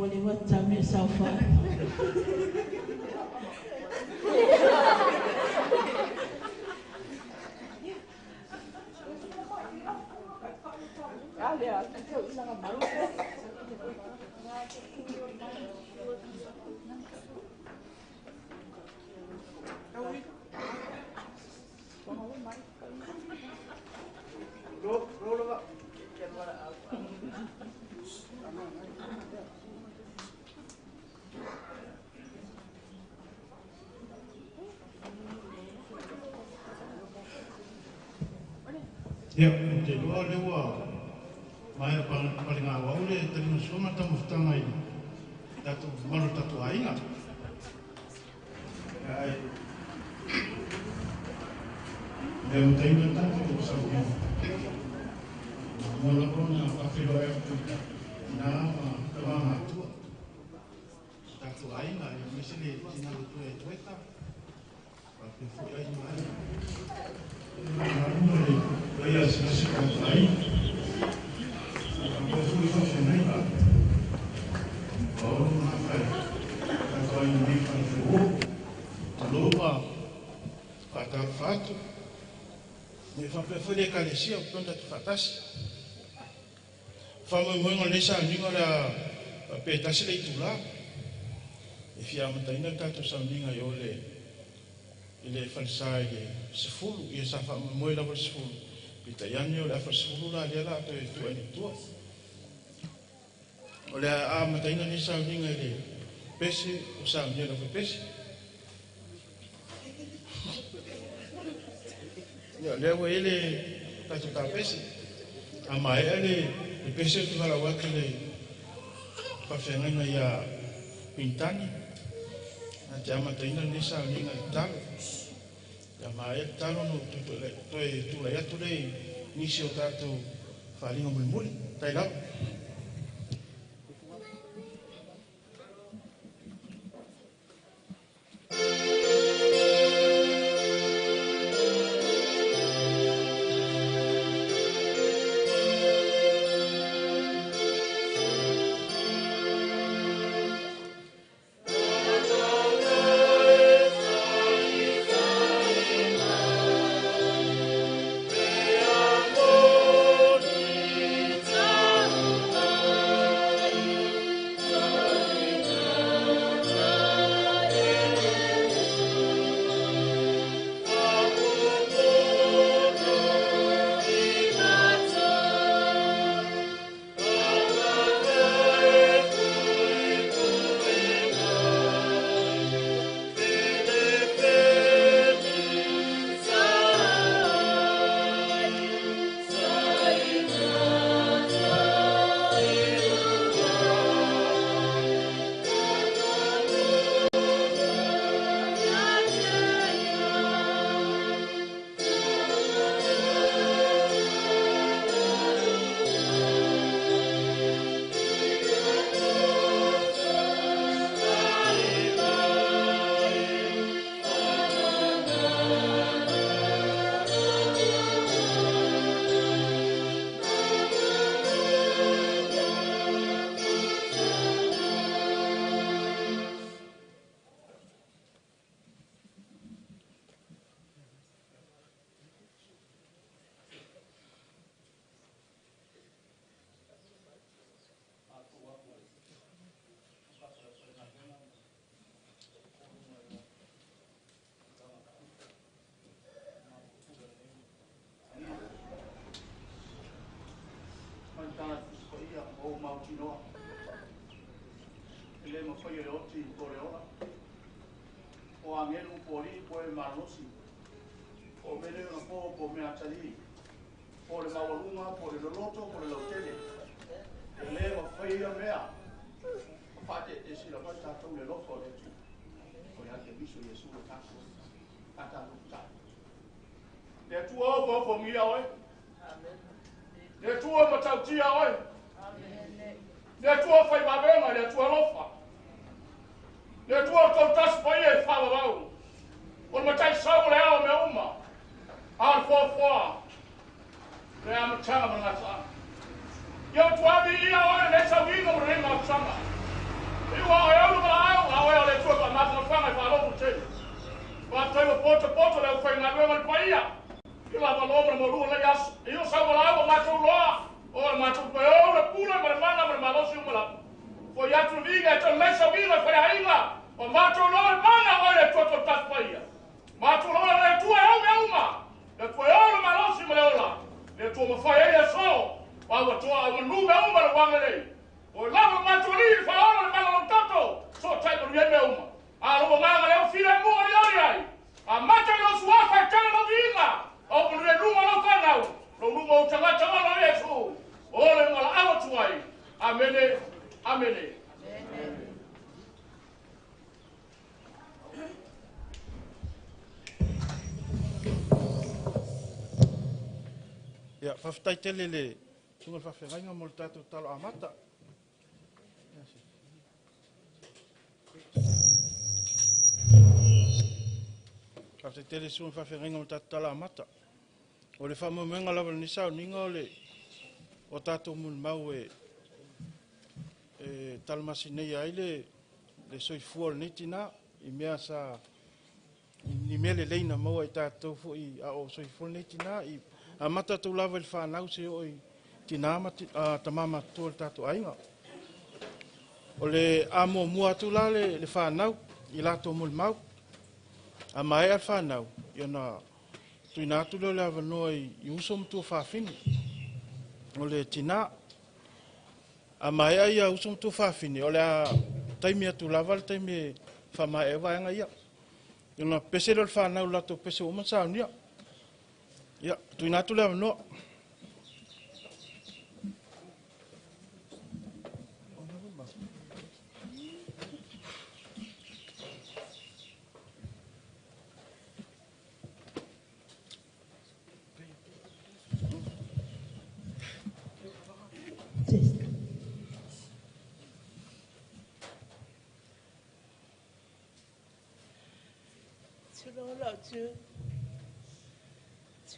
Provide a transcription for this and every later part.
le ua tatau ona e saofai. Ia, ou te iloa o lea ua maea palegauau le taliga sua ma le taumafataga i tatou mamalu o le tatou aiga. Ae le amataina le tatou sauniga, muamua lava ona faafeiloai atu i tina ma tama matutua o tatou aiga, aemaise le tina matua ia Toeta, faapea foi aiga ma aiga. Malu le paia asiasi o tatou aiga, faapea foi faafeagaiga o Aolo ma Afa e tatou aiga nei Falefeuo. Malo ma faatalofa atu. E faapea foi le Ekalesia ua pei ona tatou faatasi. O faamoemoega o lenei sauniga o le a faapea e tasi le itula e fia amataina le tatou sauniga i o i le falesa i le 10. Ia sa faamoemoe lava i le 10, peitai ane o le afa 10 la lea o le a toe tuu ane i tua. O le a amataina lenei sauniga i le pese ua saunia e le aufaipese. Ia, o lea ua i ai le tatou tapese. A maea le pese ou te valaau atu i le faafeagaiga ia Penitani na te amataina lenei sauniga i le tatalo. Ia maea le tatalo ona ou toe tulai atu lea i nisi o tatou faaaliga mulimuli. Faafetai lava. E le mafai e le oti po o le ola, o agelu po o alii po o e malolosi, po o mea le onapo po o mea atalii, po o le maualuga po o le loloto po o le lautele. E le mafai ia mea ma faateetesila mai tatou le alofa o le Atua. O ia te Keriso Iesu o tatou, a tatou tatalo. Le Atua o foofogia oe. Le Atua matautia oe. Le Atua fai vavega, le Atua alofa. Le Atua o tau paia e faavavau. O le matai sau o le ao mea uma. A o le foafoa. Le amataga ma le gataaga. Ia o tuavi ia oe le sauiga ma le mafutaga. ia. I la malo ma le molua le aso. I o sa wala o matou loa. O le matou pe o le pule ma le mana ma le malosi uma lava. Foi atu viga e tau leisa viga foi aiga. O matou loa le mana o le tua tau tasi paia. Matou loa le tua e au me uma. Le tua e o le malosi ma le ola. Le tua mawhai ai aso. Wa tua au manu me uma le wanga nei. O lava matou li le whaola le mana lo tato. So tai maru me uma. A lo manga le o fila mua ri ori ai. A mata lo suafa e tele lo viga. O le lunga lo whanau. Lo lunga o tangata o lo Yesu. O le mala awa tuai. Amene. Amene. Ia, whawhitai tele le tunga whawhengainga mo le tātou talo amata. Whawhitai tele sunga whawhengainga mo le tātou talo amata. O le whamomenga lava le nisa o ninga o le o tātou mun mau e talamasi nei ai le soifua o le tina i mea sa ni mea le leina maua i tātou foi a o soifua o le tina i a mata tau lava i le whanau se o i tina ma tamama tua le tātou aiga. O le a mua mua atu la le whanau i lātou mulimau. A maea le whanau i ona tuina atu leo le avanoa i uso matua whawhine. O le tina a maea ia uso matua whawhine o le a taimi atu lava le taimi whamaea vaenga ia. I ona pese leo le whanau lātou pese o uma saunia. Ia, tuina atu le avanoa.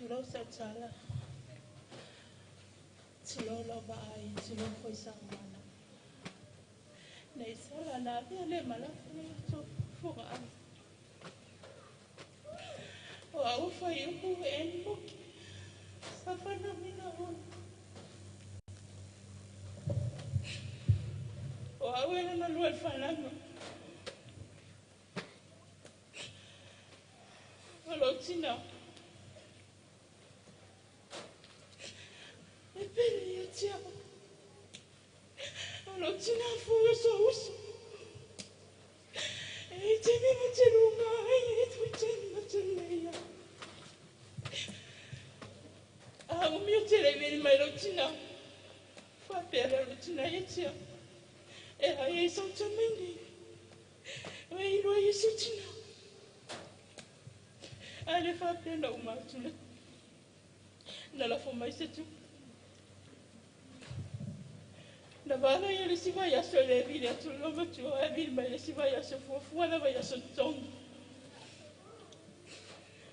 Tulo sa tala, tulo lo vai, tulo foi sa mana. Nei sala na via le mala foi to fuga. O au foi o en buk. Sa fa na mina on. O au era na lua falando. O lo tina. Na vala ia le siva ia so le vile atu lo matua e vile mai le siva ia so fuafua lava ia so totogi.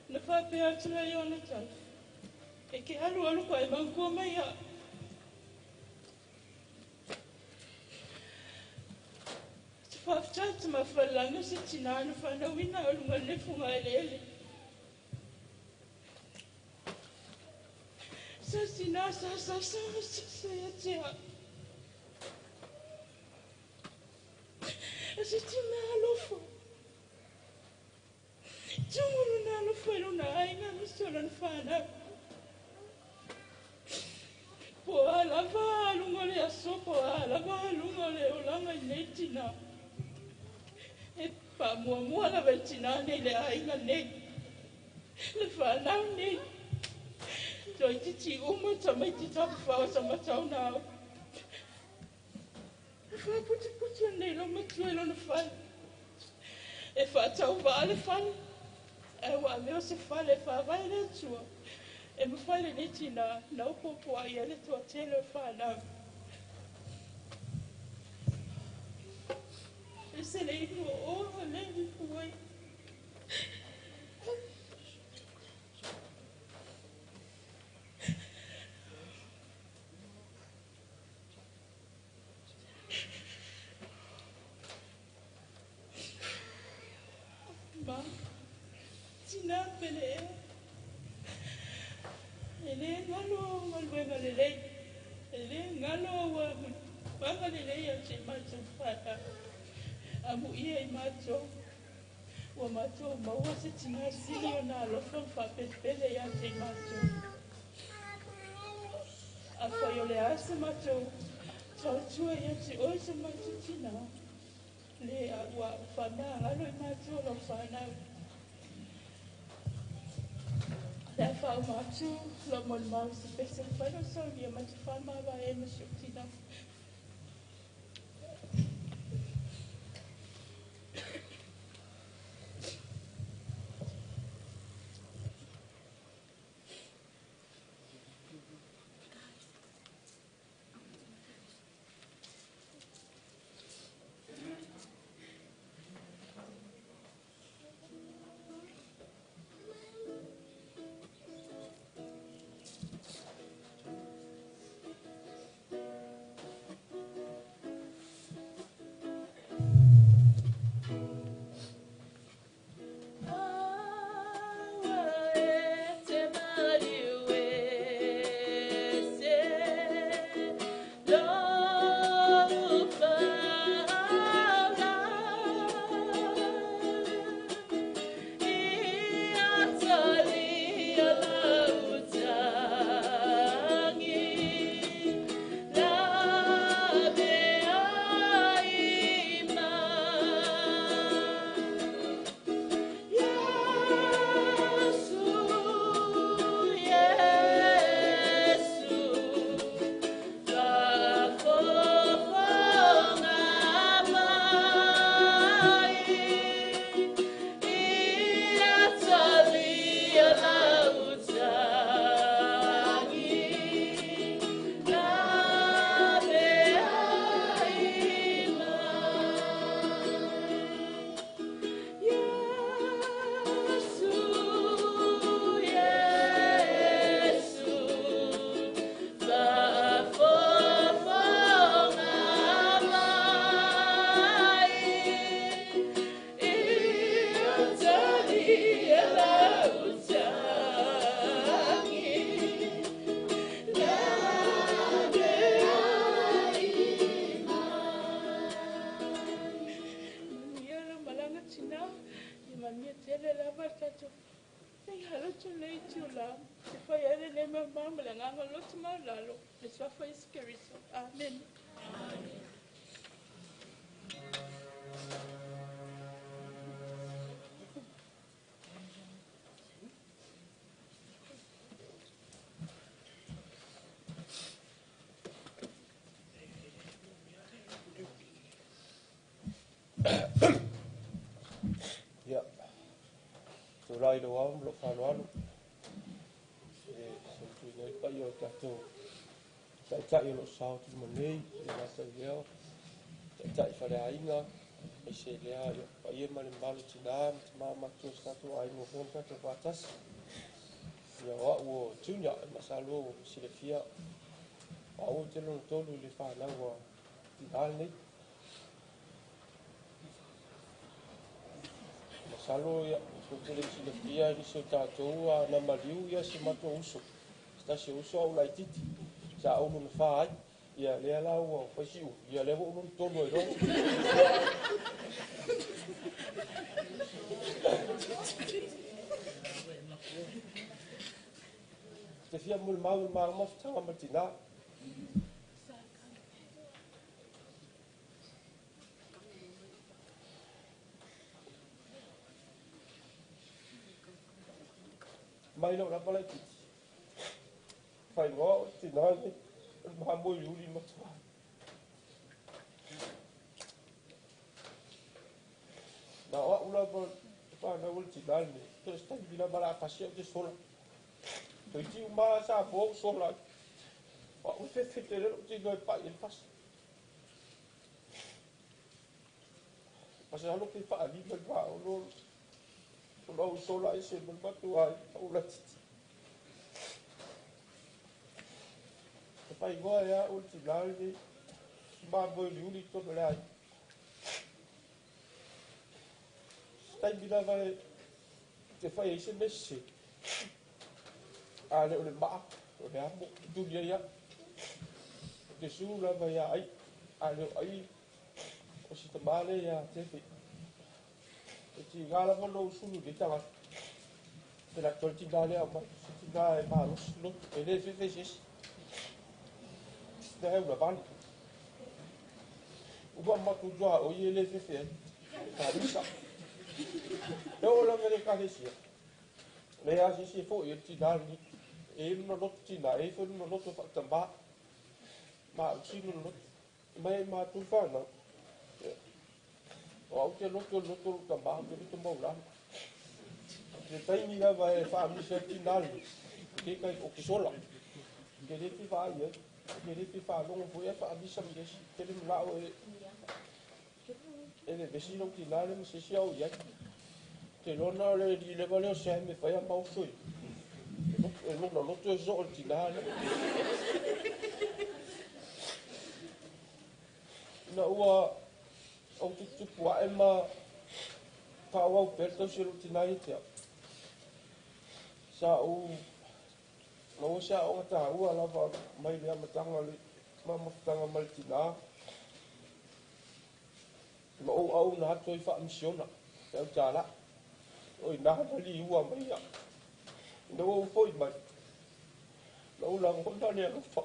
Na faapea atu la ia ona tala. E ke alualu koa e magukua mai ia. Te faafetai te mafalalaga se tinā na fanauina o luga le fuga eleele. Sa tinā sa sa sa sa sa ia tea. Se tina alofo. Tungulu na alofo e lona aiga ma se o lona fanau. Po a lava aluga o le aso, po a lava aluga o le olaga i nei tina. E paamuamua lava i tinā nei le aiga nei. Le fanau nei. Toititi uma tamaiti tapafao sa matau na au. E faaputiputu nei lo matua i lona fale. E faatauvaa le fale. Ae ua avea o se fale e faavae le Atua. E mafai lenei tinā na opopo ai ai le toatele o le fanau. E se le inu o o le ifu ai. Ma, tina pele e. alofa lelei ia te i matou fanau. Amuia i matou, ua matou maua se tinā sili ona alofa ma faapelepele ia te i matou. Afai o le a se matou tautua ia te oe so matou tinā, le ua faamagalo i matou lau fanau. Le a faauma atu lau molimau se pese mafai ona saunia ma te faamavae ma si ou tinā. Amen. Ia, tulai lou ao ma lou faaaloalo e salutuina ai le paia o tatou taitai o loo sao atu ma nei, e le gata i lea, taitai faleaiga, aemaise i lea ia paia ma le mamalu o tinā ma tamā matua o si tatou aiga ua mafai ona tatou faatasi. Ia o au o Junior e masalo ua silafia o au ou te lona tolu i le fanau a tinā lenei. Masalo ia tou te le i silafia nisi o tatou a na maliu ia si matou uso. Se tasi o uso au laitiiti sa ou lona fa ai. Ia lea la ua fai si umi, ia lea ua ou lona tolu ai loa. Te fia molimau i le malamalama mafutaga ma le tinā. Mai lou lava laitiiti, faaigoa o le tinā lenei, o le mamoe matua. Na o au lava le fanau o le tinā lenei, so se taimi lava o le a fasi au te sola. Toeitiiti uma sa po ou sola ai. O au e fefete lea lou tino e pai i le fasi. Masalo pe faalima i le vaono ona ou sola ese ma le matua ai au laitiiti. E faaigoa e au le tinā lenei, mamoe uliuli i totonu o le aiga. Se taimi lava e te fai ai se mea sese, a le o le maa, o le amo, e tuli ai au. Ou te su lava ia ai. A le o ai o si tamā lea ia Tefe. E tiga lava lou sulu i lenei tagata. Pe la toe tinā lea aumai. Se tinā e malosi loto, e le fefe i se isi. Lea e ulavale. Uma matou tuaoi e le fefe ai. Kalisa. E oo lava i le ekalesia. Leai lava se isi e foi ai le tinā lenei. E i ai lona loto tinā, e i ai foi lona loto faatamā. Malosi lona loto. Mai ai matou fanau. O au te loto i le loto o lou tamā, ou te loto maualalo. I le taimi lava e faamisa ai le tinā lenei, ke kai o ke sola. Ke le fia vaai ai, ke le fia faalogo foi ae faamisa ma se isi. Tele manao e e vevesi lou tinā lea ma se isi a o i ai. Te lona o le alii leva lea o Sam e fai a ma uso i e lona loto e soo i le tinā lea. Ina ua ou tuputupu ae ma faaauau pea le tausi a lou tinā ia te au, sa ou maua se aoga taua lava mai le amataga o le mafutaga ma le tinā ma ou auauna atu ai faamisiona e au tālai. O i ina na liua mai au. Ina ua ou foi mai, na ou lagona le alofa.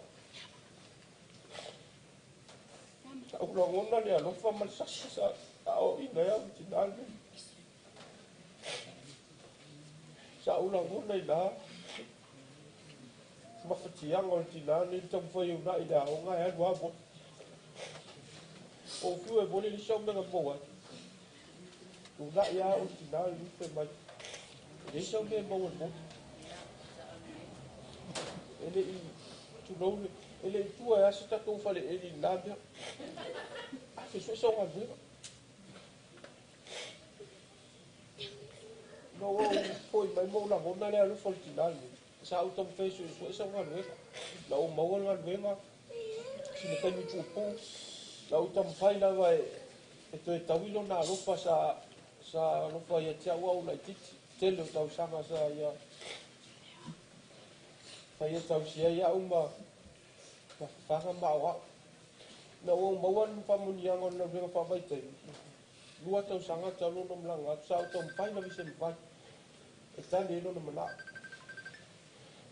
Sa ou lagona le alofa ma le sasi sa aoaoina ai au i le tinā lenei. Sa ou lagona i ina mafatiaga o le tinā lenei i le taumafai e uunai i le aoga e alu lava vole. Ou fiu e vole le isi au mea na maua ai. Uunai lava au i le tinā lenei fai mai, e leai sau mea e maua i le vole. E le i tulou le, e le i tua e asa tatou faleeli i lena mea. A fai sau galuega. Na ou foi mai ma ou lagona le alofa o le tinā lenei. Sa ou taumafai e suesue sau galuega. Na ou maua le galuega, sina taimi puupuu, na ou taumafai lava e toe taui lona alofa sa sa alofa ia te au a ou laitiiti. Tele o tausaga sa ia faia tausi ai au ma fafaga ma aoao. Na ua ou maua le faamanuiaga o le galuega faavaitaimi, 2 tausaga talu ona malaga atu, sa ou taumafai lava i se mafai e tali ai lona manao.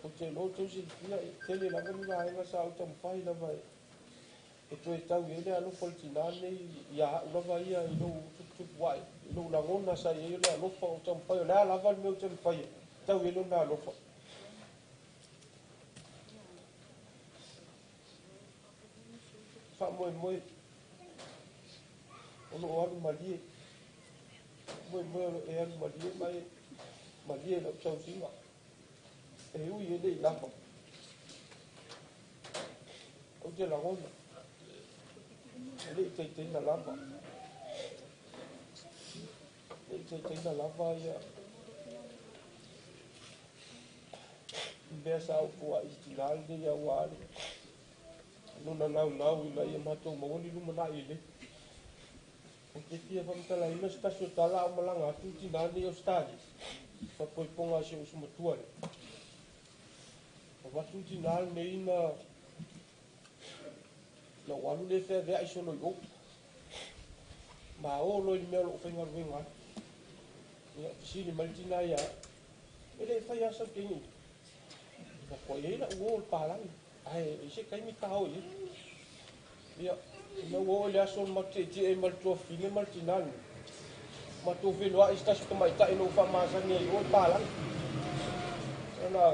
Ou te iloa outou silafia, e tele lava ni vaega sa ou taumafai lava e toe tau i ai le alofa o le tinā lenei ia au lava ia i lou tuputupu ae, i lou lagona sa i ai o le alofa o taumafai, o le a lava le mea ou te mafai e tau i ai lona alofa. Faamoemoe o lo o alu malie, moemoe o lo o e alu malie ma e malie i lau tausiga, e ui e le i lava. Ou te lagona, e le i taitaina lava, e le i taitaina lava ia mea sa ou fua'i i tinā lenei aua le lona naunau ina ia matou maua ni lumanai lelei. Ou te fia faamatalaina se tasi o tala a o malaga atu le tinā lenei i Ausetalia, faapoipoga a si ou uso matua lea. Avatu le tinā lenei na na ou alu lea feaveai solo i o. Ma o loa i le mea o lo o faigaluega ai. Ia, fesili mai le tinā ia au, E le fai lava sau teine i Ua i ai lau uo o le palagi, ae i se taimi ta o i ai. Ia, ina ua oo i le aso na matou tietie ai ma le tuafafine ma le tinā lenei, matou feiloai i se tasi o tamaitai na ou faamasani ai i o i le palagi. Ona,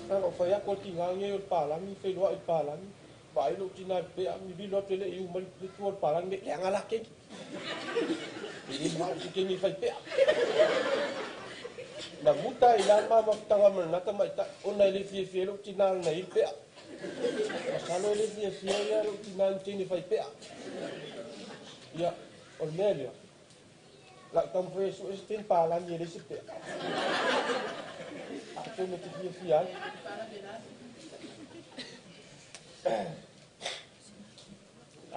na ona ou fai atu o le tinā lenei o le palagi, feiloai i le palagi, vaai lou tinā i le pea, mivilo atu e le i u mai le tua o le palagi nei, leaga la keni. E le manao se keni e fai pea. Na muta ai la le ma mafutaga ma lena tamaitai, ona e le fiafia ai lou tinā na i ai le pea. Masalo e le fiafia ia lou tinā i ni teine fai pea. Ia, o le mea lea, lau taumafai e sue se teine palagi e leai se pea. Atonu e te fiafia ai.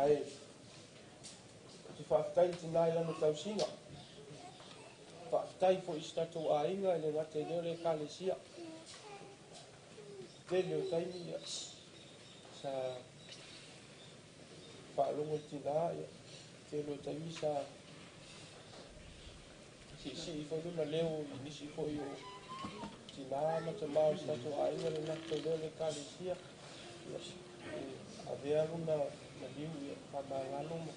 Ae, ou te faafetai i le tinā i lana tausiga. Faafetai foi i si tatou aiga e le gata i lea o le Ekalesia. Tele o taimi sa Faalogo i tinā, ia, tele o taimi sa siisii foi lona leo i nisi foi o tinā ma tamā o si tatou aiga lena tauloa le ekalesia. Ia, e avea lona maliu ia faamagalo ma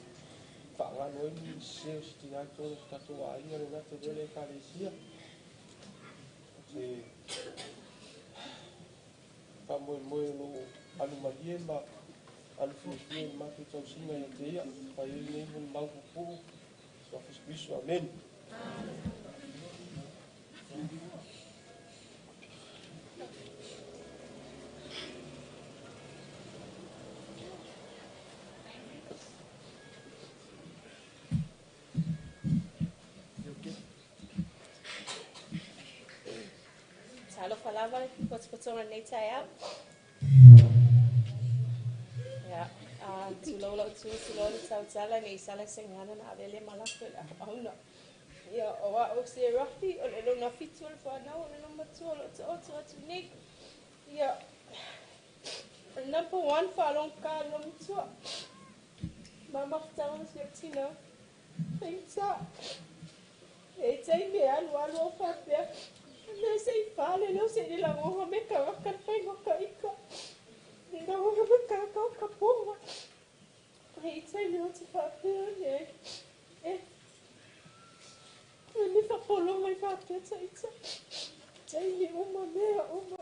faagalo ai ni sese o se tinā i totonu o si tatou aiga lena tauloa le ekalesia. Te faamoemoe o loo alu malie ma alu fiafia i le matou tausiga ia te ia. Fai ai lenei molimau pupuu Suafa Iesu Keriso. Amene. Talofa lava le potopotoga i lenei taeao. Ia, tulou lau tu, tulou le tautala nei sala se gagana na ave le malako i le auauna. Ia, o au se Rafi, o le lona fitu o le whanau, o le lona matua o lo taoto atu nei. Ia, o le number one whaalongka lo matua. Ma mafutaga ma si tina. Faigata. E taimi e alu alu o faapea, mea se i fale leo se i lagoga me kagaka le faiga o ka ika. Le lagoga me kagaka o ka poga. E taimi o te faapea ne e e ni whapolonga i faapea ta ita. Taimi uma mea uma.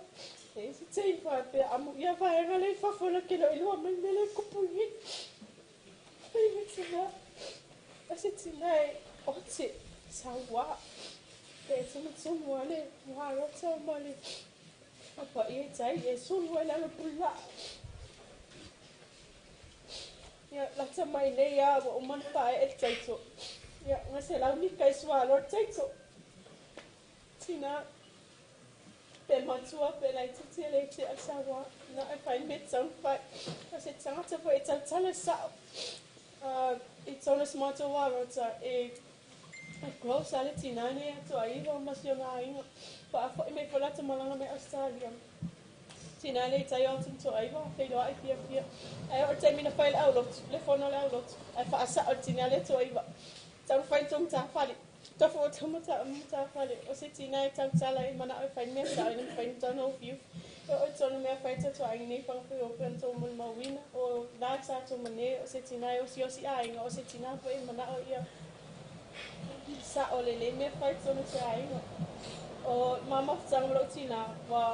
E se taimi faapea amu ia vaega le i fafo la ke lo iloa mai mele kupu i. Faigata o se tina e o te sauā pe tumutumu a le warota ma le papaia i tai e sulu ai lalo pulaa. Ia, lata mai nei a ua uma ona pae'e le taito. Ia, ga se lau mika i sualo le taito. Tina pe matua pe laitiiti e le tea le sauā na e fai le mea e tatau ona fai. O se tagata foi e tautala sa'o i tona si matou warota e close a le tinā nei ia Toaiva ma si ona aiga. Faafo'i mai foi lata malaga mai Australia. Tinā le tai o atu ma Toaiva, feiloai fiafia. Ae oo i le taimi na fai le aulotu, le fono a le aulotu, ae faasa'o le tinā lea Toaiva. Tau na fai tou matafale. Tofu o tou matafale. O se tinā e tautala e mana'o e fai le mea sa'o e le mafai ona tau na ufiufi. E oo i tonu mea fai tatou aiga nei fagafai o pea na tou molimauina o la tatou mane o se tinā e osiosi aiga o se tinā foi e mana'o ia sa'o lelei mea fai tonu se aiga. O ma mafutaga ma lou tinā ua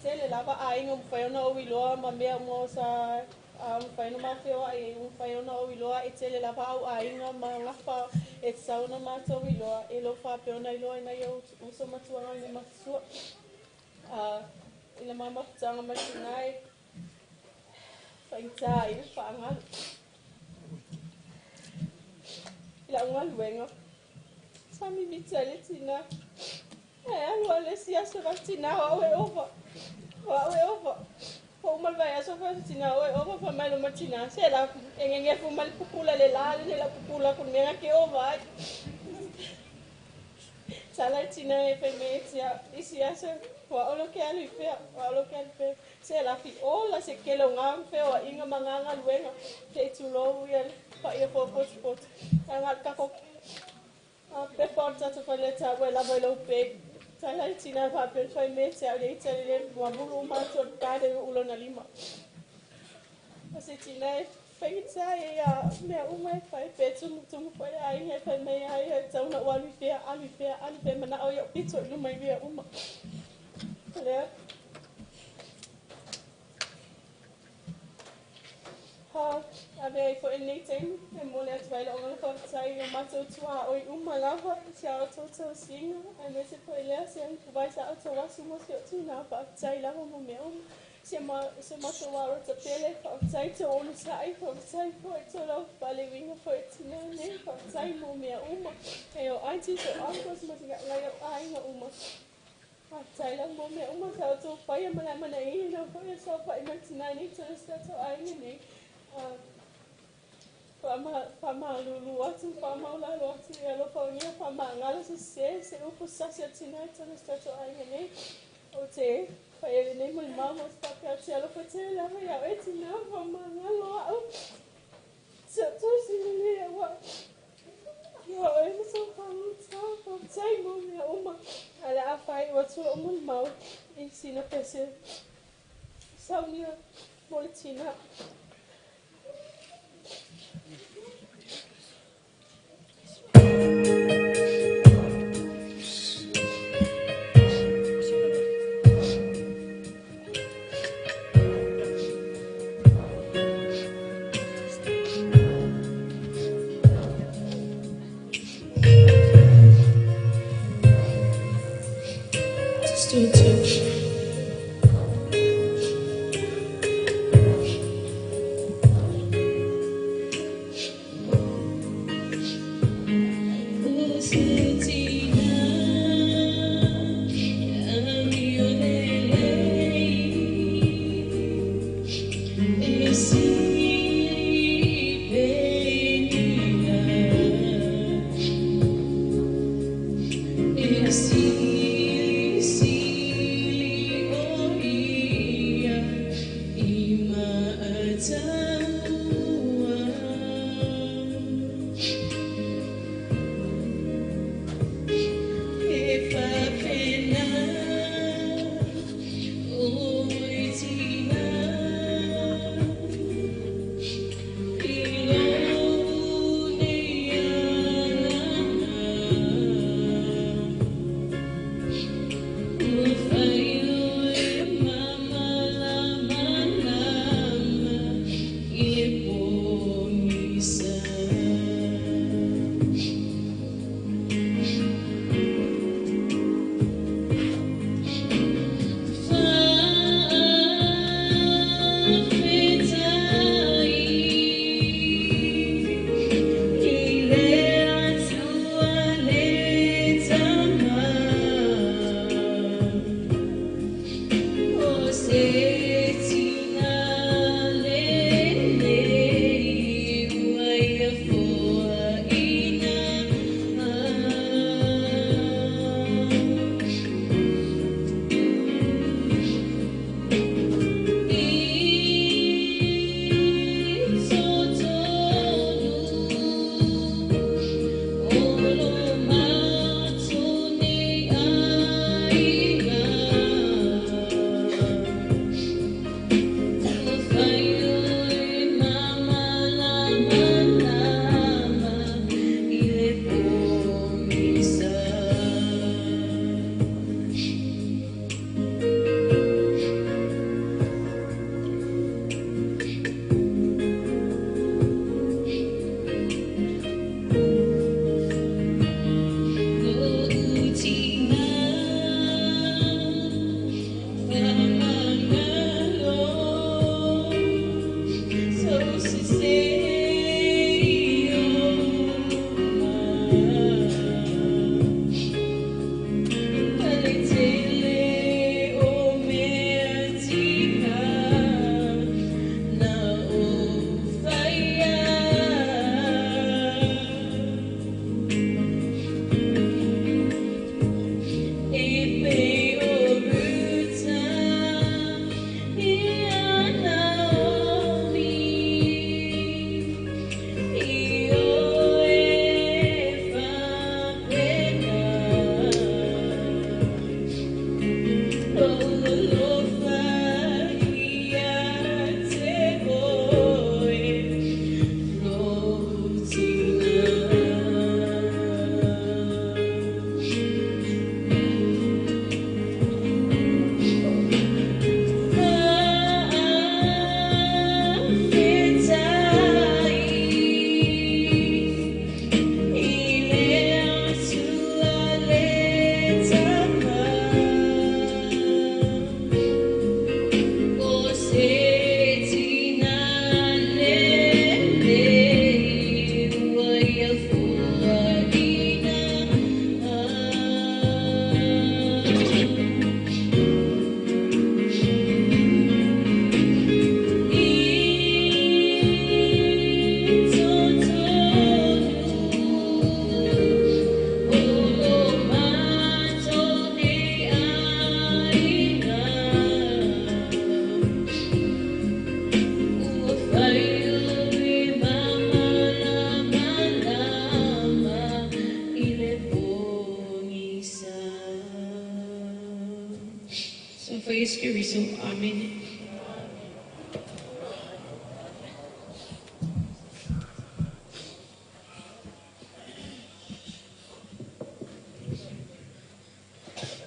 tele lava aiga ua mafai ona ou iloa ma mea uma o sa mafai ona mafeoa'i ai ua mafai ona ou iloa e tele lava au aiga ma gafa e tatau ona matou iloa e le o faapea ona iloa e nai ou uso ma tuaga i le matua. I le ma mafutaga ma le tinā e faigata ai le faagalu. I la'u galuega, sa mimita ai le tinā. Ae alu a le isi aso fai tinā o au e ova. O au e ova. Ua uma le vaiaso fai atu tinā o au e ova fai mai loma tinā. Se la e gegefu mai le pupula le lā lenei la'u pupula aku i le mea ke ova ai. Tala i tina e fai mai e tia isi aso ua olo ke alu i fea, ua olo ke alu i fea. Se lafi ola se kele o ngā feoaiga ma ngā galuega te i tulou ia le paia popotupotu. Ae ngā kako a pepa o le tatou fale taua e lava i lou bag. Tala i tina e faapea fai mai e tia au le ita le ua mulu uma atu o le garden o lona lima. O se tina e faigata e ia mea uma e fai pe tumutumu foi le aiga e fai mai ai e tatau ona ou alu i fea, alu i fea, alu i fea mana'o ia ou pito i luma i mea uma. O lea ha ave ai foi lenei taimi e momoli atu ai la'u agaga faafetai i o matou tuaoi uma lava i si a outou tausiga aemaise foi lea se agafuvai sa outou asu mo si o'u tinā faafetai lava mo mea uma. Si o matou arota pele, faafetai tou onosai, faafetai foi tou laufale uiga foi tinā nei, faafetai mo mea uma. E o aunties o uncles ma nai ou aiga uma. Faafetai lava mo mea uma sa outou faia ma le amanaia foi o saofa'i mai tinā nei tonu si tatou aiga nei. Faamalulu atu, faamaulalo atu e alofagia, faamagalo se sese, se upu sasi o tinā i tonu si tatou aiga nei. O te Faia lenei molimau ma ou te faapea atu, E alofa tele lava ia oe tinā faamagalo a'u. Si o'u tusi lenei auā ia oe ma sou faaguta. Faafetai mo mea uma. Ae o le a faai'u atu lo'u molimau i sina pese saunia mo le tinā. Just do a touch.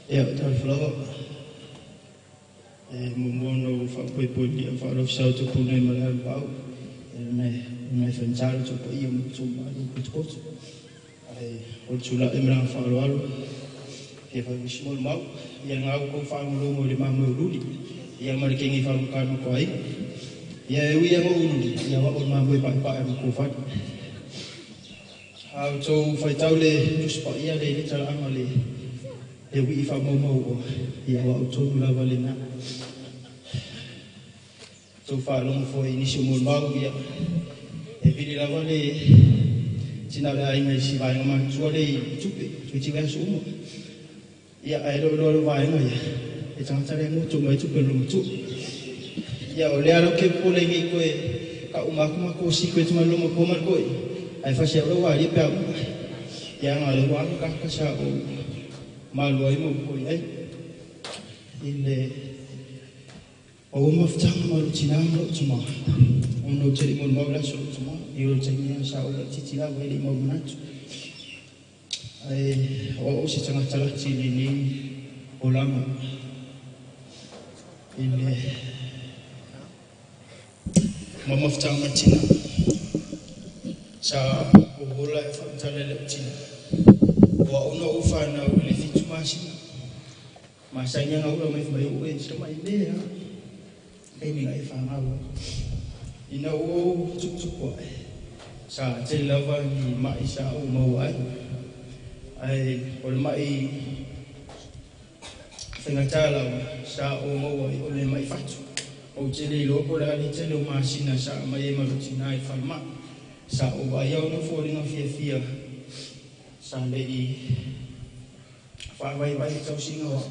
Ia, talofa e muamua ona ou faapoipoi ia faalofisau tupuna i malae o le vau. E nai faigata le tou paia ma outou mamalu potopoto. Ae o le tulai ma le agaga faaaloalo e fia fai se molimau. Ia lena ua tou faalogologo i le mamoe uliuli ia ma le kegi faalogotano o aiga. Ia e ui lava ina uliuli, ia o au o le mamoe paepae o le matuafale. A outou faitau le Tusi Paia le i talaaga le uii faamaumau ia o au tonu lava lena. Tou faalogo foi i nisi o molimau ia e vili lava le tina o le aiga i si vaega matutua le i tupe, toeitiiti vaiaso uma. Ia ae le o iloa le vaega ia, e tagata le goto mai tupe o le matua. Ia o lea lau ke popole nei koe ka uma atu matou secret ma le matua ma le toeaina, ae fasi au ua alia pe a uma. Ia na o le ua alu kaka sa ou malo ai ma ou koi ai. I le o mafutaga ma lou tinā ma lou tamā, ona ou te le i molimau i le aso o lou tamā, i o le taimi lava sa ou laitiiti lava e le i mau manatu. Ae o au se tagata lati i lenei olaga. I le ma mafutaga ma le tinā, sa ou ola e faamatala i lau tinā. O au na ou fanau i le 7 masina. Masani aga ula mai mai o e sama i mea. Taimi na e fanau ai. Ina ua ou tuputupu ae, sa tele lava ni mai sa ou maua ai. Ae o le mai faigata lava sa ou maua ai o le mai fatu. Ou te le iloa po o le a le tele o masina sa aumai ai ma lou tinā i le falemai. Sa ou vaai ona foliga fiafia sa le i faavaivai le tausiga o au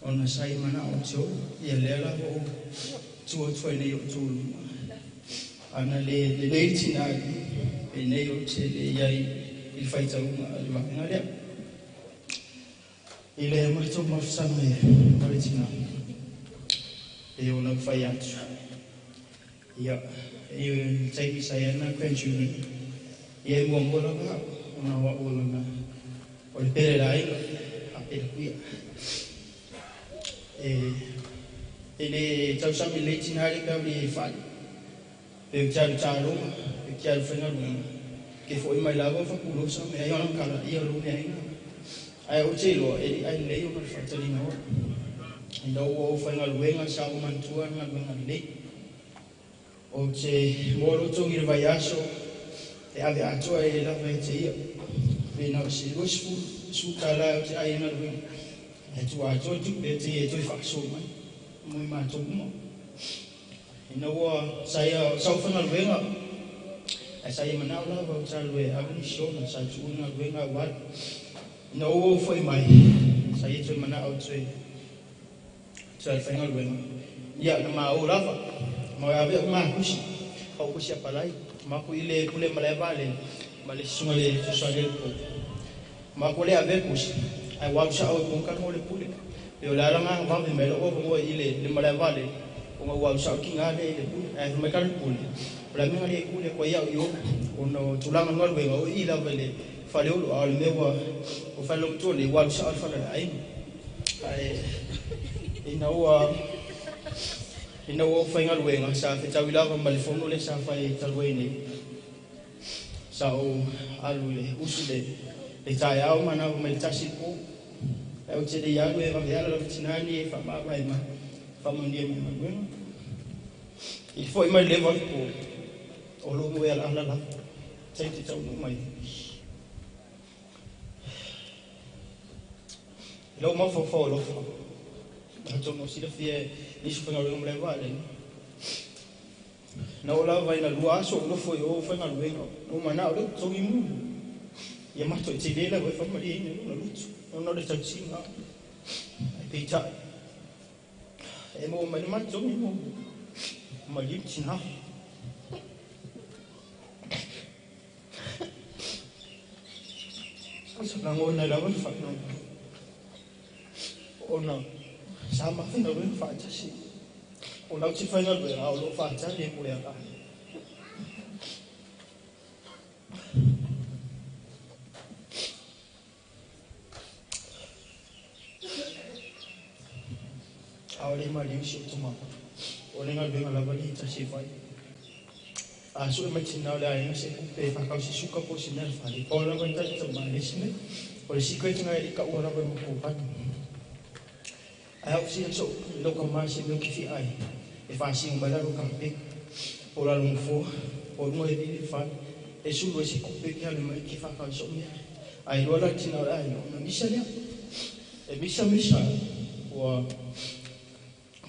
ona sa i manao o te oo. Ia lea lava ou tu atu ai nei o outou luma. Ana le lelei le tinā penei ou te le i ai i le faitauga a le vaega lea. I le matou mafutaga e ma le tinā, e ona ou fai atu. Ia, i le taimi sa i ai na grandchildren, ia e muamua lava au, ona o au o lona, o le pele le aiga, a pele kuia. E le tausami lelei tinā le pe au le fale. Pe ou te alu taaloga, pe ou te alu faigaluega. Ke foi mai lava fapulosa me ai ona kala ia lo mea ina. Ae ou te iloa e le ai lelei ona le faataliga o au. Ina ua ou faigaluega sa ou manatua le galuega lelei. Ou te moa lou togi i le vaiaso e ave atoa e lava ia te ia. Pe na o se 20 $10 ou te ai i galuega. Ae tua atoa le tupe ia te ia e toe faasoa mai mo i matou uma. Ina ua sa ia sa ou faigaluega, ae sa ia manao lava ou te alu e ave nisi ona sa tuua le galuega au alu. Ina ua ou foi mai, sa ia toe manao toe toe alu faigaluega. Ia na maua lava, ma ave au makusi, au kusi apalai. Maku i le pule malae vaalele ma le susuga i le fesoasoani le pou. Maku le ave kusi, ae ua alu sa'o e moka mo le pule. Pe o le ala nga vave mai lou avanoa i le malae vaalele, ona ua alu sa'o le tiga lea i le pule. Ae fai mai ka le pule, o le a mea le pule koa iau i o, ona o tulaga galuega o i lava i le faleolo, a o le mea ua o fale lomatua nei, ua alu sa'o le fale o le aiga. Ae ina ua ou faigaluega, sa fetaui lava ma le fono lea sa fai talu ai nei. Sa ou alu i le usu le taeao manava mai le 1 i le po. Ae ou te le i alu e vave ala lava tinā ni e faamavae ma faamanuia mai galuega. I le foi mai le 8 i le po, o lou moe alaala lava. Tai te taunuu mai. I lou mafaufau alofa, atonu o silafia e nisi o faigaluega malae vaalele. Na oo lava ina 2 aso ou nofo i o faigaluega, na ou manao lea ou totogi mumu. Ia matou tele lava e faamalieina i lona loto, ona o le tausiga. Ae peitai, e maua mai le ma totogi mumu, malie le tinā. Sa lagona ai lava le faanoanoa, ona sa ma faigaluega faatasi. O lau te faigaluega, a o loo faatali e mo le ala. a o le maliu si o tumama. O le galuega lava le tasi e fai. A sue mai tina o le aiga se kupe e whakau si suka po si mea whare. Pau lava i tata ma le isi mea. O le secret nga e ka ua lava i mo panu. Ai au si so lo ka ma se mea ki fi ai. E whasinga mai lalo ka pe. O la lunga fo. O lunga e lili whare. E sulu e se kupe ki ale mai ki whakau so mea. Ai loa la tina o le aiga. Ona misa lea. E misa misa. Ua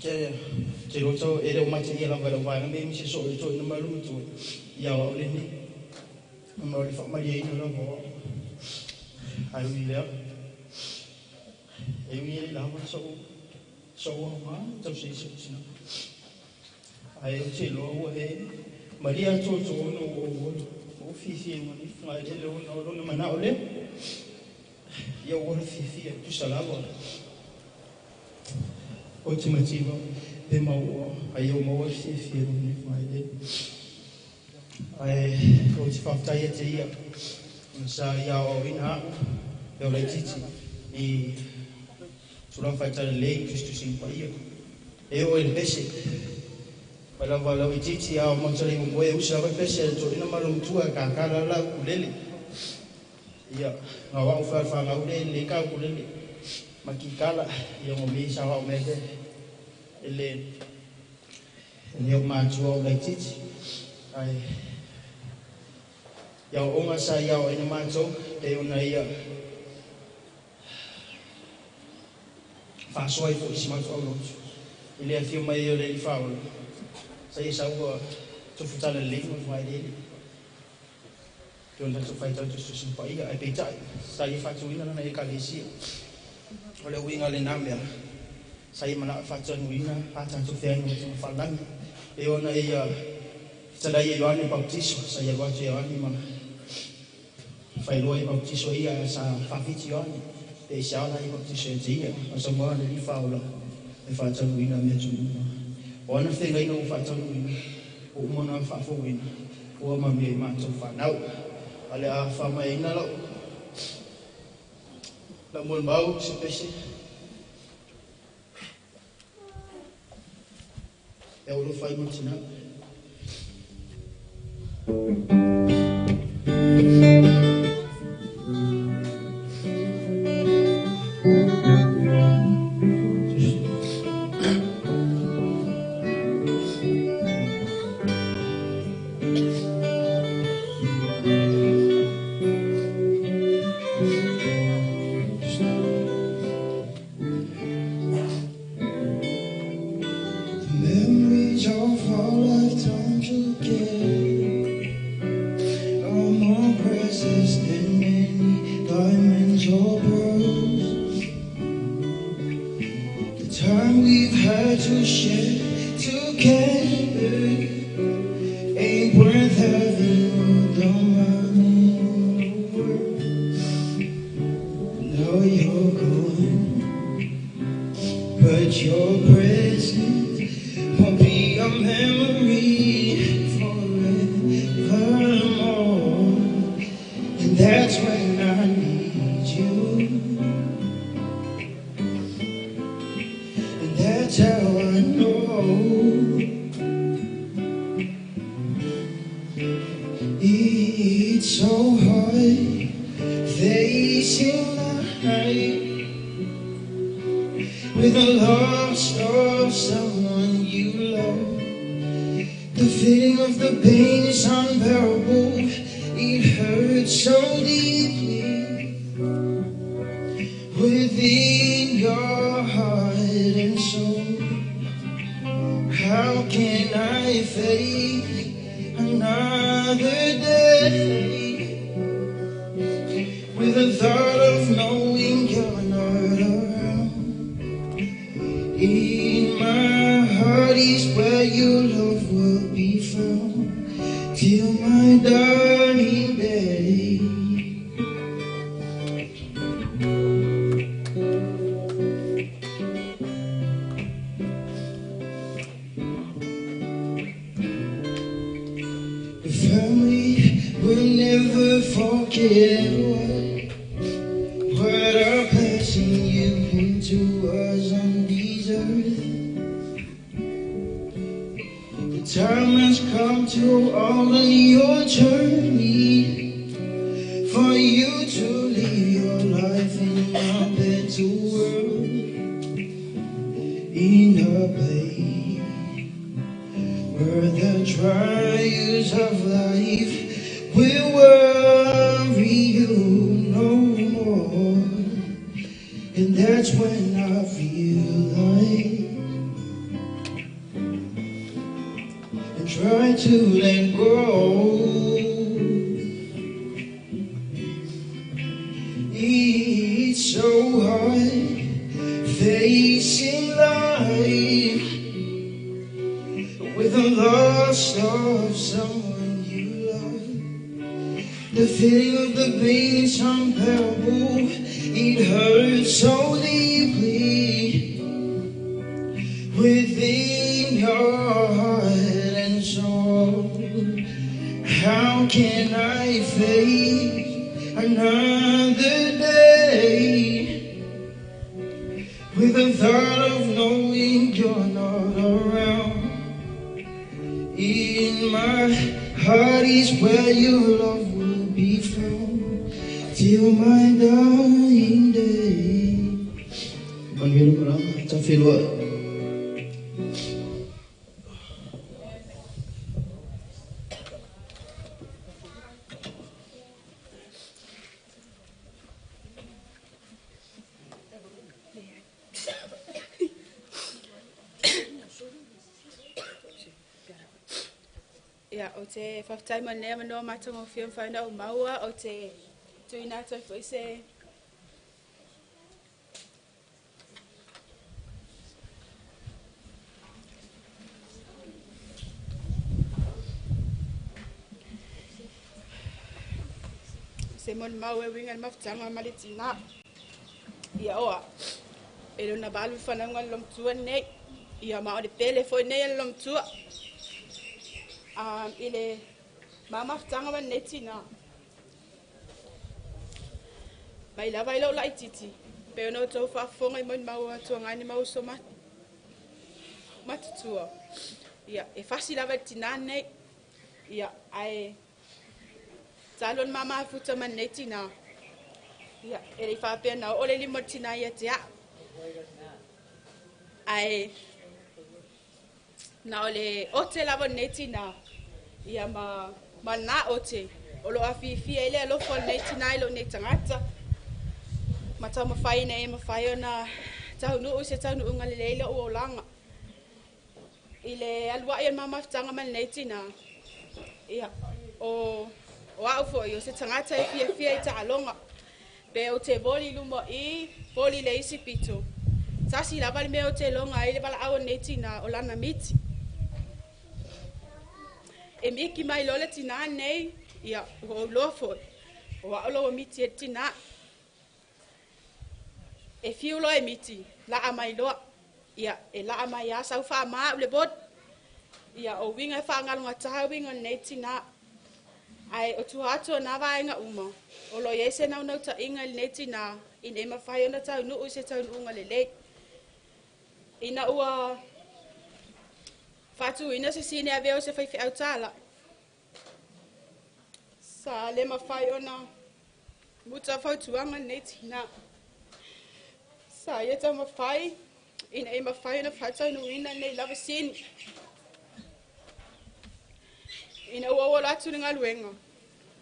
te roto e reo mate ia lava lau vaega me mise so e toi na malu tu ia o le ni ona o le whaamaria ina lava o ai ui lea e ui e lava so so o ma tau se se sina ai o te loa ua e maria tō tō ono o o o fifi e mani whangai le ona o lona mana o le ia o ora fifi e tusa lava o te mativa pe mau ai o mau fifi e mani whangai le ai o te whaftai e te ia sa ia o ina au e o lai titi i tūrang whaitara lei Kristu sing pa ia e o e pese mai lava lau i titi a o mautale mo e usa lava pese e tō ina malo mutua ka kala la ukulele ia ngā wau whawha ngā ule le ka ukulele ma ki kala ia ngo mi sa wau mete le le o mātua o lai titi ai ia o onga sa ia o ina mātou te ona ia whasoa i fo isi mātou au lotu i lea whio mai o le i whaola sa ia sa ua tufutala le mo whai lele te ona tātou whaitau tustu simpa ia ai peitai sa ia whatuina nana e kalesia o le uinga le nā mea sa ia mana whatuanuina a tātou wheanu o tanga whalangi e ona ia talai e Ioane Bautiso sa ia luatu Ioane ma whailoa i Bautiso ia sa whawhiti Ioane te i seala i Bautiso e te ia o sa moa le li whaola e whatanuina mea tunuma o ana whengaina o whatanuina o umona whaafowina o ama mea i mātou whanau ale a whamaina lau lau mo mau se pese e olo whai mo tina. Memories of our lifetime together are more precious than any diamonds or pearls. The time we've had to share together ain't worth having all the money in the world. Now you're gone, but your presence won't be a memory forevermore. And that's when I need you. And that's how I know it's so hard facing the night with the loss of someone you love. The feeling of the pain is unbearable. It hurts so deeply within your heart and soul. How can I face another day with the thought of knowing you're not around? In my heart is where your love will be found till my dying day. The family will never forget what a blessing you've been to us on this earth. all on your journey, for you to live your life in a better world, in a place where the trials of life will worry you no more. And that's when I realized and try to let go. It's so hard facing life with the loss of someone you love. The feeling of the pain is unbearable. It hurts so deeply within your heart and soul. How can I face another day with the thought of knowing you're not around? In my heart is where your love will be found till my dying day. Manuel Morang, Tafilwa. Ia, o te whawhtai ma nea manoa mātonga o whia whaina o maua, o te tuina atu ai se se mon mau e winga mafutanga ma le tina. Ia oa, e lona balu whanau lomtua nei, ia ma o le pele foi nei le lomtua. I le mamafutanga ma nei tina. Mai lava i lau lai titi, pe ona o tau whaafonga i mon mau atua ngani mau so matutua. Ia, e fasi lava i tina nei, ia, ai talon mamafuta ma nei tina. Ia, e le whaapea nao o le limo tina ia te a. Ai, na o le ote lava nei tina. Ia ma nā ote. O lo awhiwhia ile alofa nei tina i lo nei tangata. Ma tau mawhai nei mawhai ona taunuu se taunuu ngā leleila o olanga. I le alua ia mamafutanga ma nei tina. Ia, o au foi, o se tangata e fia fia i ta'alonga. Pe o te voli luma i, voli le isi pito. Tasi lava le mea o te longa i le wala au nei tina o lana miti. E miki mai lola tina nei, ia, o loa foi. O au loa miti e tina. E fiu loa e miti, laa mai loa. Ia, e laa mai a sau wha maa ule bot. Ia, o winga e wha ngalunga taha winga nei tina. Ai, o tuha atua nā vaenga uma. O lo iei se nau nau ta inga i nei tina, i nei mawhai ona tau nuu se tau nuunga le lei. Ina ua whatu ina se sine aveo se whai whiau tāla. Sa le mawhai ona muta whautuanga nei tina. Sa ia tau mawhai, ina e mawhai ona whatau nuina nei lava sini. Ina ua wala atu ni ngaluenga.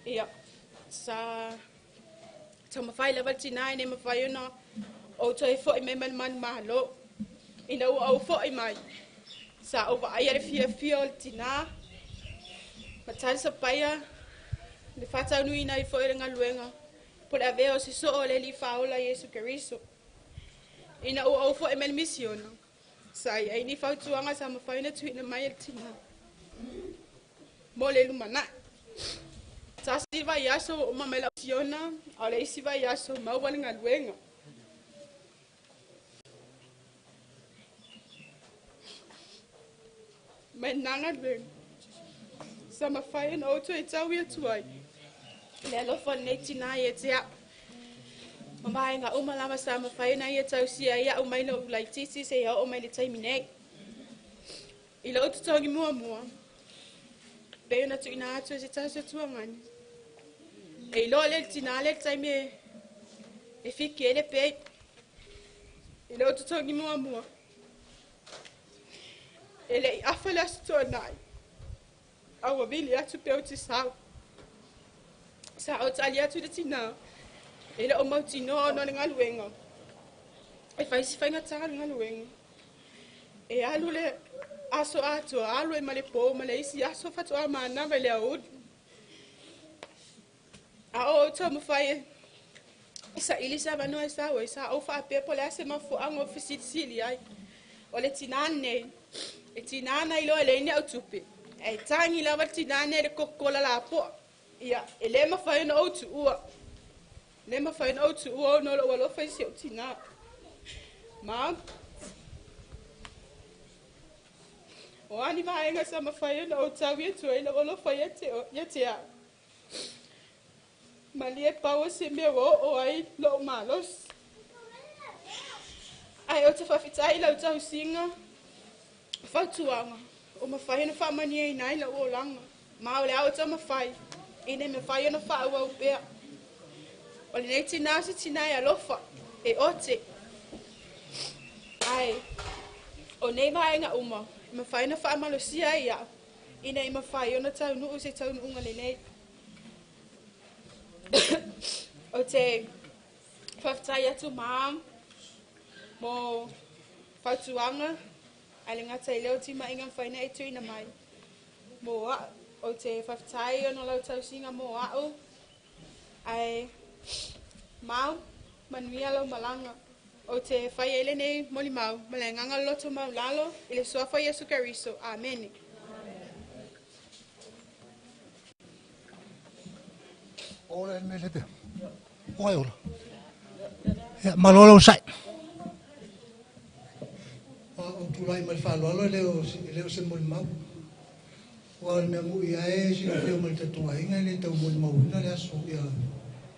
Ia, sa tau mawhai lava tina ina mawhai ona o toi foi me man man mahalo. Ina ua au foi mai. Sa o vaai le fia fia o le tina. Matali sa paia le whatau nuina i foi le ngaluenga. Po le aveo se soo le li whaola Yesu Keriso. Ina ua au foi me le misiona. Sa i ai ni whautuanga sa mawhai na tuina mai le tina. Mo le lumana. Tasi vai aso o mamela siona, a le isi vai aso maua le ngaluenga. Mai nanga luenga. Sa mawhai na oto e tau ia tuai. Le alofa nei tina ia te au. Mamae ngā uma lama sa mawhai na ia tau sia ia au mai lo ulai titi se ia o mai le taimi nei. I la ututongi mua mua. Pe ona tuuina atu e se tasi o tuagani. E iloa lea le tinā lea le taimi e fiki ai le pei. I lou totogi muamua. E le'i afa le aso tuanai. A ua vili atu pe ou te sau. Sa ou tali atu i le tinā. E le o mautinoa ona o le galuega. E fai si faigata le galuega. E alu le aso atoa, alu ai ma le pō ma le isi aso faatoa manava i le aoauli. A o ou taumafai e saili se avanoa e sau ai, sa ou faapea po o le a se mafuaaga o fesilisili ai. O le tinā lenei, e tinā na iloa e leai ni au tupe, ae tagi lava le tinā lenei i le kokola lapoa. Ia, e le mafai ona ou tuua. E le mafai ona ou tuua ona o lou alofa i si ou tinā. Ma, o a ni vaega sa mafai ona ou taui atu ai lou alofa ia te au. Malie pau o se mea ua oo ai lou malosi. Ae ou te faafetai i lau tausiga, o fautuaga, ua mafai ona faamanuiaina ai lou olaga. Ma o le a ou taumafai, ina ia mafai ona faaauau pea. O lenei tinā o se tinā e alofa, e ote. Ae o nei vaega uma, e mafai ona faamalosia ai au, ina ia mafai ona taunuu i se taunuuga lelei. Ou te faafetai atu ma mo fautuaga ae le gata i lea o timaiga mafai ona e tuuina mai mo a'u. Ou te faafetai ona o lau tausiga mo a'u ae mau manuia lau malaga. Ou te fai ai lenei molimau ma le agaga loto maualalo i le suafa o Iesu Keriso. Amene. Ola e mele pea. O ai ola. Ia, malo le onosai. Ua ou tulai ma le faaaloalo e le o se molimau. Aua o le mea moni lava e silafia uma e le tatou aiga e le tau molimauina le aso ia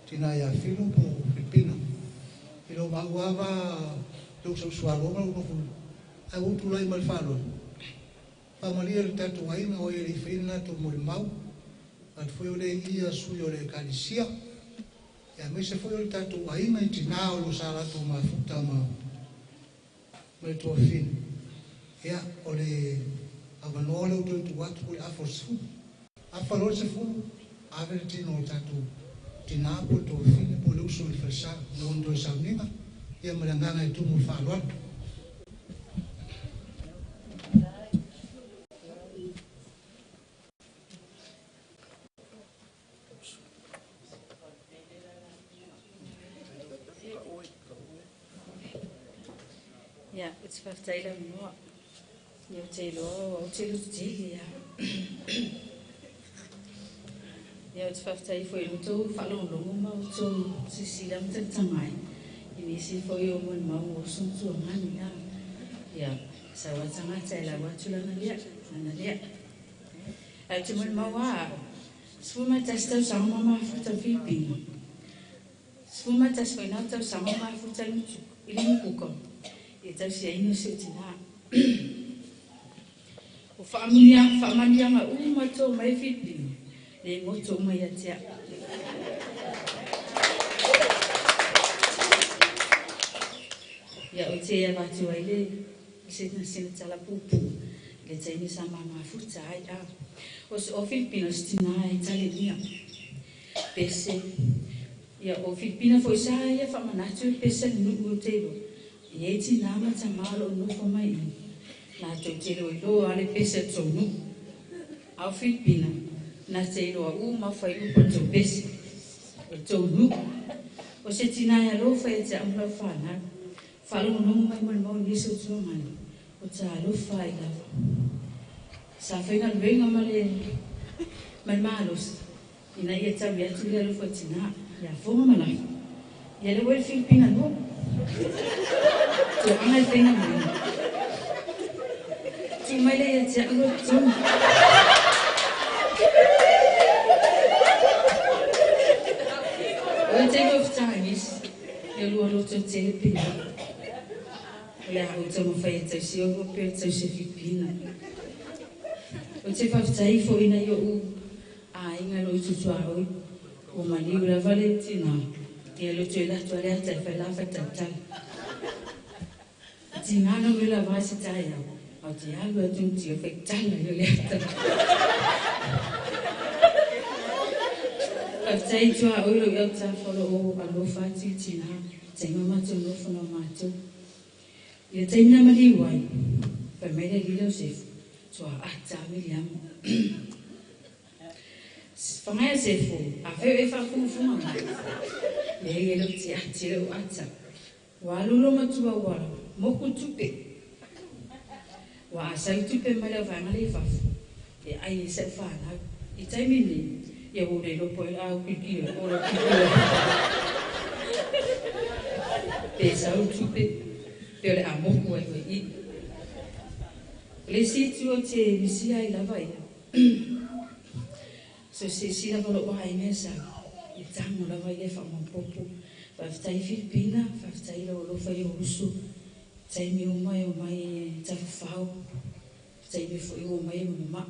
tina ia Filo po o Filipina. I lo maua lava va lou sausualo ma lou nofo ae ua ou tulai ma le faaaloalo. Faamalie le tatou aiga o e le i faia le latou molimau, manatu foi o lea e i i ia sui o le Ekalesia, aemaise foi o le tatou aiga i tina o lo o sa latou mafuta ma le tuafafine. Ia, o le avanoa lea ua toe tuu atu po o le afa o le 10. Afa loa le 10, ave le tino o le tatou tina po o le tuafafine po o le uso i le falesa mo lona toe sauniga, ia ma le agaga e tumu i le faaaloalo. Ia, ou te faafetai i le avanoa. Ia, ou te iloa o au ou te lototele lava. Ia, ou te faafetai foi i lo outou faalogologo ma outou silasila ma tagatagai i nisi foi o molimau ua usu ma tuagani la. Ia, sau lava tagata e lau atu lana lea, lana lea. Ae ou te molimau lava au, 11 tausaga ma mafuta i Filipina. 11 foi na tausaga o mafuta i le mukuka e tausiaina o si ou tinā. O faamanuiaga uma to mai Filipina, le goto uma ia te au. Ia ou te avatu ai le sina sina tala puupuu i le taimi sa ma mafuta ai a. O Filipina o se tinā e talenia. Pese. Ia, o Filipina foi sa ia faamanatu i le pese a le nuu ou te iloa. E i ai tinā ma tamā o lo o nofo mai i i, latou te iloiloa lava le pese a le tou nuu. A o Filipina, na te iloa uma fuaiupu o le tou pese, o le tou nuu. O se tinā e alofa ia te au ma lau fanau. Faalogologo mai molimau i nisi o tuagana, o talofa ai lava. Sa faigaluega ma le ma le malosi ina ia taui atu le alofa o tinā ia Foga ma Lafo. Ia lea ua i le Filipina loa. Toaga e faigaluega. Tuu mai lea ia te au lou totogi. O le taimi o fetagisi, ia lua loto tele pe au. O le a ou taumafai e tausi oe pe o tausi e Filipina. O te whawhitai fo ina i o a inga lo i tutua oi. O maliu la vale tina. Ia lo tue la tua lea tai whai la whai tau. Tina no me la vai se tai au. Au te alu atu ti o whai tala i o lea tau. Whawhitai tua oi lo i au tāwhalo o alofa atu tina. Te ngā mātou nofo no mātou. Ia teimina maliu ai. Whai mai le lila o sefu. Tua ata William. Whangaia sefu. A wheo e whakufunga mai. Le hei e lo te ati leo ata. Wa lulo matua wa moku tupe. Wa asau tupe mai leo whanga le fafu. E ai e seu whanau. I taimi ni. Ia wo le lopo e au kikio. O lo kikio. Pe sau tupe. Pe o le a moku ai koe i. Le si tu o te misia i lava ia. So se si lava lo wa inga sa. I tango lava i e whaamapopo. Whawhitai Filipina, whawhitai lo alofa i o usu. Tai mi o mai o mai tawhawhau. Tai mi fo i o mai o mama.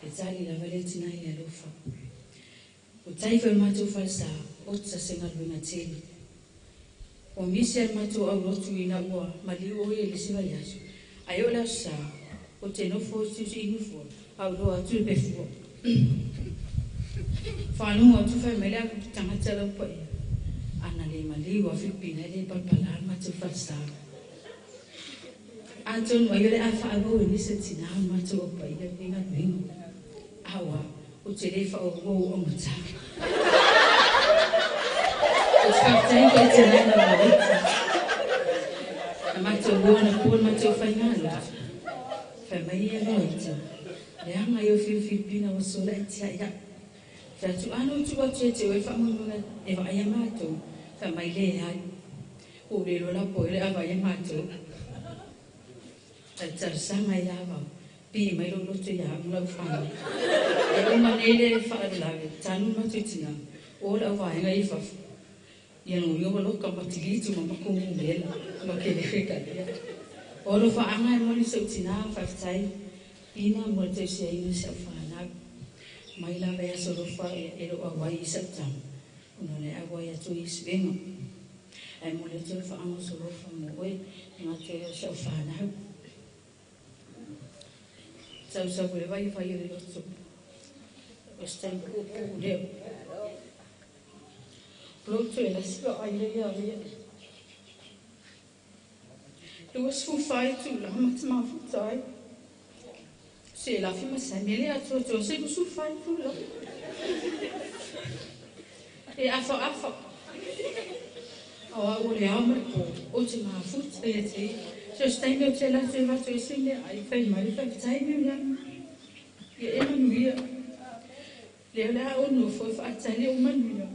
E tali lava le tina i alofa. O tai whai mātou whalsa, o tsa senga luenga tele. O misi al mātou au lotu ina ua, maliu o e lisi vai aso. Ai o lau sa, o te nofo o siusi inu fua, au loa atu le pefua. Whanunga atu whai mai lea tangata lau pa ia. Ana le maliu a Filipina le palpala al mātou whalsa. Antonu ai o le a whaavau e nisa tina al mātou o pa ia pinga nuinga. Awa, o te le wha o o o mata. O te whakatau koe te nana wa ita. A mātou ua na pua mātou whai ngā lotu. Whai mai ia loa ita. Le anga i o Filipina o sola e tia ia. Whai atu anu tu atu e te oe whamunga e wa ia mātou. Whai mai le ai. O le lola po e le awa ia mātou. Ai tarsanga i awa. Pi mai lo lotu ia amu lau whanau. E o manele e whaarulawe. Tanu mātou tina. O lau waenga i whafu. Ia no yo lo ka matilitu ma makungu mela ma ke le ka ia. O lo fa anga e moni seu tina whawhitai. Pina mo te se ina se whanau. Mai la vea so lo fa e lo awai i seu tama. Ono le awai atu i svenga. Ai mo le te fa anga so lo fa mo oe ngā te o se whanau. Sau sau le vai vai le lotu. O stai ku ku leo. Lotu e la siwa ai le ia ia. Lua sfu fai tu la mati mafutai. Se la fi ma sa mele atu atu se ku su fai tu la. E afa afa. O o le amre ko o te mafut e te. Se stai me te la se va te se ne ai fai mai fai tai me la. Ia e manuia. Le la o no fo fa tai o manuia.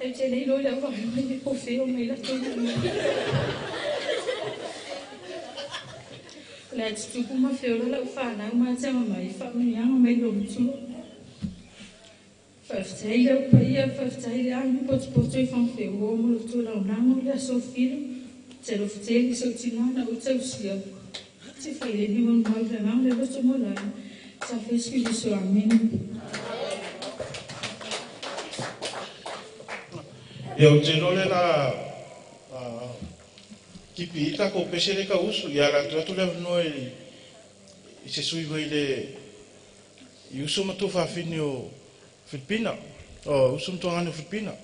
E te le lo la va mai ko fe o mai la to. La tu ku ma fe o la fa na ma te ma mai fa mi ya mai lo tu. Fa tai la pa ia fa tai la mi po po te fa fe o mo lo tu la na mo la so filo. Te lo fortælle så til navn og utavsiger. Til fredag i himlen må ikke være navn, eller så må der. Så fisker vi så amen. Ia o te role la kipi ita ko pese le ka usu ia la atu le no i se sui mai le i usu matu fafini o Filipina o usu matu ngani o Filipina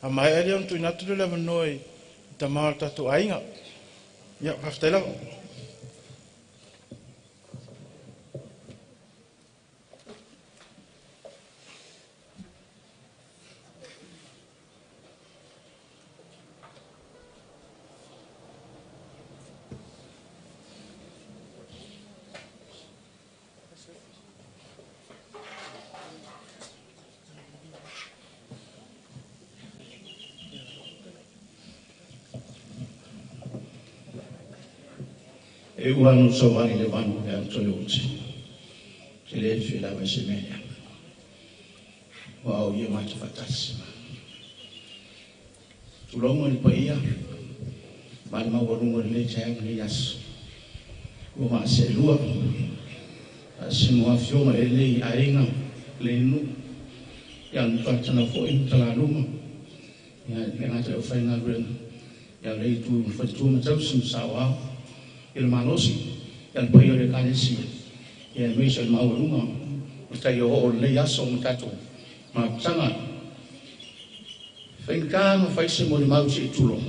a mai ali on tu inatu le no i tamar tatu ainga ia faafetai lava. E ua no sauvani le vanu le Antonio Uti. Te le fi la se mea. Ua au ia mata fatasi. Tulongo ni paia. Ma le maua lunga le taim le aso. Ua ma se lua. Faasino afioga e lenei aiga le nuu ia le matua foi ma talaluma ia le gata o faigaluega ia le itu faletua ma tausi ma saoao ia le malosi ia le paia o le Ekalesia ia aemaise o le maualuga o tai oo o lenei aso ma tatou mafutaga. Faigata ma fai se molimau se i tulou.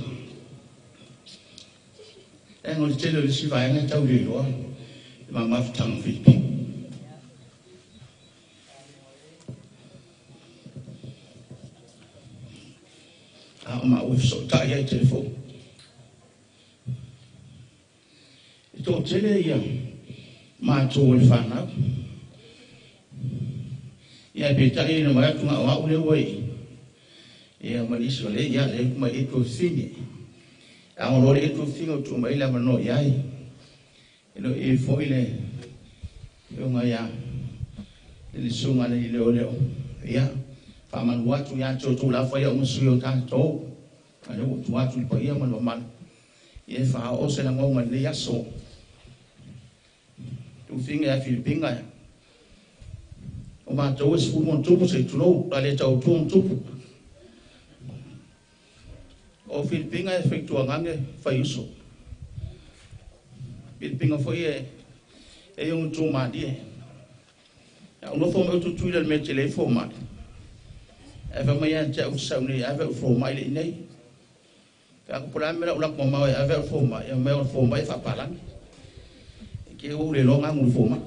E ngo le tele o le isi vaega e tau le iloa le mafutaga Filipi. A o maua e fesootai ai telefoni. E toatele ia matou o le fanau. Ia peitai ina mai atu na o au lea ua i. Ia ma nisi o le ia le mai e tuafine. A o lo le tuafine o tu mai le avanoa i ai. E lo e foi le fioga ia le susuga le leo leo. Ia faamanu atu ia te outou la fai au ma sui o tatou. A lea ua tu atu i le paia ma le mamalu. Ia e faaoo se lagona i lenei aso. Tufiga ia Filipiga ia. O matou e 10 ona tupu se i tulou, la le tautua ona tupu. O Filipiga e faituagaga fai uso. Filipiga foi e ona tu malie. Au nofo mai utu tui le mea te le fo mai. E fa mai ia te au sau nei ave au fo mai le nei. Ka ku pula mera ulak mo mai ave au fo mai, e mai au fo mai fa palangi. E ke u le longa ngu fo mai.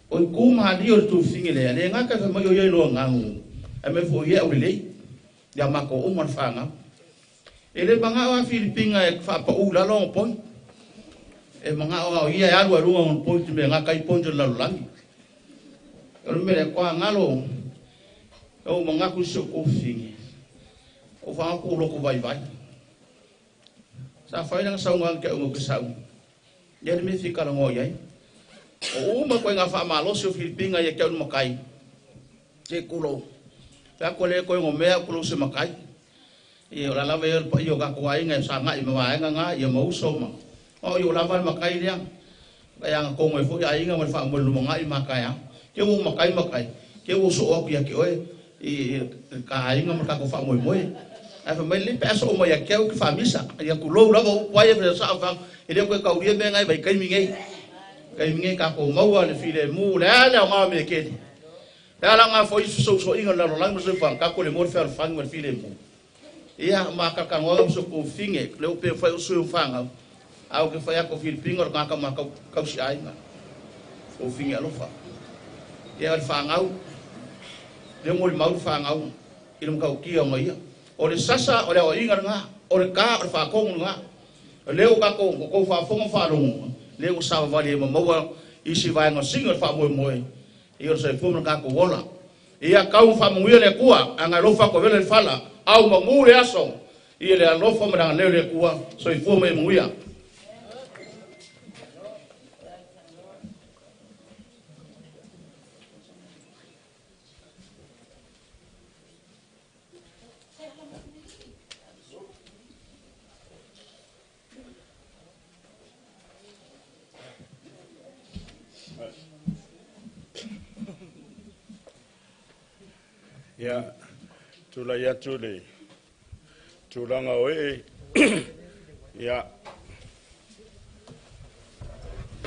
O ku ma li o tu finge le le ngaka fa mai o ye lo ngangu. E me fo ye au le lei. Ya ma ko o mo fanga. E le manga o Filipinga e fa pa u la lo poi. E manga o ia e alu alu o poi te me ngaka i poi te lalolagi. O le mea kwa ngalo o manga ku so ko finge. O fa ku lo ko vai vai. Sa fai nang sau ngang ke o ke sau. Ia le me fi kala ngoi ai. O uma koe ngā whaamalosi o Filipinga ia kia makai. Te kulo. Pea koe le koe ngō mea kulo se makai. Ia o la lava ia pa ia ka koa inga sa ngai ma vaenga ngā ia mauso ma. O ia o lava le makai lea. Ka ia ngā kongo e fo ia inga ma le whaamolu mangai makai a. Ke ua makai makai. Ke ua so oku ia ke oe i ka inga ma ka ko whaamoe moe. Ai fa mai le pe aso o mai a kia u ki whaamisa. Ia kulou lava u waia whae sa whang. E leo koe kauria me ngai vai kaimi ngei. Kaimi ngei ka ko maua le file mu le ale o ngā me keli. Le ala ngā fo isu so so inga lalo langi ma so whang. Ka ko le mo whea whang ma le file mu. Ia ma ka ka ngoa so ko finge le o pe whai o sui o whangau. Au ke whai ako Filipinga o ngā ka ma kausi ainga. O finge alofa. Ia le whangau. Le mo le mau whangau. I le mkau kia o ia. O le sasa o le o inga ngā. O le ka o le whakongu ngā. Le o kako ko whafonga whalongo. Le o sawa wali e mamaua isi vaenga singa o wha moe moe. Ia o sa fuma ngā ko wola. Ia kau whamunguia le kua. A ngā lofa ko vele le whala. Au mangu le aso. Ia le alofa ma leo le kua. So i fua mai munguia. Ia, tūlai atu le tūlanga o e. Ia,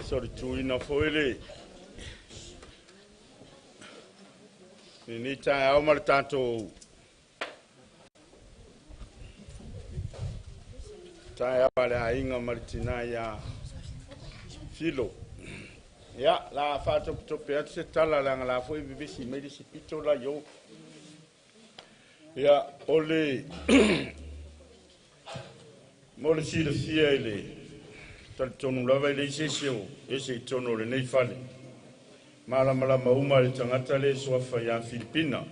sorry, tūina foi le. Ni tae au ma le tātou. Tae au le ainga ma le tina ia Filo. Ia, la whaatopotope atu se tala langa la foi vivisi mai le si pito la yo. Ia, o le mo le silafia i le talitonu lava i le isese o ese i tonu o lenei fale. Malamalama uma le tagata le suafa ia Filipina.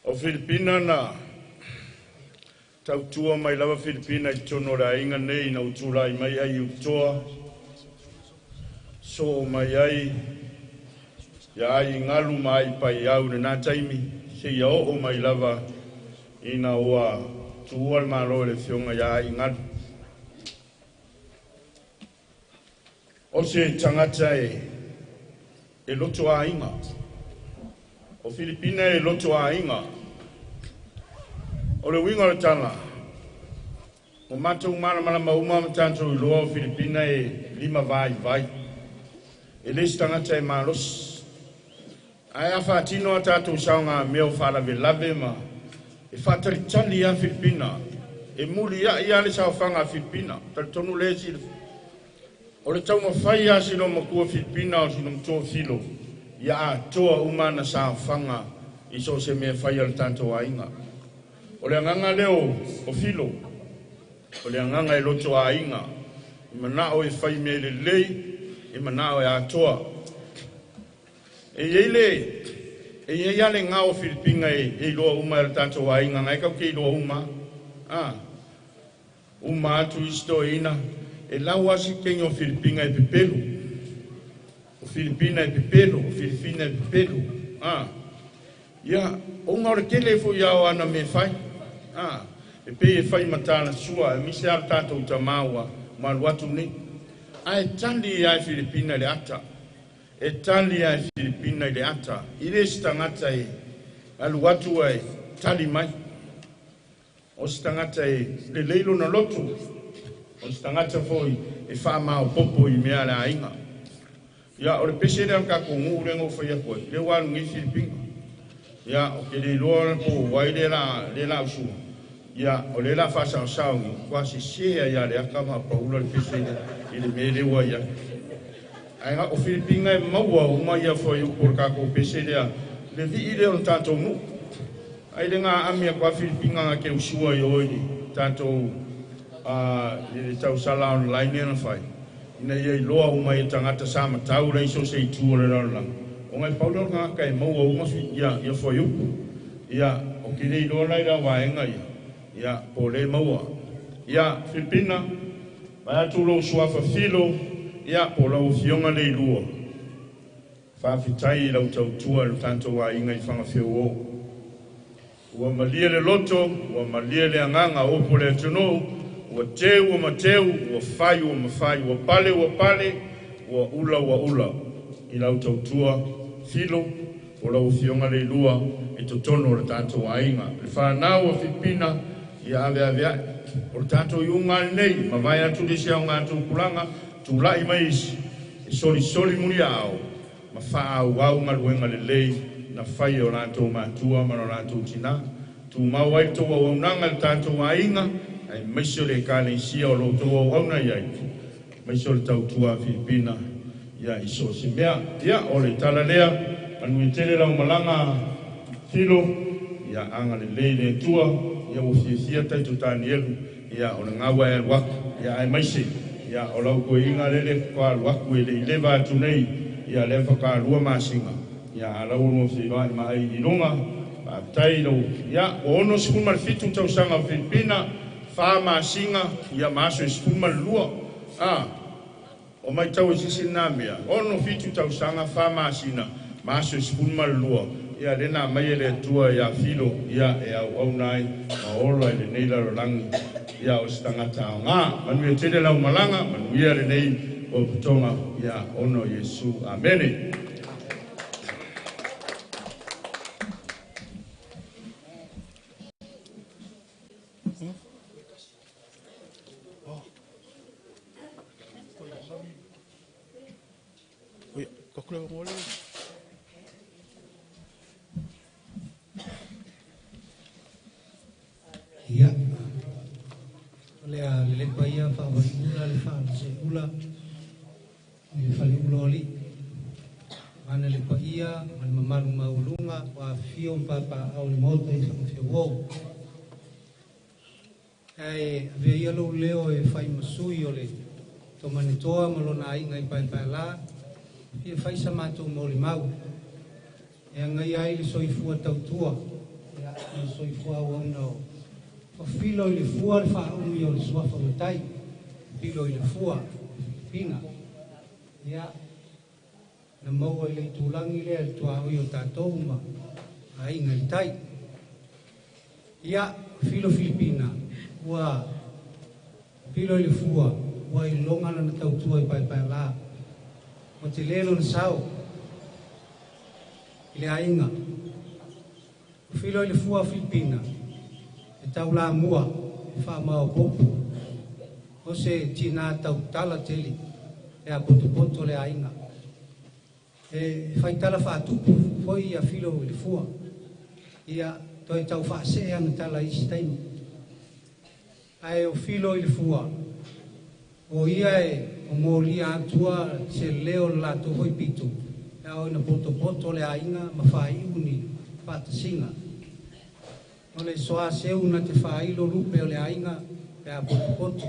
O Filipina na tautua mai lava Filipina i tonu o le aiga nei na utulai mai ai i utoa. So mai ai ia ai ngalu ma ai pai au le nā taimi. Se ia oo mai lava ina ua tuua le malo le fioga ia ai galu. O se tagata e loto aiga. O Filipina e loto aiga. O le uiga o le tala, o matou malamalama uma ma tatou iloa o Filipina e lima vaivai. E le se tagata e malosi. Ae a faatino a tatou saogamea o faalavelave ma e faatalitali a Filipina, e muliai a le saofaga a Filipina, talitonu le silafia. O le taumafai a sino matua Filipina o sino matua Filo, ia atoa uma na saofaga i so o se mea fai a le tatou aiga. O le agaga lea o Filo, o le agaga e loto aiga, e manao e fai mea lelei, e manao e atoa. E iai le e iai lava le gao o Filipina e iloa uma e le tatou aiga, na e kau ke iloa uma. Uma atu isi toeaina, e lau lava si kegi o Filipina e pepelu. O Filipina e pepelu, o Filipina e pepelu. Ia, ona o le tele foi ia o ana mea fai. E pei e fai matala sua, e mise a le tatou tamā ua malu atu nei. Ae tali lava e Filipina i le ata. E tali lava e Filipina i le ata. I le se tagata e alu atu ai tali mai. O se tagata e lelei lona loto. O se tagata foi e faamaopopo i mea a le aiga. Ia, o le pese lea o le tatou nuu lea na ou fai atu ai, lea ua alu nei Filipina. Ia, ou te le iloa po o ai lea la usua. Ia, o lea la faasaosao nei, ua sese ai ia Leaka ma Paula le pese i le mea lea ua i ai. Ae o Filipina e maua uma ia fuaiupu o le tatou pese lea, le vii lea o le tatou nuu. Ai le ngā ami a kwa Filipina nga ke usua i oi le tatou i le tausala online na fai. Ina ia iloa uma i tagata sa matau le iso se itu o le lalolagi. O ngai paula o ngā ka e maua uma ia fuaiupu. Ia, o ke le iloa lai la waenga ia. Ia, po le maua. Ia, Filipina, vai atu lou suafa Filo, ia, po lau fionga le ilua. Faafetai i lau tautua i le tatou aiga i Fagafeu o. Ua malie le loto, ua malie le agaga o upu o le atunuu, ua teu ua mateu, ua fai ua mafai, ua pale ua pale, ua ula ua ula. I lau tautua Filo, o lau fionga le ilua, i totonu o le tatou aiga. Le whanau o Filipina, ia ave ave ai. O le tatou iuga lenei, mavae atu le isi aoga tupulaga, tulai mai isi, e solisoli muliao, ma faaauau galuega lelei na fai e o latou matua ma lo latou tinā. Tumau ai le tou auaunaga i le tatou aiga, aemaise o le ekalesia o lo outou auauna i ai, aemaise o le tautua a Filipina ia i so o se mea. Ia, o le tala lea, manuia tele lau malaga Filo, ia agalelei le Atua, ia ua fiafia taito Tanielu, ia o le gaua e alu atu, ia aemaise, ia o lau toeaina lele faatoa alu atu e le i leva atu nei, ia lea faatoa 2 masina, ia a lau ua feiloai ma ai i luga, faafetai lau, ia ua 67 tausaga o Filipina, 4 masina, ia ma aso e 12, o maitau e sisi lena mea, 67 tausaga, 4 masina, ma aso e 12, ia le na mai e le Atua ia Filo, ia e auauna ai ma ola i lenei lalolagi, ia o se tagata aoga. Manuia tele lau malaga, manuia lenei potopotoga, ia ona o Iesu. Amene. Ia, o le a lelepa ia faavaiula le faalaseula i le faleula o alii. Ana le paia ma le mamalu maualuga ua afifio ma papaaao i le Maota i Fagafeu o. Ae avea ia lou leo e fai ma sui o le Tomanetoa ma lona aiga i Paepaelā, fia fai sa matou molimau. E agaia ai le soifua tautua, ia, ma le soifua auauna o o filo i le fua le faaumi o le suafa matai, filo i le fua, Filipina. Ia, na maua i le itulagi lea le tuaoi o tatou ma aiga i tai. Ia, filo Filipina, ua filo i le fua, ua iloga lana tautua i Paepaelā. O te lelo na sao i le aiga. O Filo i le Fua Filipina e taulamua e faamaopopo o se tinā tautala tele e apotopoto le aiga. E faitala faatupu foi ia Filo i le Fua. Ia toe tau faasee ana tala isi taimi. Ae o Filo i le Fua, o ia e o molia atua se leo le latou foi pito, e ao ina potopoto le aiga ma faaiu ni faatasiga. O le soa seu na te faailo lupe o le aiga pe a potopoto.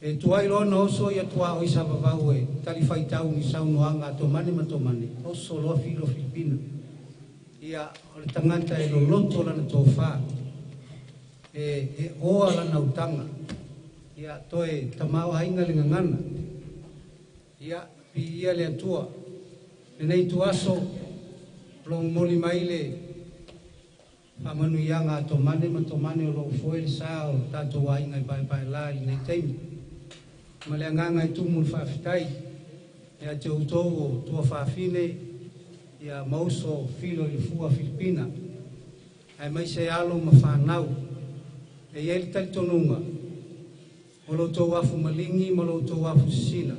E tuai loa na oso ia tua o isa vavau e tali faitau ni saunoaga a tomane ma tomane, oso loa Filo Filipina. Ia o le tagata e loloto lana tofā, e oa lana utaga, ia toe tamao aiga le gagana. Ia piia le Atua. Lenei tuaso o loo momoli mai le faamanuiaga a tomane ma tomane o loo foe le sa o tatou aiga i paepaelā i lenei taimi. Ma le agaga e tumu le faafetai ia te outou o tua faafine ia mauso Filo i le Fua Filipina, ae mai se alo ma whanau. E iai le talitonuga o lo tou afu maligi ma lo tou afu sisina.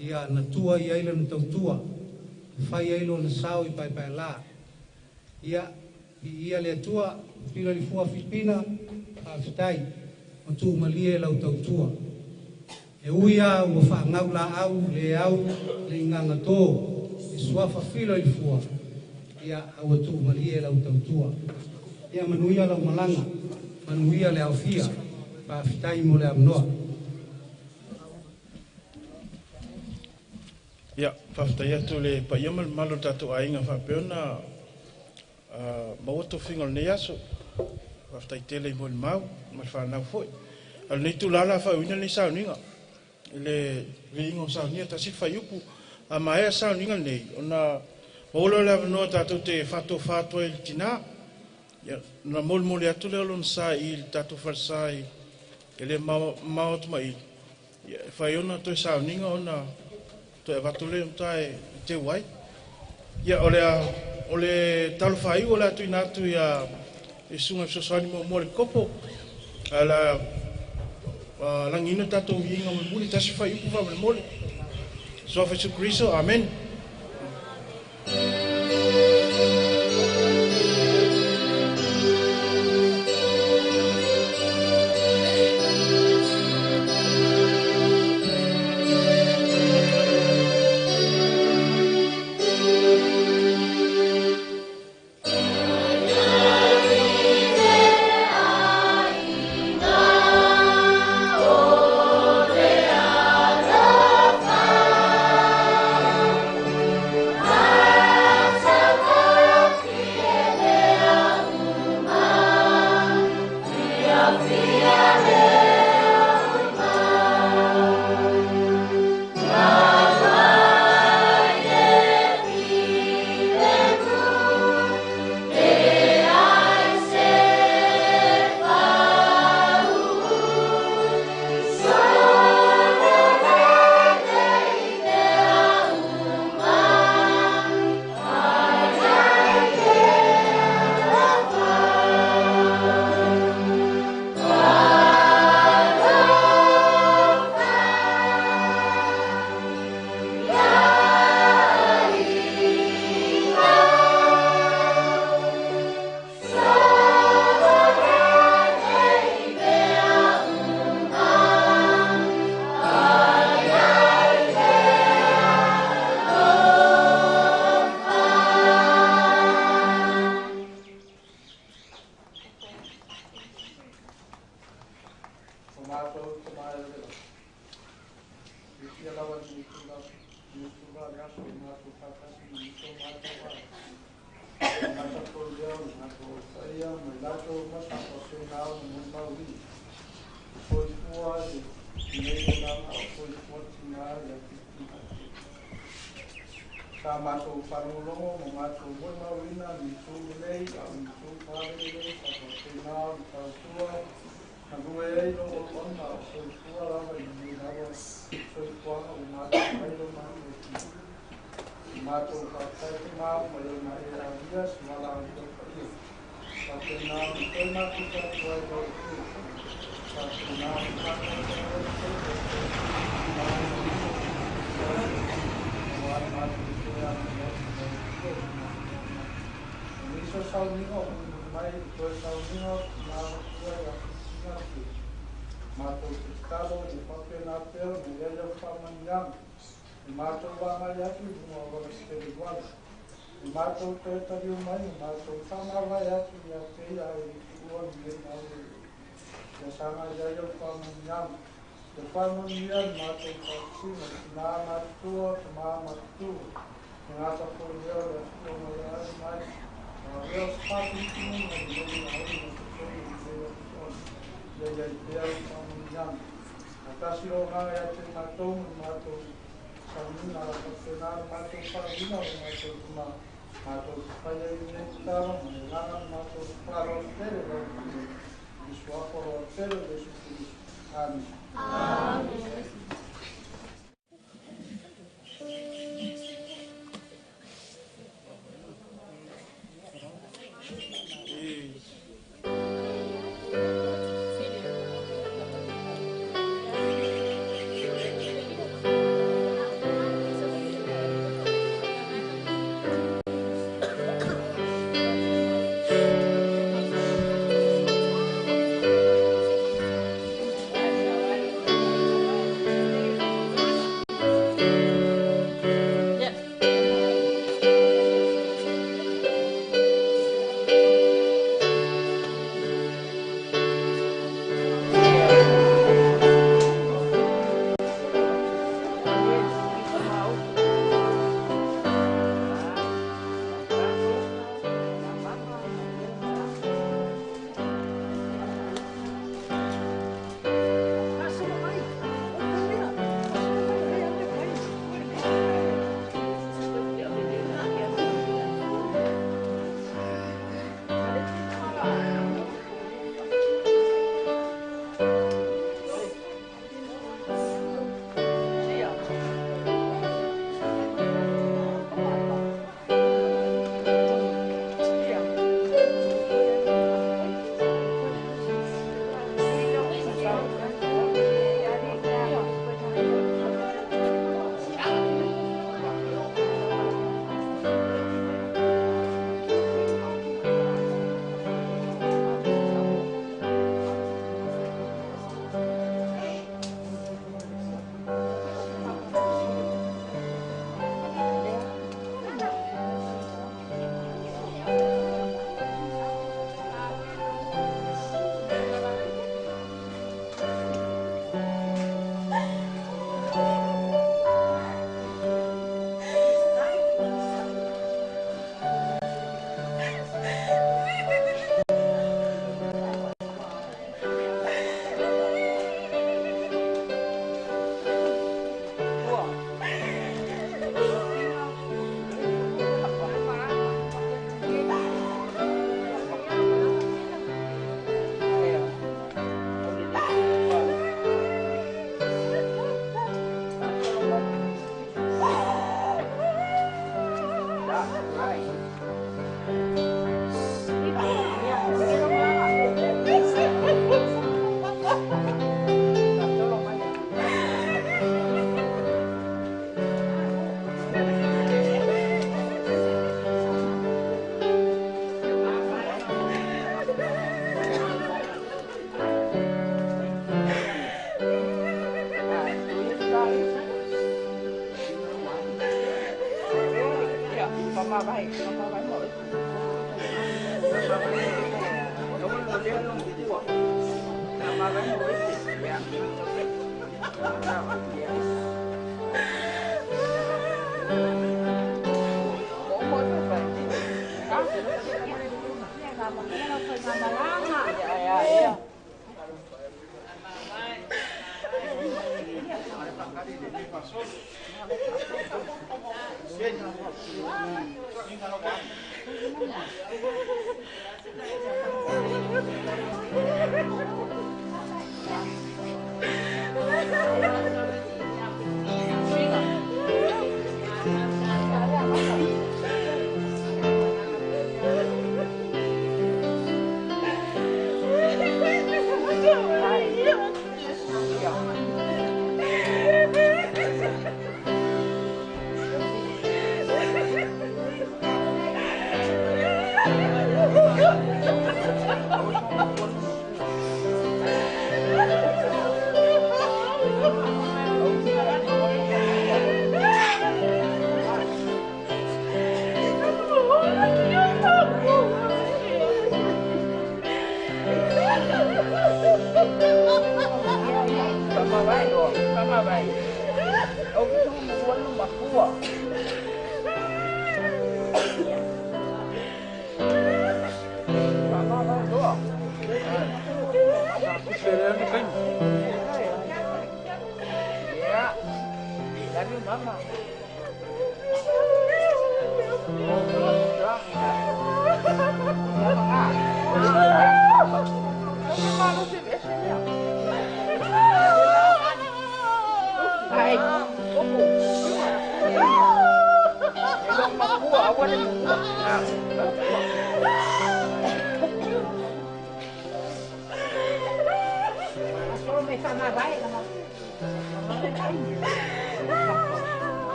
Ia na tua i ai lana tautua, fai ai lona sao i paepaelā. Ia, i ia le Atua, Filo i le Fua Filipina, faafetai, o tuumalie lau tautua. E ui a ua faagau laau le au le igagatō, e suafa Filo i le Fua, ia aua tuumalie lau tautua. Ia manuia lau malaga, manuia le aofia, faafetai mo le avanoa. Ia, faafetai atu le paia ma le mamalu o le tatou aiga faapea ona maua tofiga o lenei aso. Faafetai tele i molimau ma le whanau foi. A lenei tulaga la faauina lenei sauniga i le viiga o saunia tasi faiupu. A maea sauniga lenei, ona maua lea o le avanoa tatou te faatofa atu ai i le tinā. Ia, na molimoli atu lea o lona sa i le tatou falesa i e le mamao atu mai i. Ia, e fai ona toe sauniga ona toe avatu lea uta e teu ai. Ia, o le talo whaiu o le atu ina atu ia i sunga fesoasoani mo le kopo. Ala langina tatou viiga molimoli tasi faiupu faamolemole. Soa Jesu Kristo, amen. Matou whātai ngā ma le na e a ia si wala o te whaia. Whātena o te matou tātua i rau te. Whātena o te tātua i rau te. Niso sauninga o mai toe sauninga nā matua i a te. Mātou te talo i whapena peo me ia whamanianga. I mātou wāngai atu i runga o wana te wala. I mātou te tariu mai, i mātou whamawai atu i a te ia i ua me nau e. Ia sanga ia ia whamanianga. Te whamania i mātou whakasina, te nā matua, te mā matua. Te ngāta kōreo i a tua mai ai mai. Ngā reo whakapitinu mai i reo au i te tonu i te reo tonu. Ia ia i te au whamanianga. A tasi o ngā ia te mātou i mātou Saunina la whakatena mātou wharawina o mātou tuma mātou te whaia i nei taro ma le langa mātou wharo tere rau kuro i suaporo tere Yesu Kristo. Amen. Amen.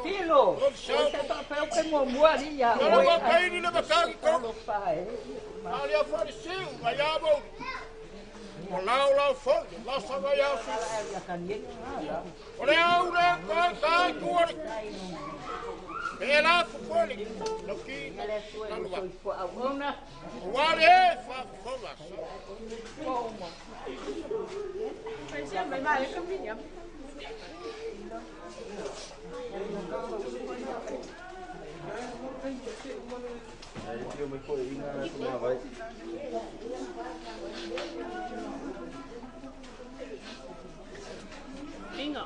Tilo, o se pa pe o ke mo mua li ya. Ora wa kai ni le makaki ko. Ali a farisiu, ai amo. O lau lau fo, la sa va ya su. O le au le ka ka ku ori. E la fu fo le. Lo ki na lu va. Wa le fa fo va. Inga.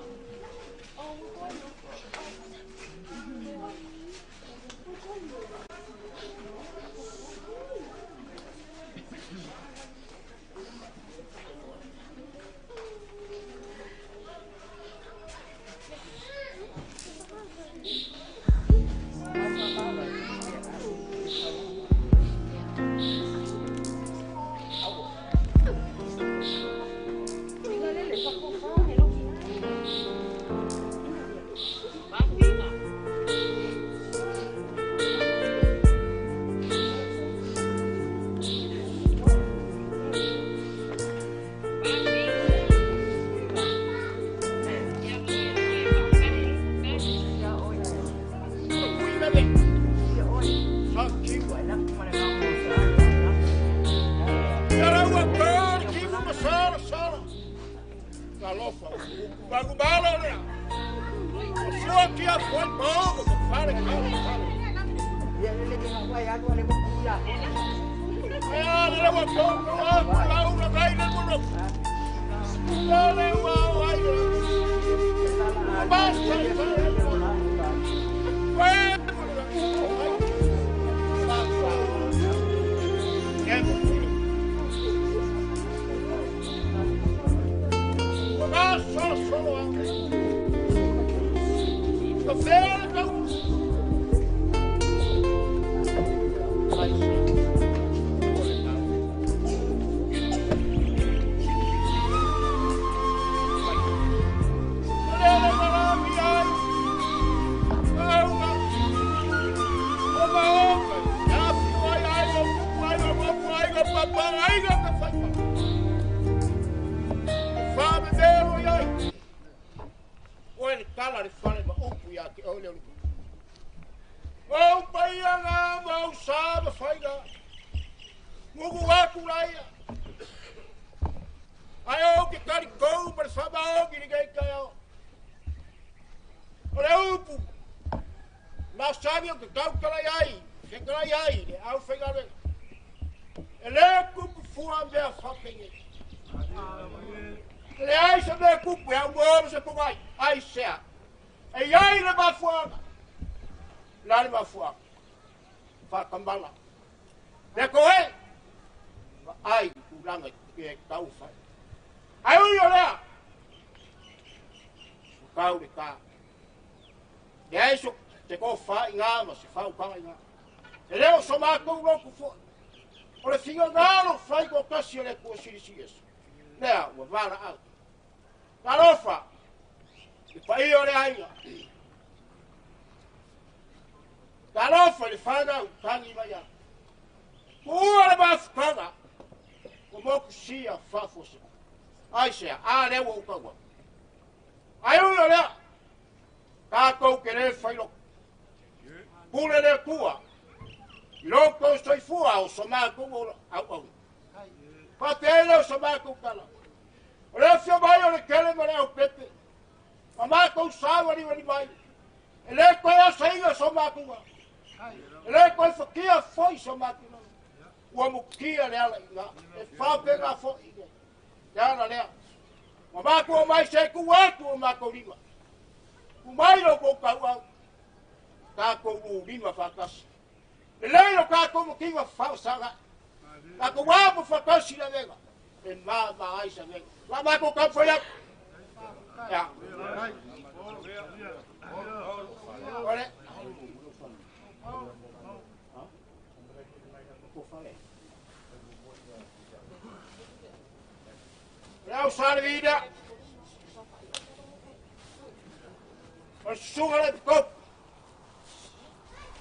O le susuga le epikopo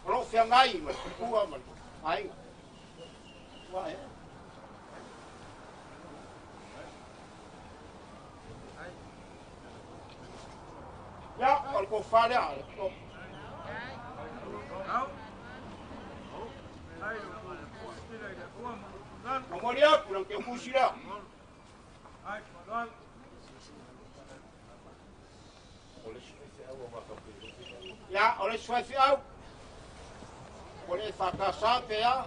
o loo feagai ma le faletua ma le aiga ua e. Ia, o le tofa lea a le epikopo. Momoli atu le teukusi lea. Ia, o le isi faifeau o le faatasa pe a.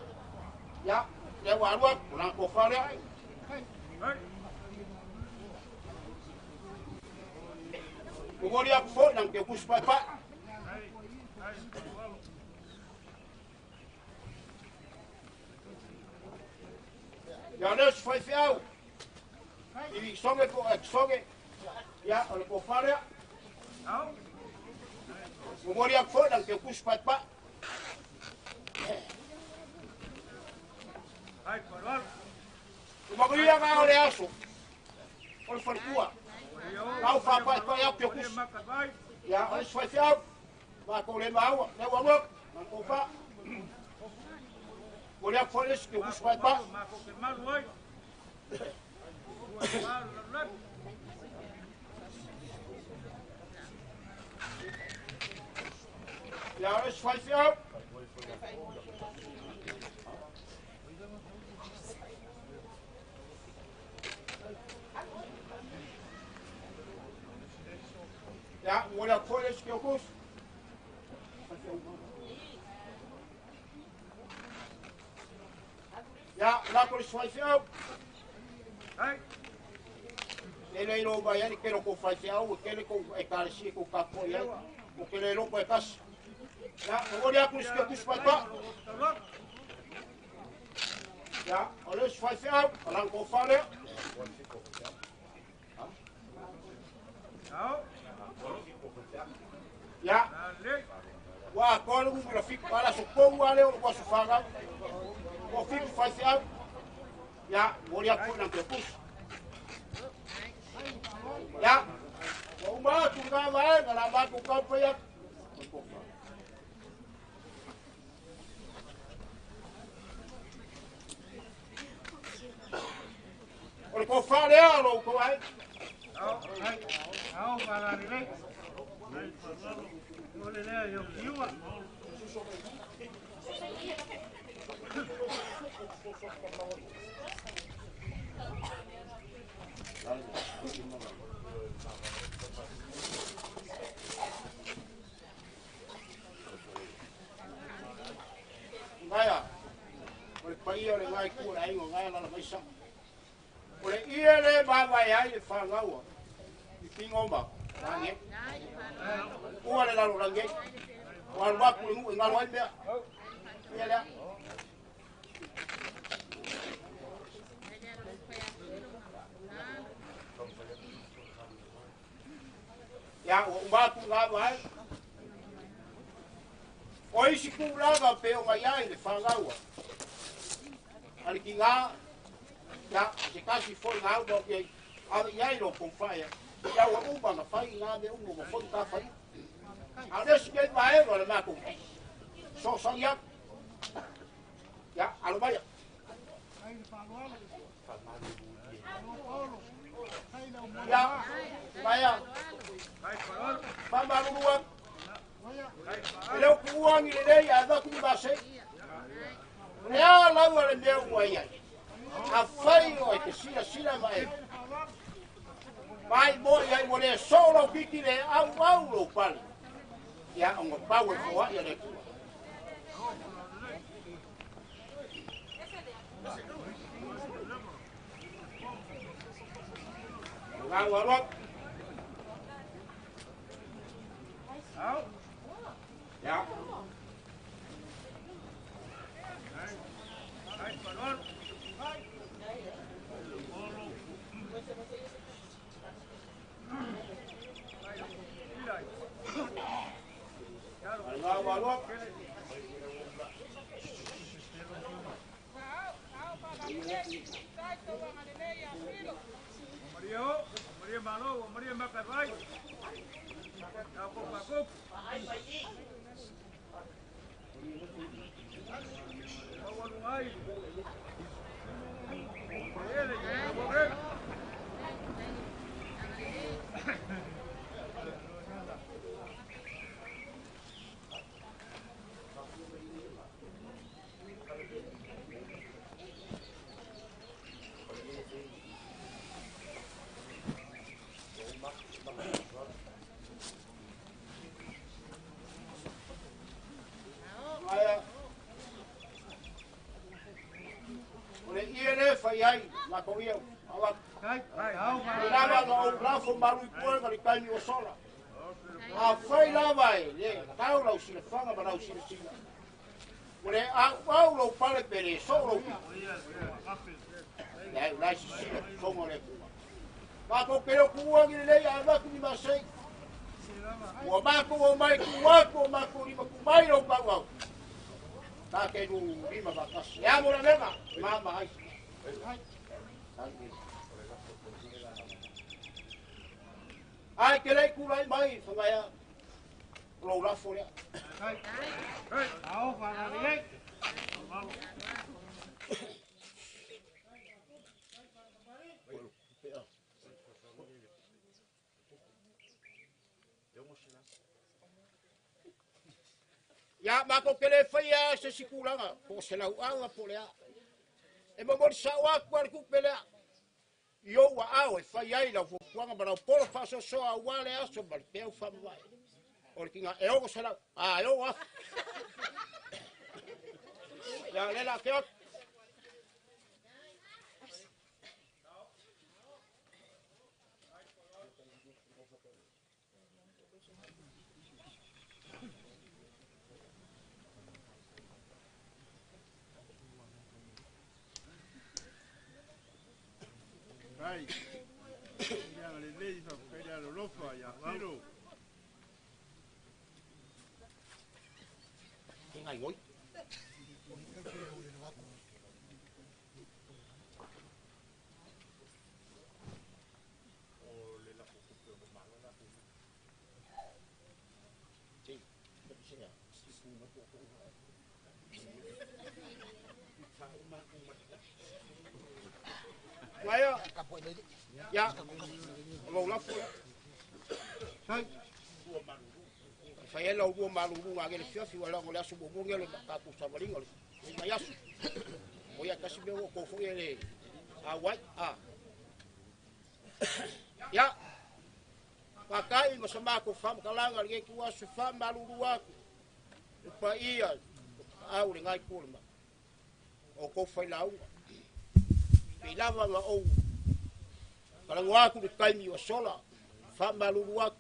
Ia, lea ua alu atu o lana tofa lea. Momoli atu foi lana teukusi paepae. Ia, o le isi faifeau i soge po o soge. Ia, o le tofa lea. Momoli atu foi lana teukusi paepae. Umaguia ngā o le aso o le faletua. Lau whāpaepae au teukusi. Ia, o le isi faifeau mātou le maua, lea ua alu atu lana tofa. Momoli atu foi le isi teukusi paepae. Ia, o le isi faifeau. Ia, momoli atu foi le isi teukusi. Ia, lako le isi faifeau. E le ilo mai ai le tele o kou faifeau, e tele kou ekalesia kou tapuai ai. O ke le iloa e tasi. Ia, momoli atu le isi teukusi paepae. Ia, o le isi faifeau, o lana tofa lea. Ia, ua atoa le numera 7, ala so tou lava lea o le aso fanau. Ua 7 faifeau. Ia, momoli atu foi lana teukusi. Ia, ua uma atu lena vaega la matou taumafai atu. O le tofa lea o lo outou aiga. Gaia, o le paia o le ngai tu o le aiga o gaia lala mai sa. O le ia le mavae ai le whangaua i pingo ma langi. Ua le lalo langi. O alu atu le nuu i ngalo ai mea. Ia lea. Ia, ua uma atu ngā vae. O isi kūlaga pe o ngai ai le whangaua. Ale ki ngā, ia, se kasi foi ngā uma o ave i ai lo kongwhaia. Ia ua uma na whai ngā me umu ma foi tā whai. A le si kei vaega le mākou. So sangi atu. Ia, alo maia. Ia, maia. Whamaruru atu. E leo kuuangi le lei a dhaku ni masei. Le a laua le mea ua iai. A whai o e te sila sila ma e. Mai mo iai mo le so lau kiki le au au lau pale. Ia onga pau e foa ia le kua. Ngā ua Ya. Aia. O le ie le fai ai, matou ia, avatu. Le lava na ou lafo malu i tua ma le taimi ua sola. Afai lava e le tau lau silafaga ma lau silasila. Ua le auau lou pale pe le soo lou pito. Leai, o la e sisila fofoga o le Atua. Matou te le o tuua ni lelei ae avatu ni masei. Ua matou omai tuu atu o matou lima tuu mai lou pauau. Ta te lu lima faatasi. E amo le avega, mama ai. Ae te le i tulai mai Fagaea, o lou lafo lea. Ia, matou te le faia se isi tulaga, po o se lauaga po o le a. E momoli sao atu lava le tupe lea i ou aao e fai ai lau fuafuaga ma lau polo faasoasoa aua le aso ma le peau faamavae. O le tiga e 600, a e 6,000. Ia, lea la te atu. Ai. Ia lelei fa faafetai alolofa ia Filo. Ngai ngoi. Maia. Ia. O lou lafo lea. E fai ai lau lua maluluga age le fiafi ua leaga o le aso muamua lenei o le tatou savaliga o le vaiaso. O ia tasi mea ua outou foi e le auai. A. Ia. Faata'i ma sa matou faamatalaga i lenei ituaso e faamalulu atu le paia o tapaau i lena itu o le malu. O outou failauga. Pei lava na ou talanoa atu i le taimi ua sola, faamalulu atu.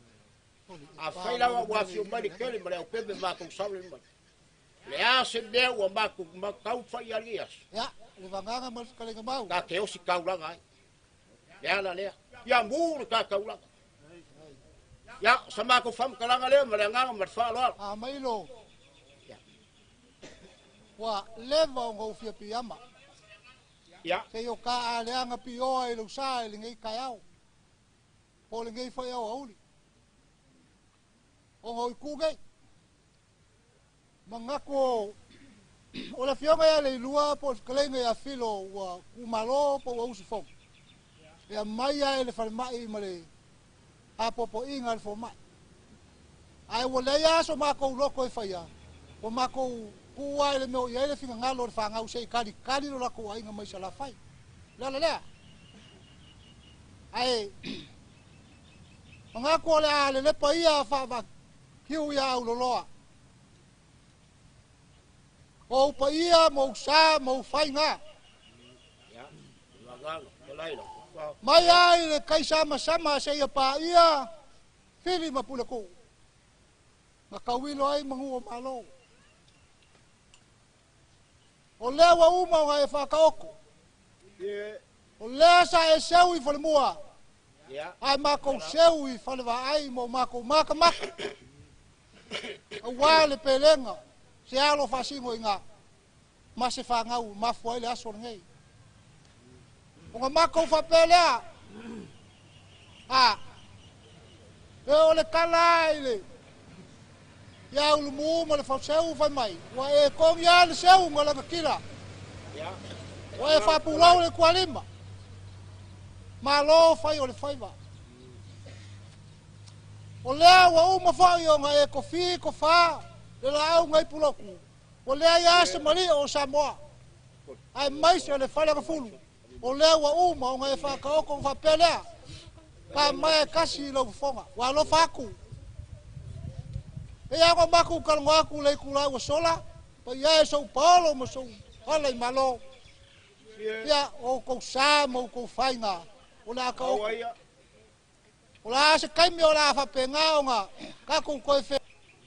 Afai lava ua afio mai le tele ma le aupepe matou saole mai. Le a se mea ua matou tau fai i lenei aso. Ia, le vagaga ma le fetalaiga mau. Ta te osi taulaga ai. Le ala lea. Ia mu le ta taulaga. Ia, sa matou faamatalaga lea ma le agaga ma le faaaloalo. A mai lo. Ua leva ona ou fia piiama. Ia. Seia o ka aleaga pioa i lou sa i lenei taeao. Po o lenei foi aoauli. Ona o itu nei. Manatu o o le afioga ia Leilua po o le fetalaiga ia Filo ua kumalo po ua usufono, e aumai lava i le falemai ma le apoapoaiga a le fomai. Ae ua leai lava so matou loto e faia, ua matou tuu lava i le mea o i ai le finagalo o le fanau se i talitali lo latou aiga mai Salafai. O le ala lea. Ae manatu o le a lelepa ia faavakiu ia Auloloa. O ou paia ma ou sa ma ou faiga. Mai lava i le kaisamasama seia paia Fili ma Puletuu, na tauilo ai manu o Malo. O lea ua uma ona e faataoto. O lea sa e seu i falemua, ae matou seu i falevaai ma o matou matamata, aua le pelega, se alo faasino i ina, ma se fanau e mafua ai le aso lenei. Ona matou faapea lea, a, E o le tala i le ia ulumu ma le fauseu fai mai. Ua e kongi a le seu ma lana kila. Ua e faapulau le tualima. Malo fai o le faiva. O lea ua uma foi ona e tofi tofa le laau nai pulotu. Ua leai lava se malio o Samoa. Aemaise le Faleagafulu. O lea ua uma ona e faataoto ona faapea lea. Pa mai e kasi i lau fofoga. Ua alofa atu. E ia ona matou talanoa atu le itula ua sola. Paia e sou paolo ma sou ala i malo. Ia, o outou sa ma outou faiga o le a taoto. O le a se taimi o le a faapena ona tatou toe fe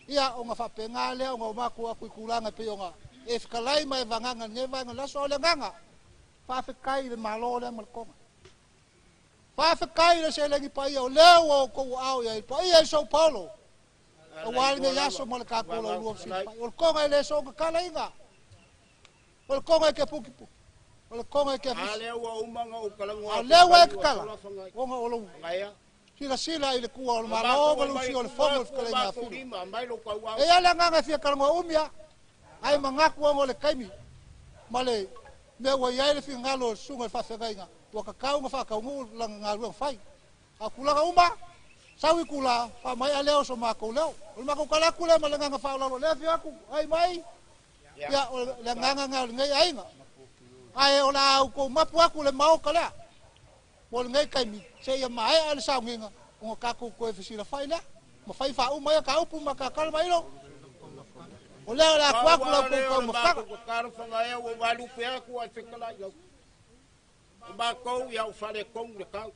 ia ona faapena lea ona o matou atu i tulaga e pei ona e fetalai ma e vagaga i lenei vaega o le aso. O le agaga, faafetai i le Malo lea ma le Toga. Faafetai i le seleni paia o lea ua outou aao i ai, paia i São Paulo, aua lenei aso ma le tatou laulua fesilafai. O le Toga e le soona talaina. O le toga e ke pukipuki. O le toga e ke afisi. A lea ua e tatala, ona o lou silasila i le tua o le Malo ma le usia o le Fono i le fetalaiga a Filo. E i ai le agaga e fia talanoa umi lava, ae manatu ona o le taimi ma le mea ua i ai le finagalo o le susuga i le faafeagaiga, ua tatau ona faataunuu lana galuega fai. A o tulaga uma, sau i tula, faamaea lea o so matou leo. O le matou tala atu lea ma le agaga faaaloalo, o lea e afio atu, ai mai, Ia, o le agaga lena o lenei aiga. Ae o le a outou mapu atu le maota lea mo lenei taimi, seia maea le sauniga ona tatou toe fesilafai lea ma fai faauma ia ta upu ma ta tala mailo. O lea o le a atu atu la outou taumafataga. O matou ia ua faaletonu le tau.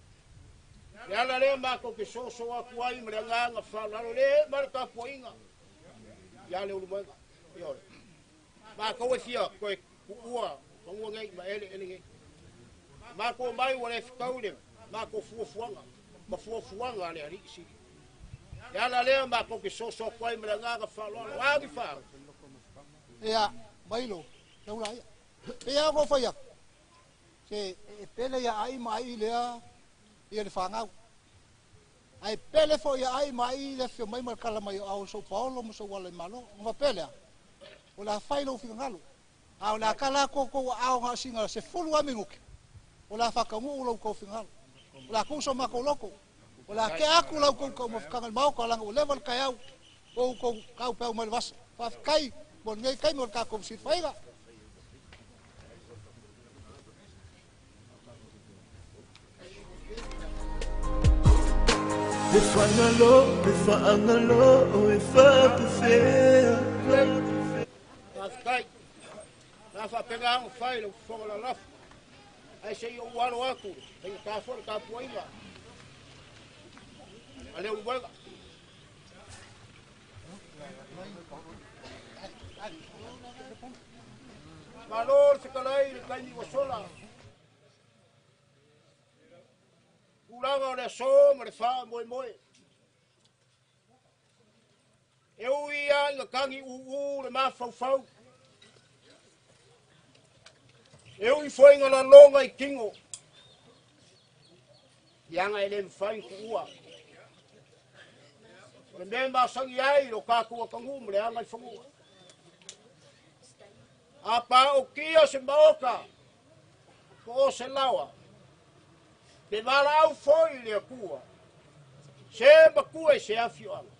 Le ala lea matou te soso atu ai ma le agaga faaaloalo le ee mai le tapuaiga ia Leulumoega. Ioe. Matou e fia toe tuua fanua nei ma eleele nei. Matou omai ua le fetau le matou fuafuaga ma fuafuaga a le Alii Sili. Le ala lea matou te soso atu ai ma le agaga faaaloalo. A ni faa? Ia, mailo, laula ia. Pei lava ona ou fai atu, Se e pele ia ai ma ai lea ia le fanau. Ae pele foi ia ai ma ai le afifio mai ma le tala mai o au sou paolo ma sou ala i malo. Ona faapea lea, o le a fai lou finagalo. A o le a tala atu outou aao na o sina 10 lava minute, o le a faataunuu lo outou finagalo. O le a tuu so matou loto. O le a tea atu la outou taumafataga i le maota leaga ua leva le taeao o outou taupeau mai le vasa. Faafetai mo lenei taimi o le tatou fesilafaiga. Pe faagalo, pe faagalo, e faapefea. Faafetai. Na faapena ona fai lau fofoga lalafo. Ae se i ou alo atu, faigata foi le tapuaiga a Leulumoega. Malo le fetalai i le taimi ua sola. Tulaga o le aso ma le faamoemoe. E ui lava ina tagi uu le mafaufau. E ui foi ina laloga i tino. Leaga e le mafai ona tuua. O le mea e masani ai lo tatou atunuu ma le agaifanua. A paotia se maota po o se laoa, pe valaau foi i le Atua, se matua i se afioaga,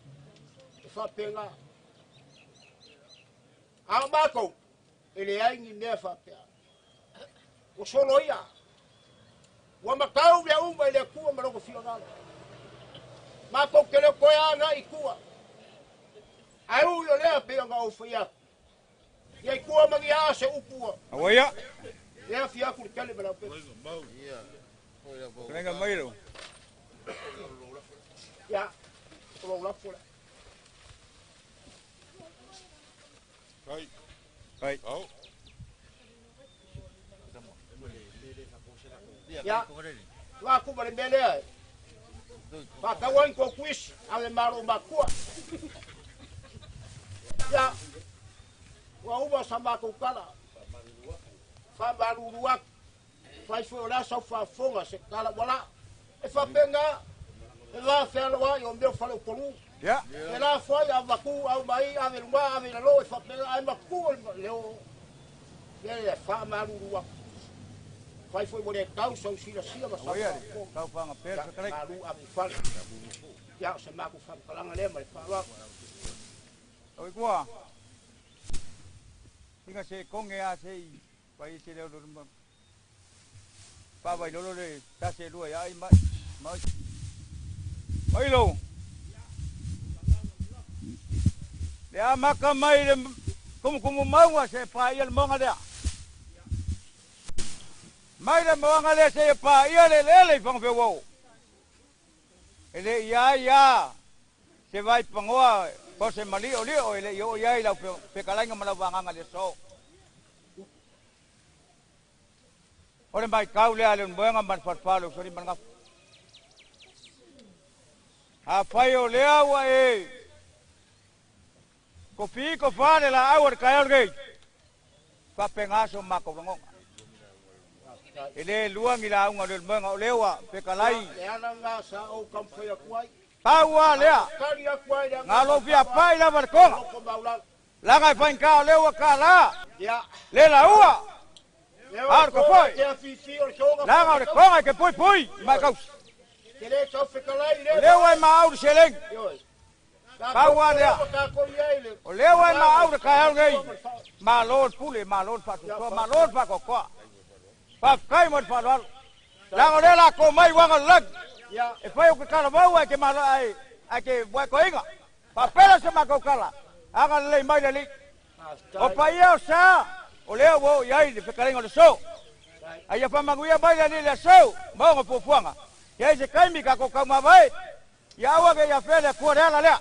e faapena. A o matou, e leai ni mea faapea. Ua soloia. Ua matau mea uma i le Atua ma lona finagalo. Matou te le toe agai i tua. Ae ui o lea pei ona ou fai atu. Ia i tua ma ni a se upu ua. Aua ia. E afi atu le tele ma le aupepe. Lenga mai lo. Ia, o lou lafo lea. Kai. Kai. Au. Ia, ua atu ma le mea lea e faatau ai ni tou isi a le Malo matua. Ia, ua uma sa matou tala, faamalulu atu, fai foi o le a sau faafofoga se tala ua laa. E faapena, E va fealoai o mea o faleupolu. E lafo ai avatu aumai ave i luga ave i lalo e faapena ae matua le leo lea e faamalulu atu. Fai foi ua le tau sau silasila ma sau faafofoga. Malu ave i fale. Ia o se matou faamatalaga lea ma le faaaloalo. Oi kua. Inga se konge a se i pai se leo lolo pa vai lolo le ta se lua ya ai mai mai mai lo le a maka mai le kumu kumu maunga se pa ia le monga lea mai le moanga lea se pa ia le lele i whangawhewau. E le ia ia se vai pangoa po se mali o lio e le i o ia i lau pe kalainga ma lau vanganga le so. O le mai kau lea le moenga ma le whatwhalo sori mangafu. A whai o lea ua e ko fi ko whare la au o le kai o le gei. Whapengaso mako rangonga. E le luangi la unga le moenga o lea pe kalai. Le ana ngā sa o kamwhai aku ai. Paua lea. Kari aku ai le Ngā lo fia pai lava le konga. Langa e whainga o lea ka la. Le la ua. Ar ka foi. Langa o le konga ke pui pui. Mai kausi. O lea ua e ma au le seleng. Paua lea. O lea ua e ma au le kai au nei. Ma lo le pule, ma lo le whatutoa, ma lo le whakokoa. Whawhkai mo le whalualu. Langa o lea la ko mai wanga le lagi. E whai o ke kala mau ai ke malo ai ai ke wai ko inga. Whapela se makau kala. Anga le lei mai le li. O paia o sa. O lea ua o iai le whekarenga o le so. Ai ia whamanguia mai le li le so. Maunga fuafuanga. Ia i se kaimi ka ko kau mawai. Ia aua ke ia whele kua le ala lea.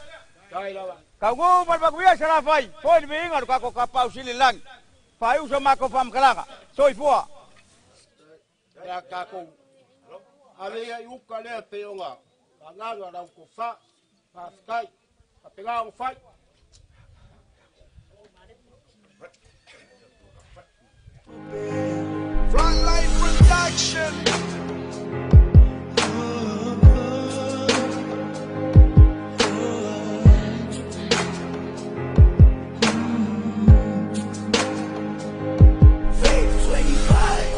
Kau ngu malmaguia se la whai. Foi ni mihinga lo kako ka pau sili langi. Whai uso mako whamkalanga. Soifua. Lea kākou. Ave ia i uka lea pe o ngā. Ngā lau ko wha. Whawhikai. Ka penga o whai. Frontline Production. Faith 25.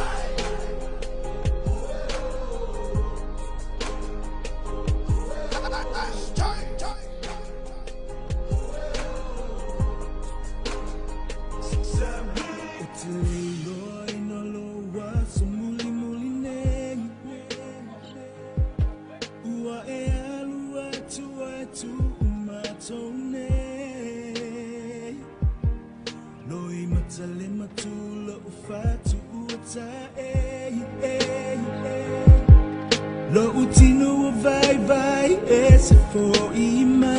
Lo utino vai vai ese foi mai.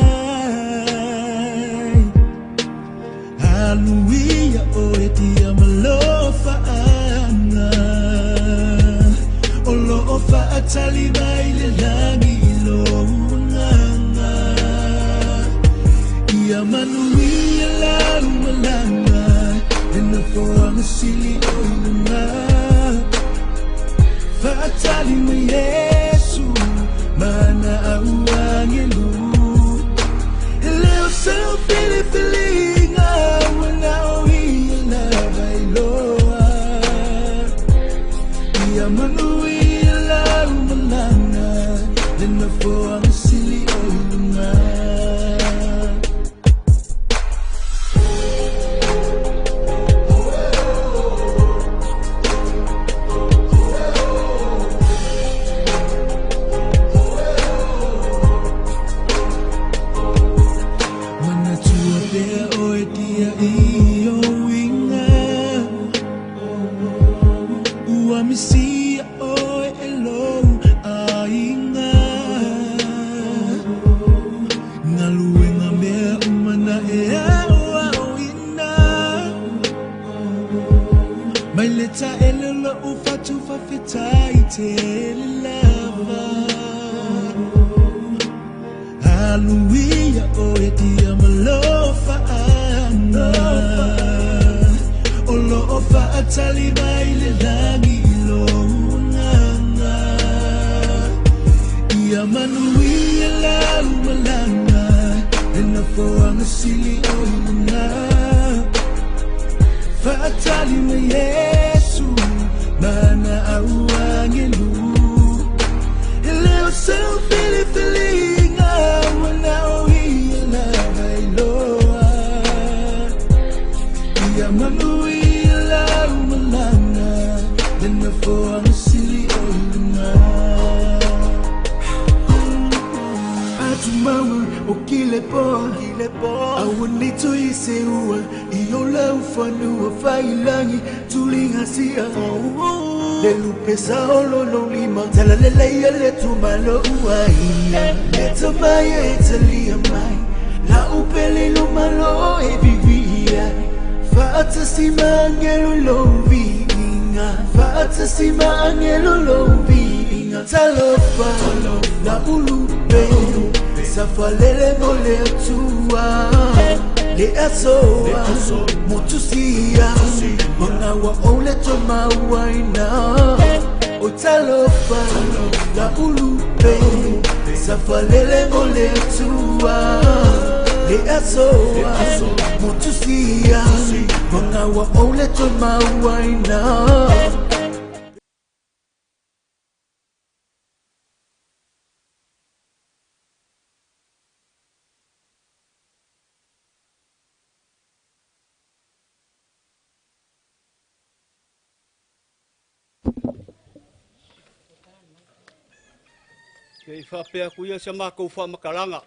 Hallelujah o e tia malofa ana. O lo ofa atali mai le langi lo nganga. Ia manuia la umalanga. Ena foanga sili o ilunga. Fatali mo Yesu mana au angelu. Leo sa pili-pilinga wana o ia lava iloa. Ia manuia la umalanga. Lena foanga sili o ilunga. Hallelujah, o e tia malofa ana. O lo ofa atali mai le langi i lo nganga. Ia manuia lau malaga Le nofoaga sili o i luga Faatali mai Iesu ma ana au agelu E le o sau filifiliga Ua na o ia lava e iloa Ia manuia lau malaga Le nofoaga sili o i luga Atumaua o kilepoa Aua nei toe seua I o lau fanua faiilagi Tuliga sia Le lupe sa o lona lima Talalelei le tumalo uaina Le tamai e talia mai La upele lo malo e vivia Faatasi ma angelo lo viiga Faatasi ma angelo lo viiga Talofa la ulupe Safalele mo le Atua Le asoa Motusia Magaua o le tomauaina O talofa la ulupe Safalele mo le Atua Le asoa Motusia Magaua o le tomauaina. Se i faapea atu ia sa matou faamatalaga.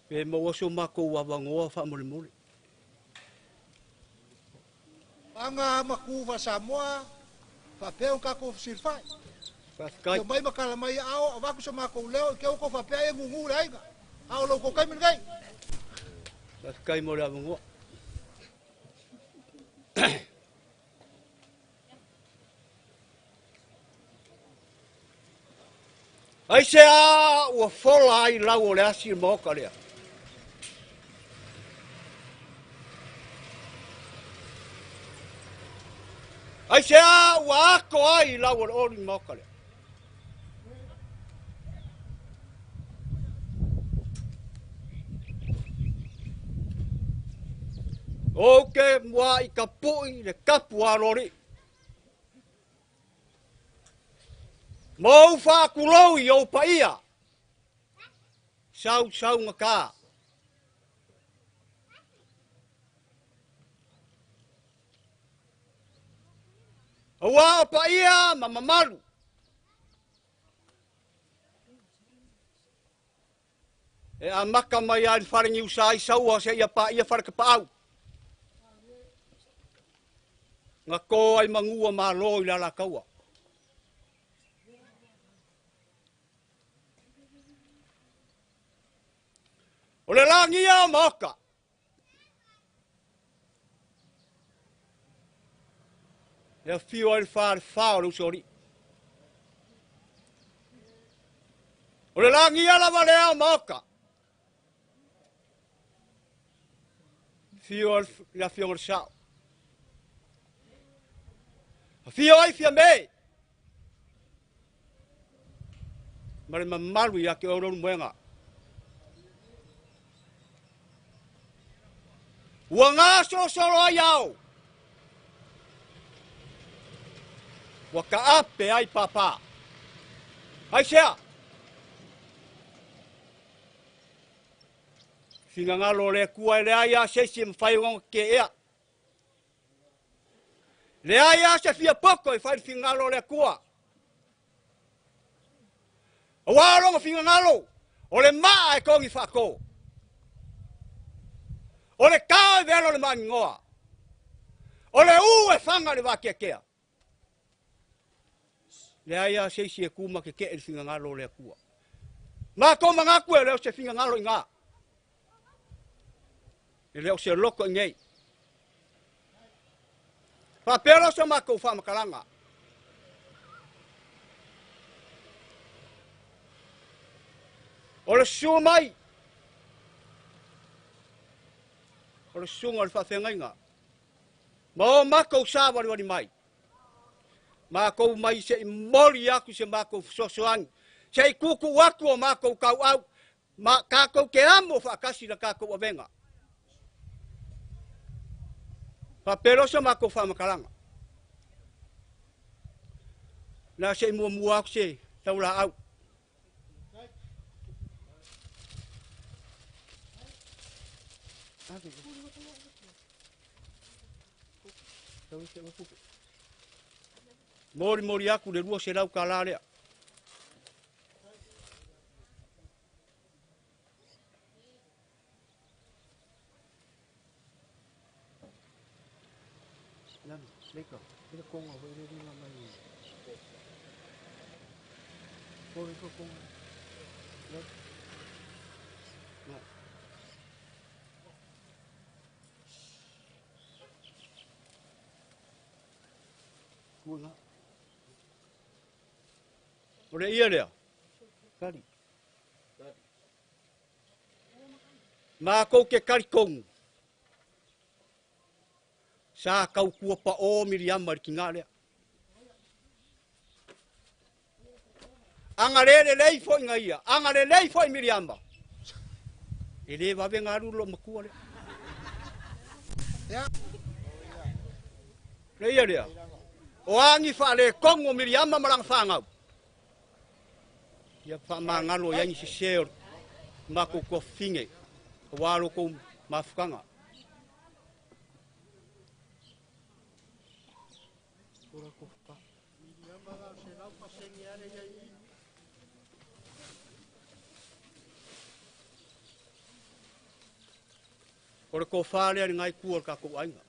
Pe maua so matou avanoa faamolemole. Aga maku fa Samoa faapea ona tatou fesilafai. Faafetai. Afio mai ma tala mai aao avatu so matou leo i te ua outou faapea e gugu le aiga. A o lo outou taimi lenei. Faafetai mo le avanoa. Aisea ua fola ai lau o le asi i le maota lea? Aisea ua ato ai lau o le oli i le maota lea? Ou te mua'i tapu'i le tapu a aloalii. Ma ou faatulou i ou paia, sausaugata. Aua o paia ma mamalu. E amata mai lava i le fale niusa i Saua seia paia Faletapaau. Na to ai manu a Malo i le Alataua. O le lagia o Maota. E afio ai le falefa o le usoalii. O le lagia lava lea o Maota. Afio ai le afioga i le Sao. Afio ai Fiame ma le mamalu ia te oe Leulumoega. Ua gasolosolo ai ao, ua taape ai papa. Aisea? Finagalo o le Atua e leai lava se isi e mafai ona tetea. Leai lava se fia poto e fai le finagalo o le Atua. Aua o lona finagalo, o le maa e togi faato. O le tao e velo le maaninoa. O le u e faga i le vateatea. Leai lava se isi e tu ma tetee i le finagalo o le Atua. Matou manatu e le o se finagalo i ina. E le o se loto i nei. Faapea lea o sa matou faamatalaga. O le susu mai o le susuga o le faafeagaiga. Ma o makou sāwaliwali mai. Makou mai se i moli aku se makou fesoasoani. Se i kūkū aku o makou kauʻau. Ma kākou ke amo faatasi la kākou avega. Faapea se makou faamatalaga. Na se i muamua aku se taulaau. Moli moli aku le 200 kālā lea. O le ia lea. Kari. Mākou ke kalikonu. Sa kau kua pa o Miriama i ki ngā lea. Anga le le lei foi ngā ia. Anga le lei foi Miriama. E le wawe ngā ruro makua lea. Le ia lea. O angi wha le kongo Miriama maranga whangau. Ia wha mangalo ia ngi se o mako ko finge. O walo ko mafukanga. O le ko whālea ni ngai kua o ka kou ainga.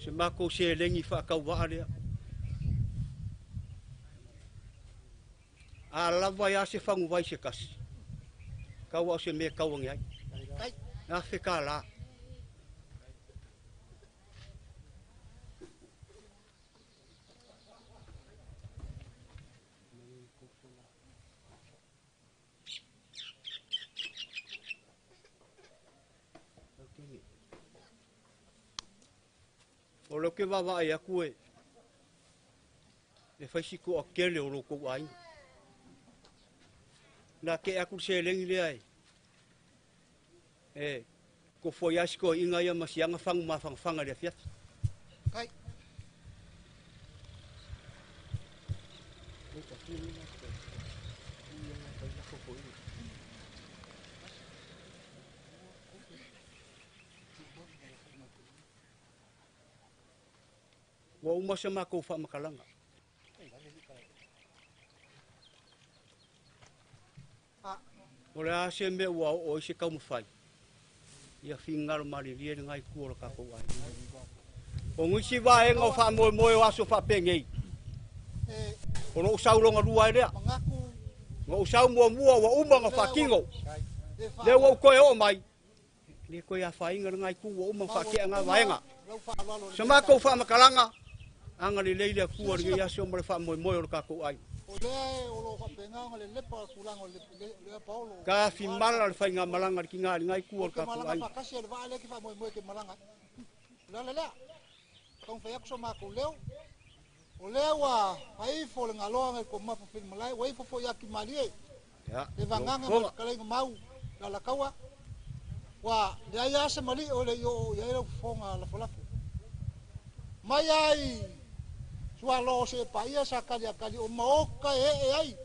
Se mako se lengi whaakau waalea. A lava ia se whangu vai se kasi. Kau au se mea kauangi ai. Nā wheka la. O leo ke wawa ai aku e. E whaisi ko a kele o loko ainga. Nā ke aku se lengi lea e. E, ko foi asiko inga ia masianga fangu ma fanga fanga le fiat. Kai. Ua uma se makou faamatalaga. O le a se mea ua oo ai se taumafai. Ia fingalo malilie le ngai kua o le tatou aiga. O nisi vaega o faamoemoe o aso faapenei. O lou sauloga lua ai lea. Na ou sau muamua ua uma na faatino. Lea ua ou toe oo mai. Le koe afaina le ngai ku ua uma na faatea ngā vaega. Se matou faamatalaga, anga lelei le Atua i lenei aso ma le faamoemoe o le tatou aiga. Ka fimala le faigamalaga le kiga i lengai ku o le tatou aiga. O lea ua faifo le galoaga i komafa filimalae, ua ifo foi aki malie. Le vagaga ma le fetalaiga mau le alataua, ua leai lava se mali'i o le i oo i ai lau fofoga lafolafo. Mai ai sualo o se paia sa kaliakali o maoka e ee ai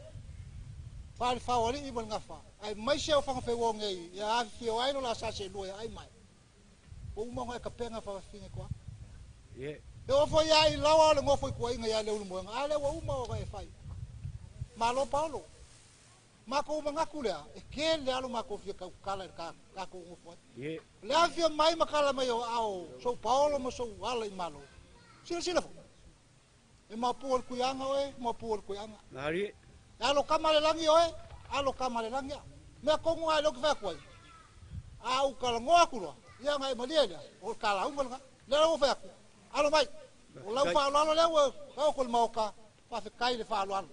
fa le faoali'i ma le gafa, aemaise o fagafeuoge e afifio ai lo la sa seelua e aai mai. Ua uma ona e tapena faafafine koa. E oo foi lava i laoa o le nofo i tuaiga ia Leulumoega, a lea ua uma ona e fai. Malo Paolo. Matou manatu lea, e tele lava lo matou fia tautala i le tatou nofo ai. O le afifio mai ma tala mai o aao sou Paolo ma sou ala i Malo. Silasila foi. E maopu o le kuiaga oe, maopu o le kuiaga. E alo kama le lagi oe, alo kama le lagi a. Mea tonu lava lea ou te fai atu ai, a ou talanoa atu loa, Ia ngai malia lea, o le kalauga lena. Lea la ua fai atu, alo mai. O lau faaaloalo lea ua kao ko le maoka, faafetai le faaaloalo.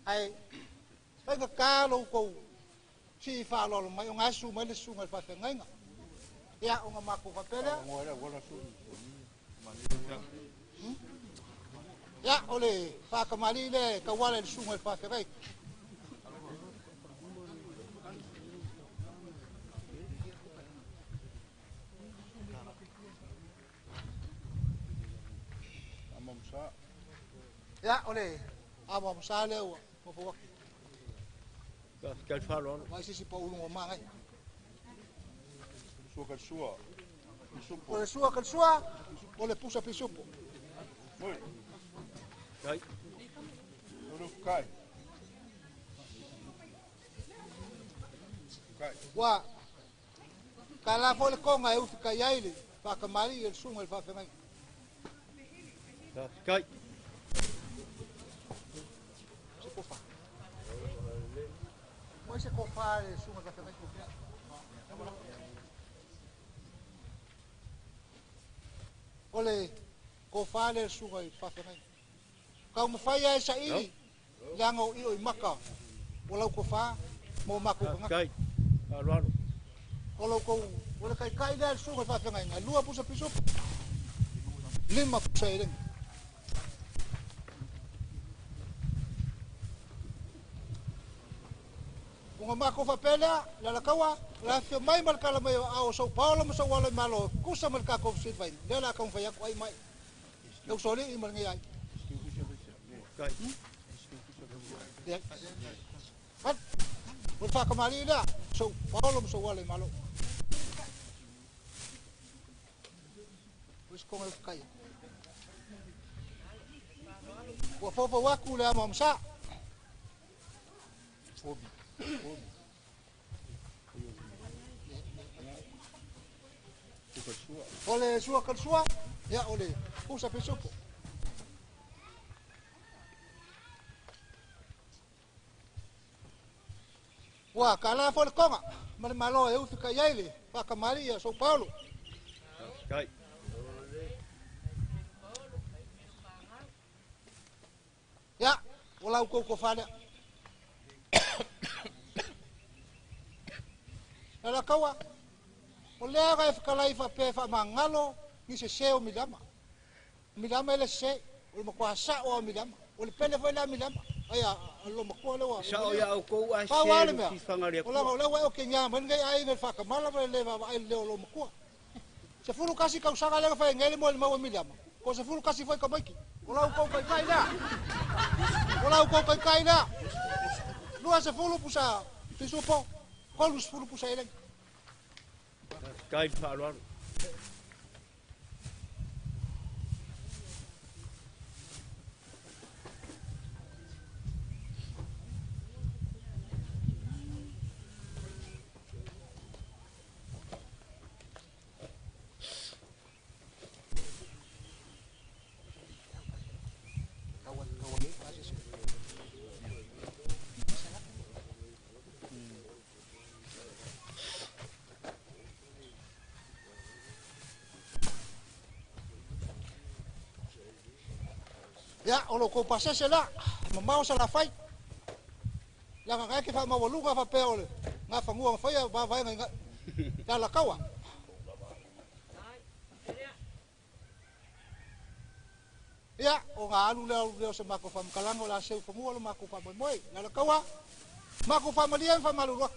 Ae faigata lou tou sii faaaloalo mai, o gasu mai le susuga i le faafeagaiga. Ia, ona matou faapea lea. Ia, o le faakamali'i lea e tauala i le susuga i le faafeagaiga. Ia, o le amoamosa lea ua mafau atu. Faafetai le faaaloalo. Mai sisi pa uluga o magai. Sua ka sua. O le sua ka sua, o le pusa pisupo. Moi. Kai. Uru kai. Kai. Ua, ka la fo le konga e ufi kai ai le whakamari i le sunga i le whawhengai. Kai. Se kofa. Moi se kofa le sunga i le whawhengai. O le kofa le sunga i le whawhengai. Kau mawhai ai sa ili, leanga o iyo i maka, o lau kofa, mo mako kanga. Kai. Alo. O lau kou, o le kai kai lea le sunga i whawhengai. Ngai lua pusa pisupu, lima pusa i lengi. Unga mako whapelea, le alakaua, le awhio mai ma le kala mai o sau paola ma sau ala i malo, kusa ma le kako silvain, lea la kaung whai aku ai mai. Lau soli i ma le ngai ai. Ia. Pat, o le whakamari lea, sau paola ma sau ala i malo. Uis konga uwhakai. Ua fofo waku le ama msa. O le sua kalsua, ia o le pusa pisupo. Ua, ka la fo le konga, ma le malo e ufi ka iaile, whakamari ia São Paulo. Kai. Ia, o lau kouko whalea. La kaua, o lea ga e whakalai whapea whamangalo ni se se o milama. Milama ele se, o le makoa sa o milama. O le pele foi la milama. Ai a lo makoa lewa. Sa o ia au kou a se le si whangaria kua. O langa o lewa e o ke ngā mani ngai ai ngai whakamala ma le lewa ai leo lo makoa. Se fulu kasi kausaga lea whai ngele mo le maua milama. Ko se fulu kasi foi kamaiki. O lau kou kai kai lea. O lau kou kai kai lea. Lua se fulu pusa pisupo. Kolus fulu pusa eleng. Kai faaaloalo. Ia, o lo kou pasese la, mamao sa la fai. La nga ke fa mawaluga fa pe o le nga fangua nga fai ba vai nga ya la kawa. Ia, o nga alu leo leo se mako fa mkalango la seu fangua lo mako fa moi moi. La la kawa. Mako fa malia fa malulu.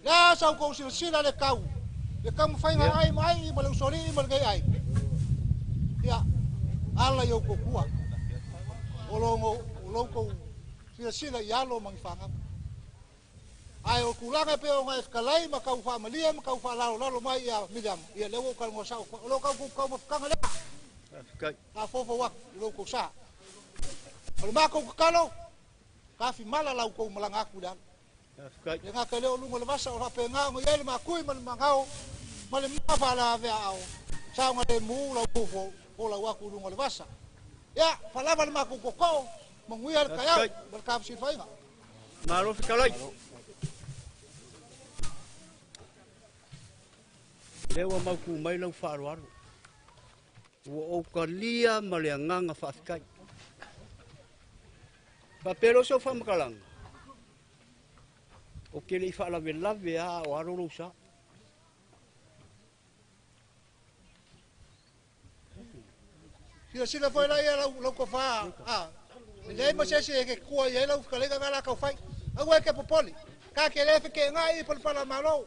La sa kou sila le kau. Le kau fai nga ai mai ma le usori ma le ai. Ia, ala yo kokua. O longo o loko sila sila i alo mangifanga. Ai o kulanga pe o ngai kalai ma kau fa malia ma kau fa lalo lalo mai ia miliam. Ia lewo kal ngosa o lo kau kau ma kanga le. Kai. Ka fofo wa lo ko sa. O le mako kalo ka fi mala lau ko malanga ku dal. Kai. Le ngaka le o lungo le vasa o rape nga ngo yele ma kui ma mangao ma le ma fa la ve ao. Sa nga le mu la ku fo o la wa ku lungo le vasa. Ia, falava le mako koko, manguia le kayau, ma le ka fi fainga. Malo fi kalai. Lea ua mautu mai lau faaaloalo. Ua ou talia ma le agaga faafetai. Faapea loa sau faamatalaga, ou te le i faalavelave lava o alo lou sa. Silasila foi la ia lau tofa, a e leai ma se isi e ke kua i ai lau fetalaiga na la taufai. Aua e ke popole, ka ke le feteenai i palapala malo.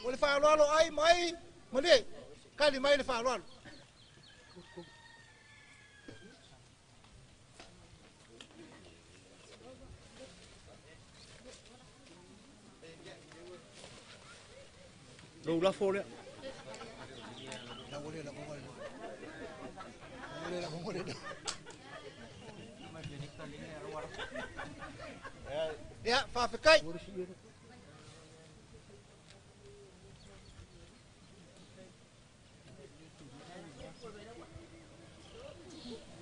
O le faaaloalo ai mai, malie, kali mai le faaaloalo. Lou lafo lea. Ia, faafetai.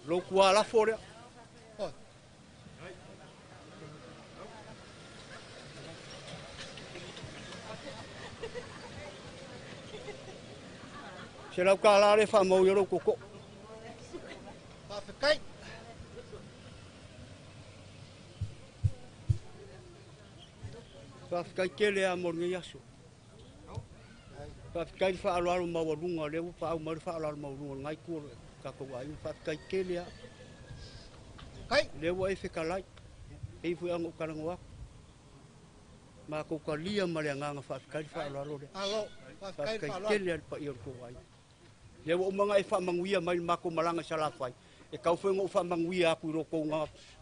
Lou tua lafo lea. Se lau ka la le whamau i lou koko. Faafetai. Faafetai tele a mo lenei aso. Faafetai le faaaloalo maualuga lea ua paau mai le faaaloalo maualuga o lenai itu o le tatou aiga. Faafetai tele a. Lea ua e fetalai. Pei foi ona ou talanoa atu. Matou talia ma le agaga faafetai le faaaloalo lea. Alo, faafetai le Faafetai faaaloalo. tele a le paia o le tou aiga. Lea ua uma ona e faamanuia mai le matou malaga i Salafai. E tau foi ona ou faamanuia atu i lo tou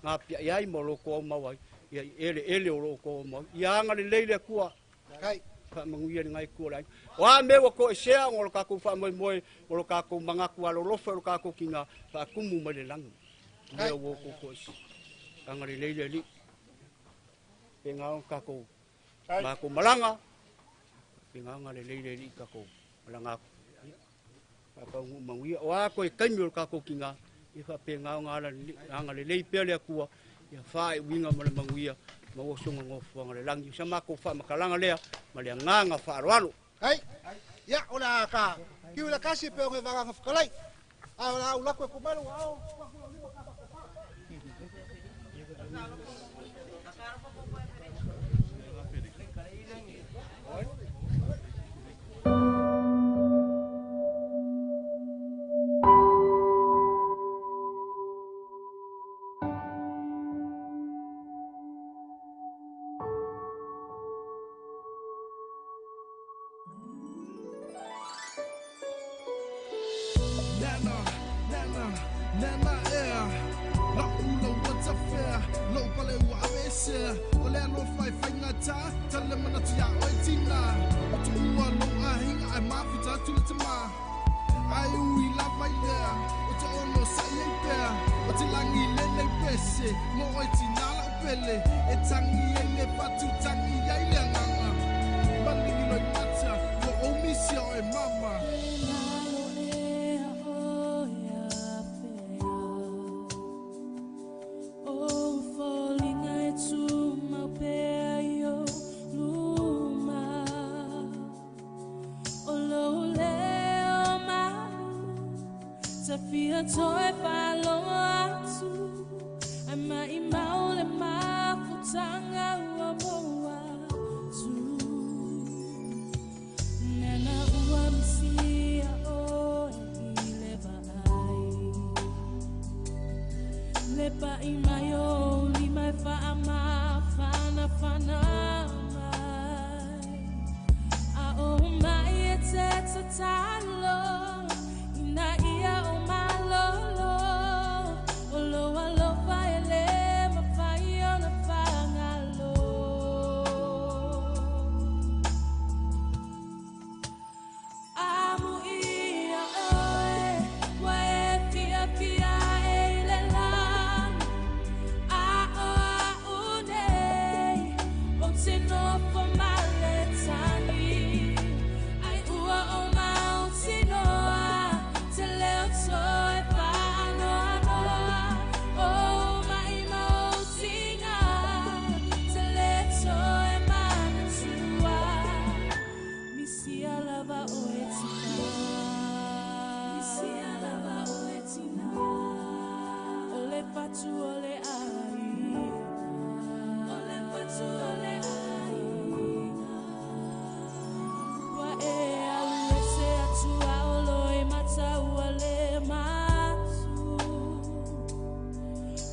gapiai ai ma lo tou aumau ai. Ia i eleele o lo tou aumau. Ia agalelei le Atua. Faamanuia lenai itu o le aiga. O a mea ua toesea ona o le tatou faamoemoe, o lo tatou manatu alolofa, o lo tatou tiga faatumu mai le lagi. Mea ua outou toesea. Agalelei le Alii. Pena ona tatou matou malaga. Pena agalelei le Alii tatou malaga atu. Faataunuu manuia. O a toe taimi o le tatou tiga, ia faapena ona agalelei pea le Atua, ia faaiuiga ma le manuia, maua soga nofoaga le lagi. O sa matou faamatalaga lea ma le agaga faaaloalo. Ai, ia, o le a ka kiu la kasi pe o nge vaganga whakalai. A o le a ulako e kumalu ao. Nana, nana, nana ea. La ula wata fea, lo pale ua avesea. O le alo fai fai ngā tā, tale mana tu ia oi tina. O tu ua lo ahinga ai mafuta tu le tama. Ai ui la vai lea, o te ono sa i ei pea. O te langi le nei pese, mo oi tina la upele. E tangi e le patu tangi ai le nganga. Malingi loi mata, mo o misia o e mama. Toi whaloa atu, ai mai maule mafutanga ua moa tu. Nena ua misia oe i le vaai. Le pai mai o lima e whaama whana whana mai. A o mai e te tatalo, ina ia o malolo. O lo alofa e le mawhai o na whangalo. Amu ia oe, wa e fia fia e i le lani. A o a unei, o te nofo male tangi. Ai ua o mau tinoa, te leo toe whaanoa noa. O mai mau tinga, te le toe manatua. Misia lava o e tina. e alu ese atu a olo i mataua le matu.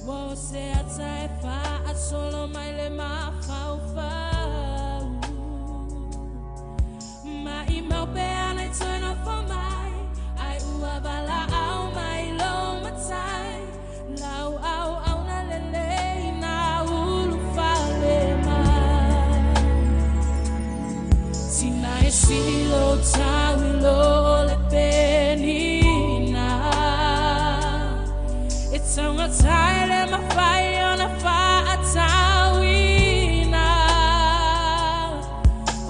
Ua o se ata e faasolo mai le mafaufau. Maimau pe ana i toe nofo mai, ai ua valaau mai lou matai. Lau auauna lelei na ulufale mai. Tina e sili lou tau i lo le penina. E taugata e le mafai ona faatauina.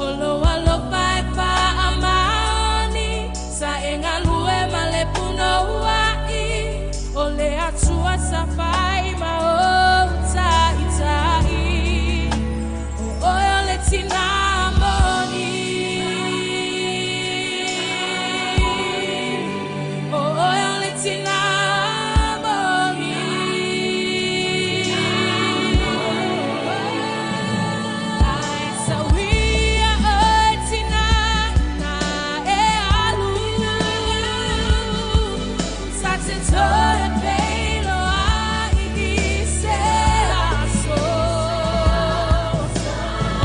O lou alofa e faamaoni, sa e galue ma le punouai. O le Atua sa fai ma ou taitai. O oe o le tina moni. O oe o le tina moni. Ai sauia oe tina na e alu. Sa te toe peiloai i se aso.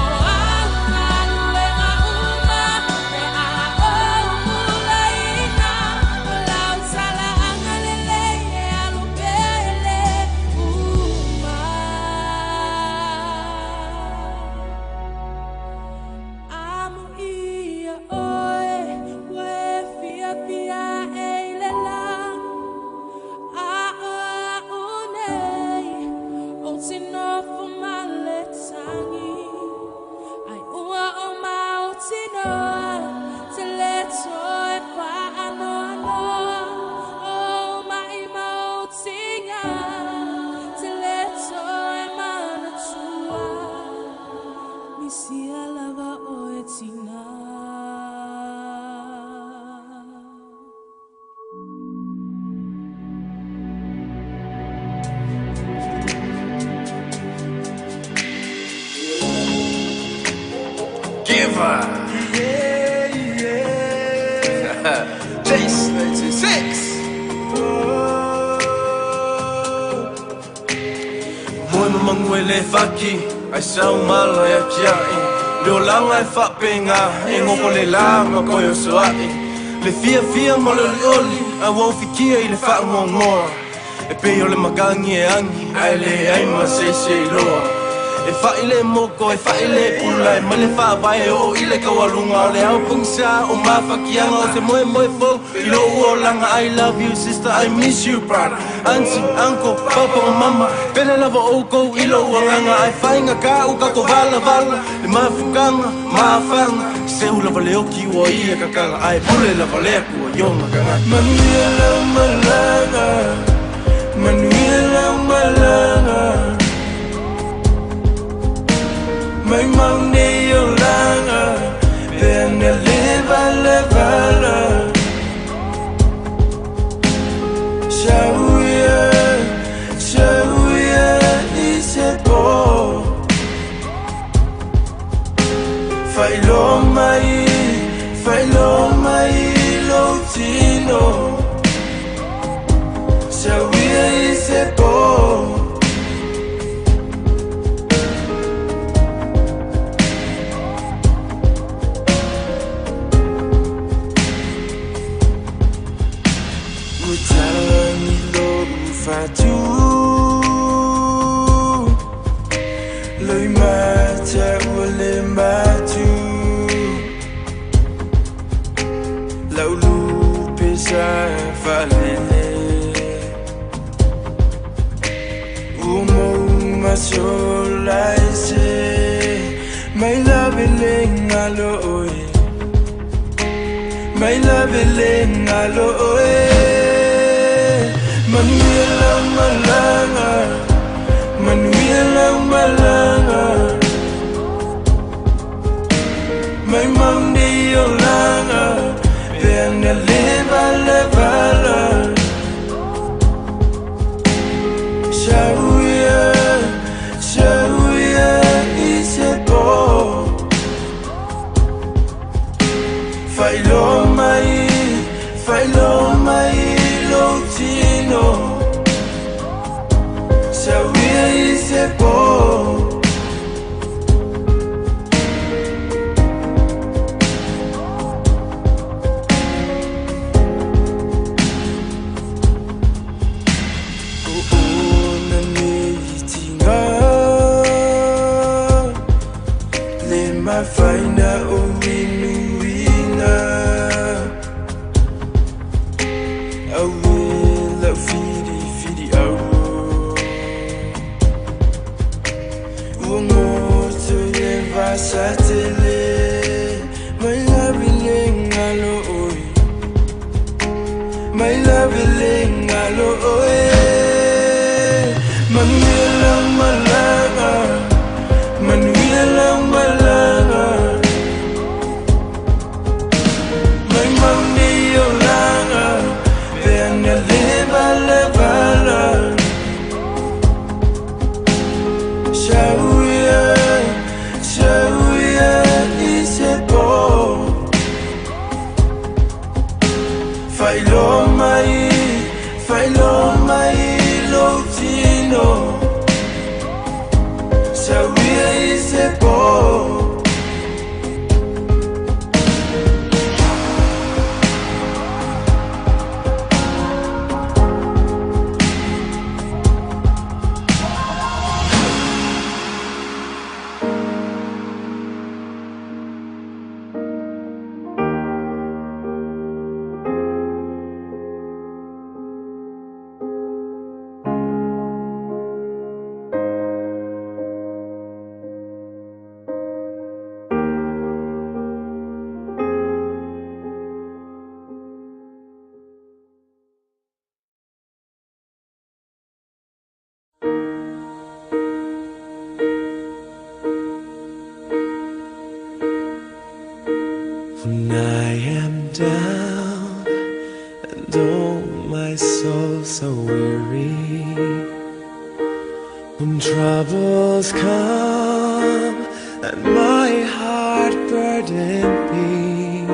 O au galuega uma pe a ou ulaina. O lau talaaga lelei e alu pea e le uma. Amuia oe, ua e fiafia e i le lagi. A o a'u nei, ou te nofo ma le tagi. Ai ua ou mautinoa, te le toe faanoanoa. O mai mautiga, te le toe manatua. Misia lava oe tina. Giver. Yeah, yeah. Chase 96. Moe mamangu e le faki, ai sau mala e akiai. Le olaga e faapega, e gogo le la ma koe o soa'i. Le fiafia ma le olioli, a ua ufikia i le faagoagoa. E pei o le makagi e agi, ae leai ma se isi e iloa. E fa'i le moko, e fa'i le pula, e mai le faavae o i le kaualuga. O le ao pogisa o mafakiaga, o se moemoe fou i lou olaga. I love you sister, I miss you brother. Auntie, uncle, papa ma mama, pele lava oukou i lou agaga. Ae faiga ka'u kako valavala, le mafukaga, mafaga. Seu lava le oki ua ia kakala, ae pule lava le Atua i ona tagata. Manuia lau malaga, manuia lau malaga. Mai mau nei olaga, pe ana le valavala. Sauia, sauia i se po. Faailoa mai, faailoa mai lou tino. Sauia i se po. Ua talagi lou fatu, loimata ua le matu. Lau lupe sa faalele, ua mou masola ese. Mai lave le galo oe, mai lave le galo oe. Manuia lau malaga, manuia lau malaga. Mai mau nei olaga, pe ana le valavala. Sauia, sauia i se po. Faailoa mai, faailoa mai lou tino. Sauia i se pō. Ona nei tiga le mafaina o inuina aue lau filifili au ua goto i le vasatele mai lavi le galo oe mai lavi le galo oe manuia lau malaga manuia lau malaga mai mau nei olaga pe ana le valavala sauia sauia i se pō faailoa mai faailoa mai lou tino sauia i se pō. When I am down and oh my soul so weary, when troubles come and my heart burdened be,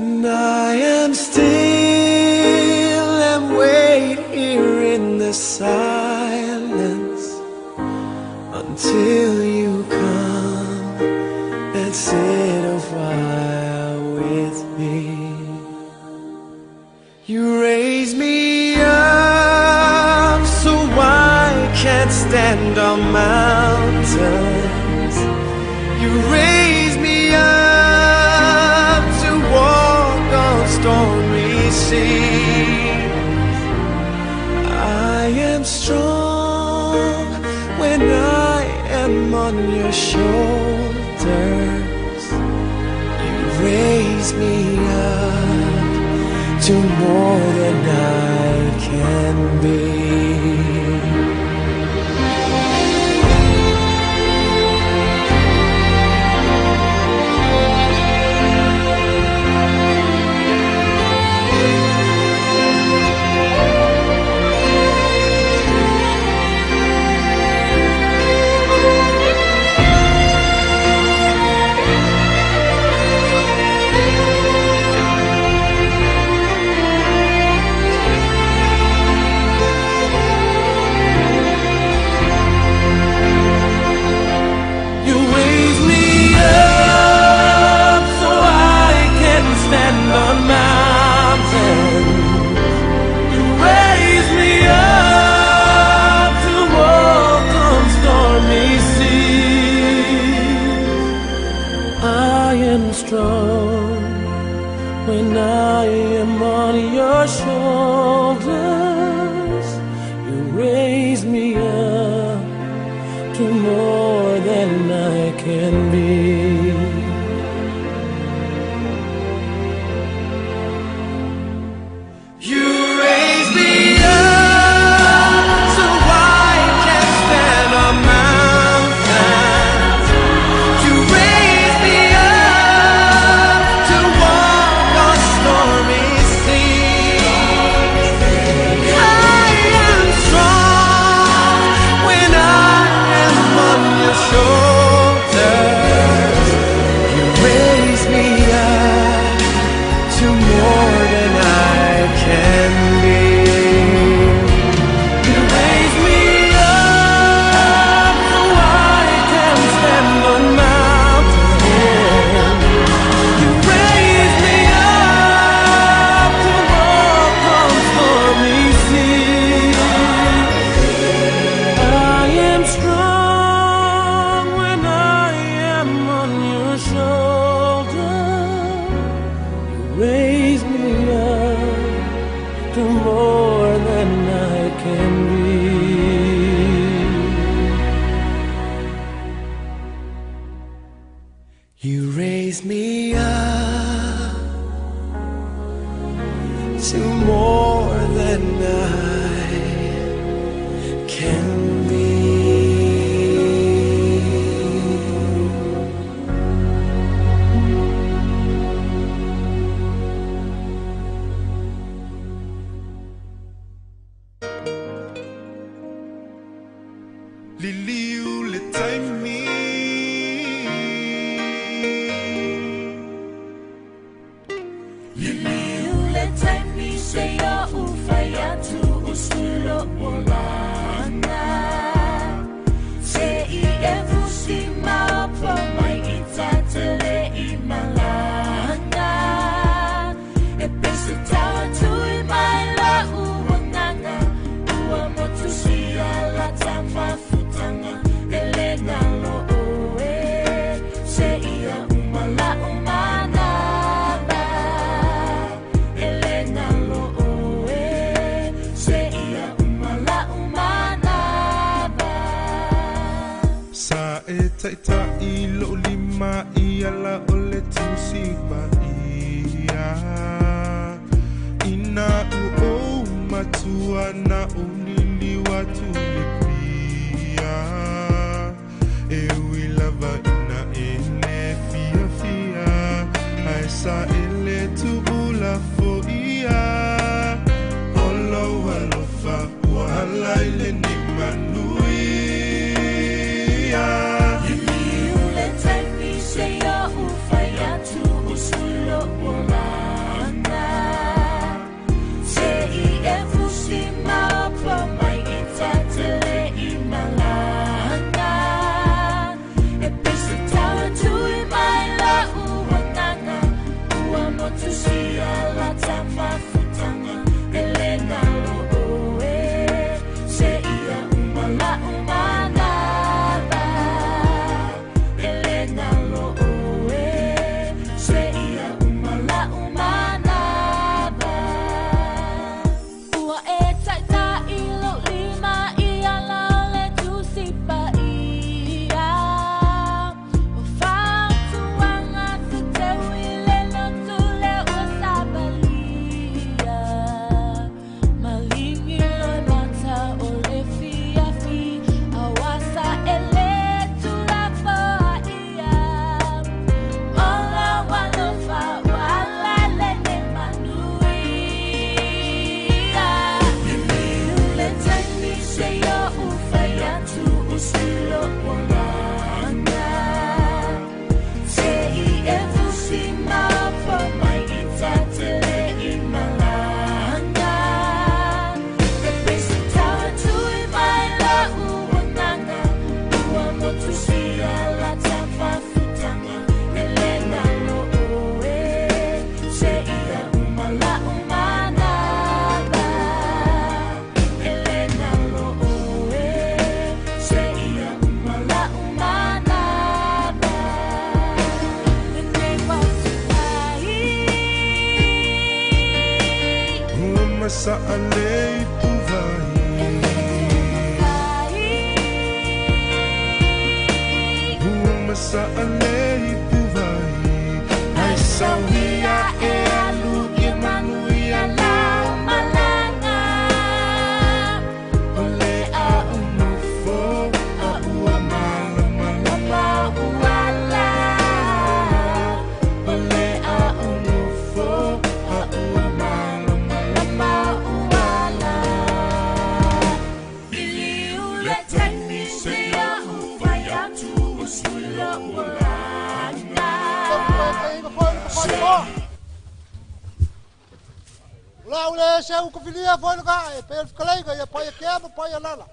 and I am still and wait here in the silence until you come and sit a while with me. You raise me up so I can't stand on mountains. You raise me up to walk on stormy seas. I am strong when I am on your shoulders. You raise me up to more than I can be. You raise me up so I can stand on mountains. You raise me up to walk on stormy seas. I am strong when I am on your shoulders. You raise me up to more than I can be. You raise me up so I can stand on mountains. You raise me up to walk on stormy seas. I am strong when I am on your shoulders. to more than I can be. Liliu le taimi Liliu le taimi se ia u fai atu usulo olanga Se i e fusi maopo mai i tatele i malanga E pese tau tui mai la uanganga Ua motu sia la tamafutanga Elena lo oe Se ia umala umanaba Elena lo oe Se ia umala umanaba Sa e taitai lo lima i ala o le tusi paia Ina u o matua na o liliwa tu le pia E ui lava ina e le fia fia Ai sa e le tu'ula fo'ia Olo alofa ua ala i le ni manuia Liliu le taimi se ia u fai atu usulo olanga Se i e fusi maopo mai i tatele i malanga E pese tau tui mai la uanganga Ua motu sia la tamafutanga Elena lo oe Se ia umala umanaba Elena lo oe Se ia umala umanaba Ua e taitai lou lima i ala o le Tusi Paia. O fautuaga se teu i le lotu lea ua savalia. Maligi loe mata o le fiafi, auā sa e lē tulafoaia. O lau alofa ua ala i lenei manuia. Liliu le taimi seia ou fai atu usi lou olaga. Se i e fusi maopo mai i tatele i malaga. E pese tau tui mai lau agaga, ua motu sia la tamafutaga. Elena lo oe, se ia uma la umanaba. Elena lo oe, se ia uma la umanaba. Lenei watu ai. Ua masa'alei puvai Ua masa'alei puvai Ai sauia e alu i manuia lau Malaga. O le a unofo a ua malamalama Uala. O le a unofo a ua malamalama Uala. Liliu le taimi seia ou fai atu usi lou olaga. Lau le seu ka filia foi le ka e pe le ka ia pai ke ma pai lala.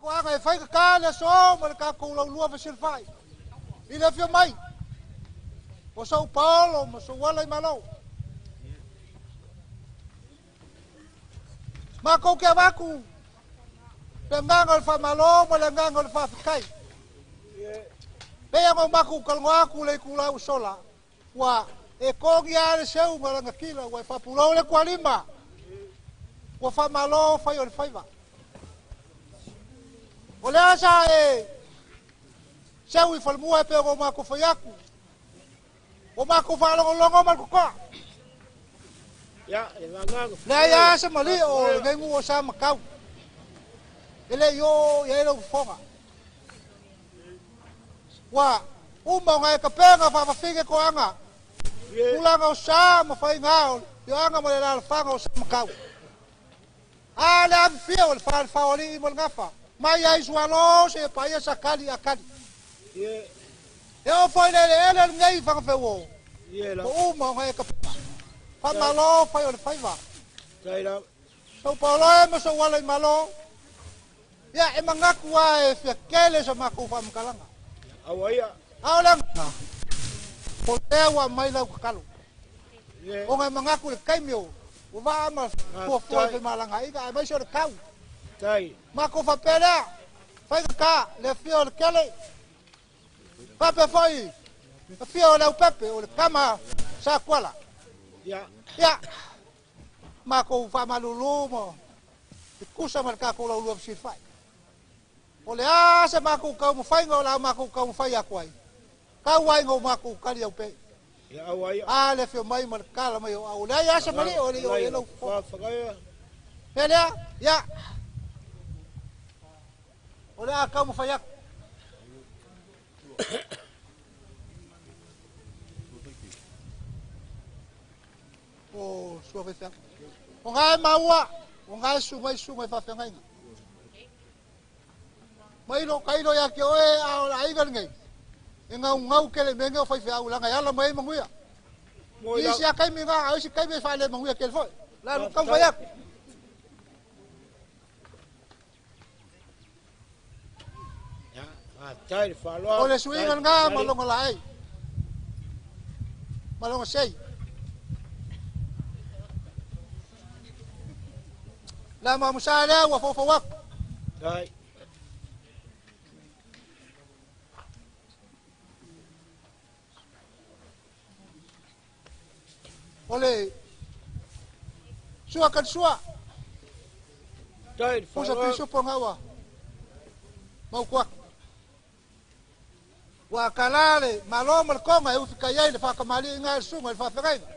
Ko anga e fai ka ka le so ma le ka ko lau lua fasilfai. I le fia mai. O São Paulo ma sou wala i malo. Ma kou ke avaku le agaga o le faamālō ma le agaga o le faafetai. Pei ona o matou talanoa atu le itula ua sola, ua e togia lava le seuga o lagatila, ua e faapulou le tualima, ua faamālō fai o le faiva. O le a sa e seu i falemua e pei ona o matou fai atu, O makou faalogologo ma le kokoa. Leai a se maliʻi o lenei nuu o sa matau. E leʻi oo i ai lau fofoga. Ua uma ona e tapena faafafine toaga. Tulaga o sa ma faiga o le afioaga ma le alaalafaga o sa matau. A le afifio o le fale faoalii ma le gafa, mai ai sualo seia paia sa kali a kali. E oo foi le eleele lenei i Fagafeuo, ua uma ona e tapena. Faamalo fai o le faiva. Sou paolo e ma sou ala i malo. Ia, e manatu lava e fia tele sa matou faamatalaga. A o le agaga, o lea ua aumai lau tatalo. Ona e manatu i le taimi o ua vaa ma fuafua i faimalagaaiga aemaise o le tau. Matou faapea lea, faigata le afio o le tele, faapea foi afio o Leaupepe o le tama sa Tuala. Ia, matou faamalulu ma tutusa ma le tatou laulua fesilafai. O le a se matou taumafaiga o le a matou taumafai atu ai, tau ai ina o matou tali au pei. A le afio mai ma le tala mai o au, leai a se maliʻi o le o e lau fofoga. Mea lea, ia, o le a taumafai atu. O sua faifeau. O ngā e maua, o ngā e suga i suga i faafeagaiga. Mai lo kailo ia te oe a o le aiga lenei, e gaugau tele i mea nei o faifeau leaga e ala mai ai manuia. I isi lava taimi na, a o isi taimi e faale manuia tele foi. La lu taumafai atu. O le suiga lena ma lona laei ma lona sei. La mamusa lea ua foufou atu. O le sua ka sua. Pusa pisupo ngaua. Mau kuak. Ua kala le malo ma le konga e ufi kai ai le whakamali i ngā sunga i le whawhengainga.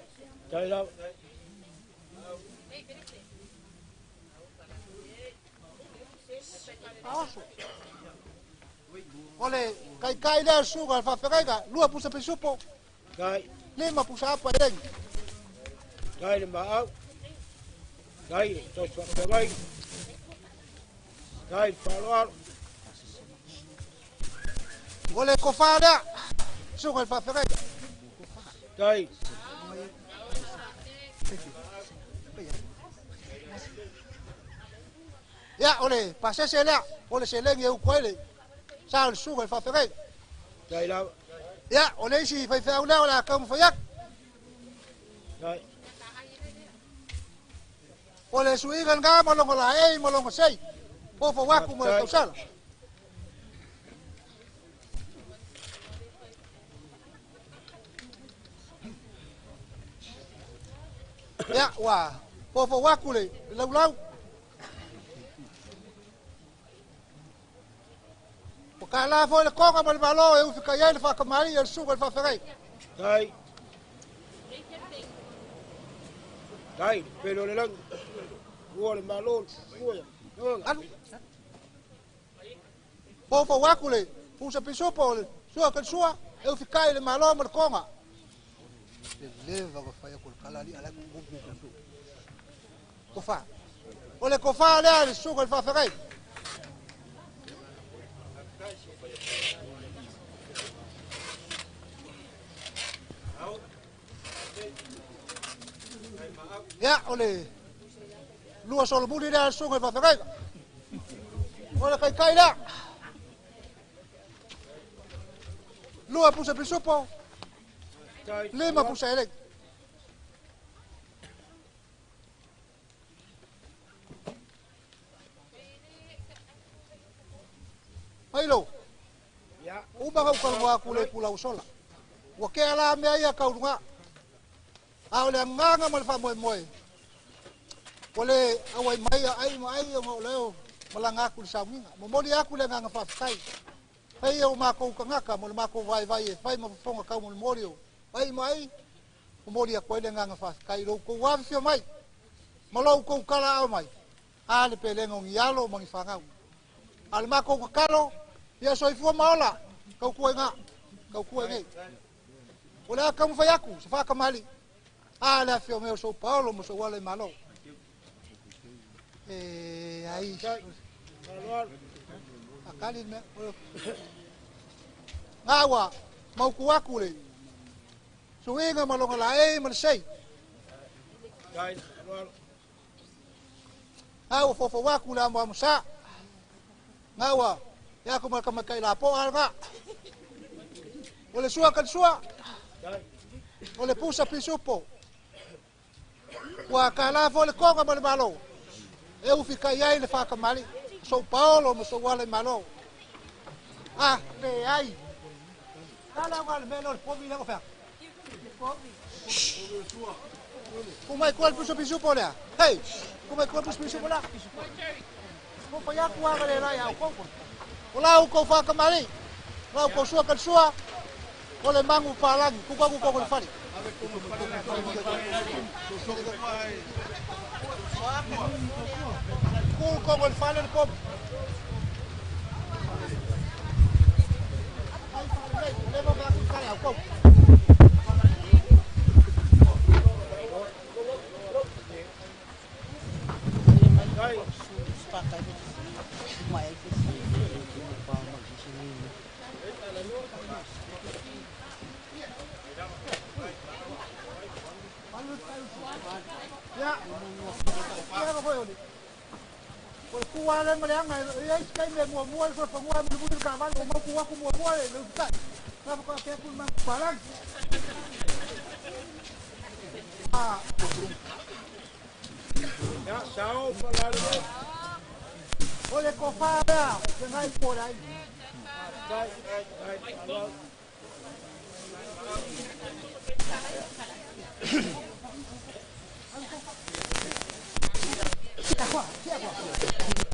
Aoso. O le kaikai lea suga le faafeagaiga, lua pusa pisupo, lima pusa apa e legi. Tai le maau, tai le tosi faafeagaiga, tai le faaaloalo. O le kofa lea, suga le faafeagaiga. Tai. Ia, o le pasese lea, o le seleni e utu ai le sa o le susuga i le faafeagaiga. Tai lava. Ia, o le isi faifeau lea o le a taumafai atu. Tai. O le suiga lena ma lona laei ma lona sei, foufou atu ma le tausala. Ia, ua foufou atu le laulau. Ua kālā foi le koga ma le Malo e ufikai ai le faakamali'i a le susuga i le faafeagaiga. Tai. Tai, pele o le lagi. Ua le Malo, ua ia. Alu. Foufou atu le pusa pisupo o le sua ka le sua e ufikai le Malo ma le koga. Le leva ka fai atu le kala ali ala ku ku ku. Kofa. O le kofa lea le susuga i le faafeagaiga. Ia, o le lua solomuli lea le susuga i le faafeagaiga. O le kaikai lea. Lua pusa pisupo, lima pusa elegi. Mailo, uma ka ukalua aku le pula usola. Ua ke ala mea ia kaulunga. A o le agaga ma le faamoemoe, ua le auai mai a ai ma ai ona o lea o malaga atu i le sauniga. Momoli atu le agaga faafetai. Fai ia o makou tagata mo le makou vaivai e fai ma fofoga taumolimoli o Ai mai, o mori a koe le nganga whawhikai rau kou awhiwhia mai. Ma lau kou kala au mai. A le pelenga o ngialo o mangi whangau. A le mako kakalo, ia soifua maola, kau kua ngā, kau kua ngei. O le aka mwhai aku, se whakamali. A le awhio meo sou paolo mo sou ale malo. E ai. Akali mea. Ngā mauku aku le. Suinga malonga la e ma le sei. Ngā ua fofo waku le amo sa. Ngā ua, ia ku malaka makai la po al ngā. O le sua kan sua. O le pusa pisupo. Ua ka la fo le konga ma le malo. E ufi kai ai le whakamali. Sou paolo ma sou wale malo. Ah, le ai. Kala ngā le melo le pomi le ngofea. Kumai kua le pusa pisupo lea. Hei, kumai kua le pusa pisupo lea. Mo pa iaku aga le rai au koukou. O lau kou whakamali. Lau kou sua kan sua. O le mangu palangi. Kuka kuka le fale. Kuka le fale le pomi. Le mo ka kale au kou. Ya. Ya ko yoni. O ku ale ma le anga e ai kai me mua mua so fangua me bu ka va o mau ku aku mua mua le kai. Na ko ke ku ma parang. Ah. Ya, sao palale. O le ko fa ya, se ngai por aí. Ai, ai, ai.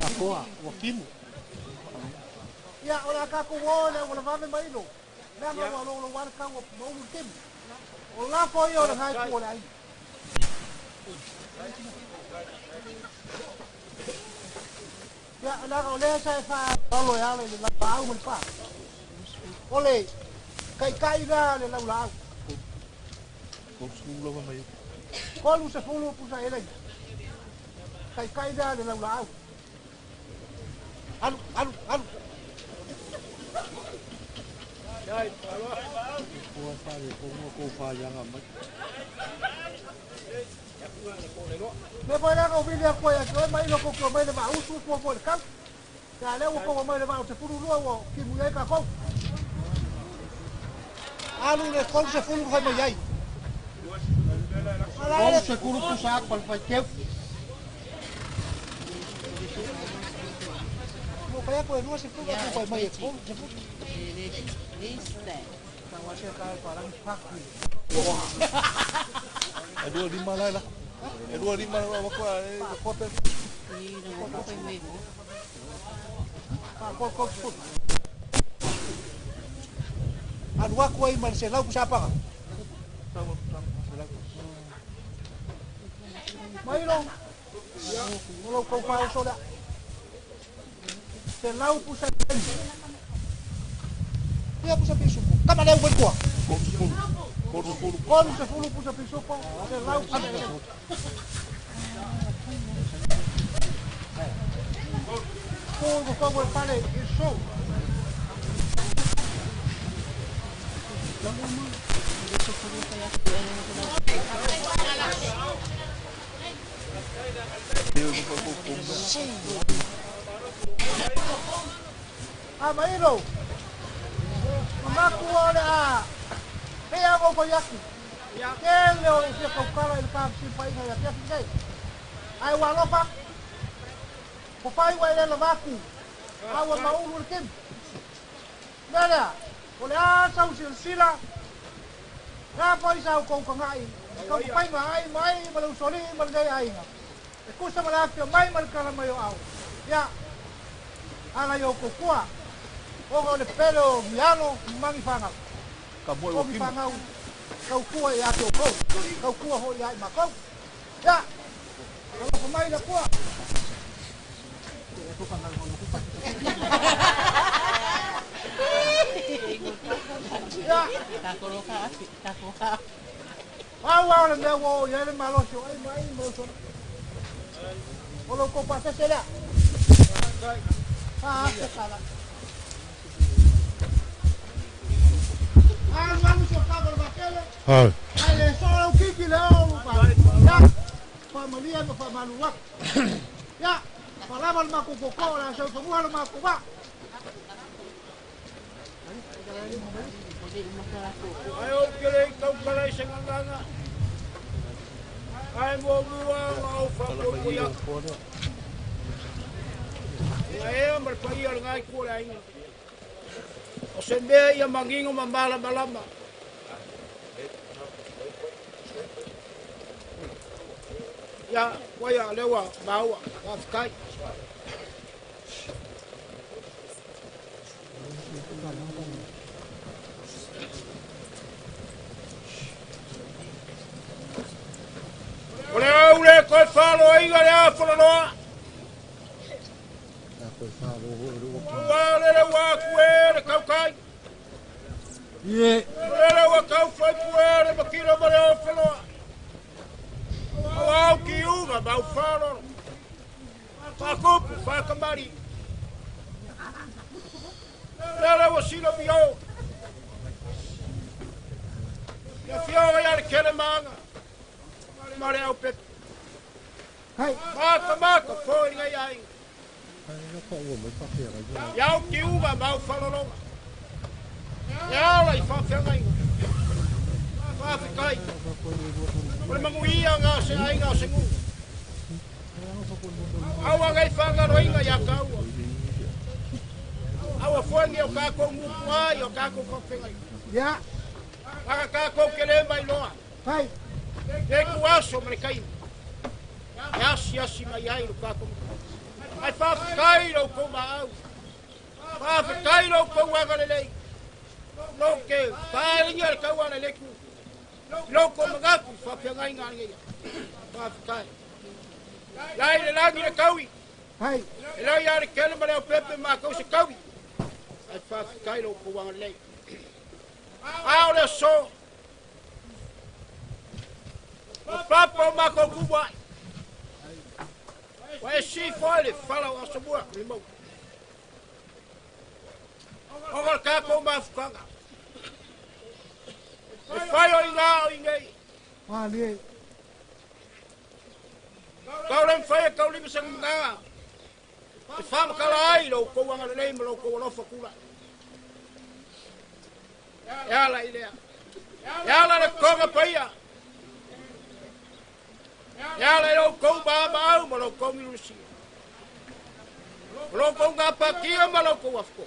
Akoa, ua kimu. Ia, o la kako o le o le vave mai lo. Le anga ua lo lo wale kau o maulu kimu. O la fo i o le ngai po le ai. Ia, la o le sa e fa alo e ale le la au le pa. O le kai kai la le lau lau. Ko skula wa mai. Kolu se fulu pusa ele. Kai kai la le lau lau. Alu, alu, alu. Dai, alo. Ko fa le ko mo ko fa yanga mai. Me foi lá o vídeo ko ya ko mai lo ko mai le va usu ko ko le kau. Ya le ko mai le va se fulu lo o ki mu ka ko. Alu le ko se fulu fa mai ai. Ko se fulu ku sa ko fa ke. Mo pa ko no se fulu ko mai ko se fulu. Liste. Ka wa se ka parang pak. E dua lima lai lah. E dua lima lai wako e kope. Pa ko ko fu. Alu aku ai mal se lau ku sapa. Mai lo. Lo ko pa so la. Se lau ku sa. Ia pusa pisu. Kama le u ko. Kolu se fulu pusa pisu po. Se lau ku sa. Ko ko pale iso. Ah, mailo. Mamaku ole a. He a ko yaku. Kele o se ko kala il ka si pai na ya ke. Ai wa lofa. Ko pai wa le vaku. A wa maulu le kim. Nala. O le a sau silsila. La foi sau ko ko ngai. Ko pai mai mai ma le usoli ma le ai. E kusa ma la mai ma kala mai o au. Ya. Ala yo ko kua. O le pelo mialo mangi fanga. Ka mo o kim. Tautua ia te outou, tautua foi ia i matou. Ia, alofa mai le Atua. Ia, pau lava o le mea ua oo i ai le malosi o ai ma ai ma uso. O lo outou faatasi lea. 4,000 tala. Alu alu so kava le vakele. Hai. Ai le so lau kiki le o lu pa. Ya. Faamalia ma faamalu atu. Ya. Falava le makou koko le aso fanua le makou vaa. Ai ou te le i tautala i se gagana. Ae muamua ona ou faapuipui atu. Ia ea ma le paia o lena itu o le aiga. O se mea ia manino ma malamalama. Ia, uaia, lea ua maua. Faafetai. O le au le toe faloaiga le afalaloa. Ua lele ua atu e le tautai. Ie. Lele ua tau faipu e le matila ma le ofaloa. Au au ki uga ma au whāroro. Whākupu, whākamari. Lele ua sila mi o. Ia fioga ia le kele maanga. Ma le au pepe. Hai. Maka maka foi ngai ai. Ia au ki uga ma au whalolonga. Ia ala i whawhiangaiga. Whawhikai. O le manuia ngā se aiga o se nuu. Aua ngai whangaroinga ia kaua. Aua foengi o kākou ngupu ai o kākou whawhiangaiga. Ia. Aka kākou ke le mai loa. Hai. Le ku aso ma le kaimi. E asi asi mai ai lo kākou. Ai whawhikai lau kou maau. Whawhikai lau kou agalelei. Lo ke whaelinga le kaua le leku. Lo ko magaku whawhiangaiga a ngeia. Whawhikai. Lai le langi le kaui. Hai. E lai a le kele ma leo pepe mākou se kaui. Ai whawhikai lo kou agalelei. Ao le aso. O papa o mākou kumu ai. Wa e si foe le whala o aso mua le mau. O ngā kākou mafukanga. E whai o i ngā o i nei. Malie. Kau le mwhai e kau lima sa ngā. E whamakala ai lo kou angalelei ma lo kou alofa kula. E ala i lea. E ala le konga paia. E ala i lo kou maama au ma lo kou milusia. Lo kou ngā pakia ma lo kou afko.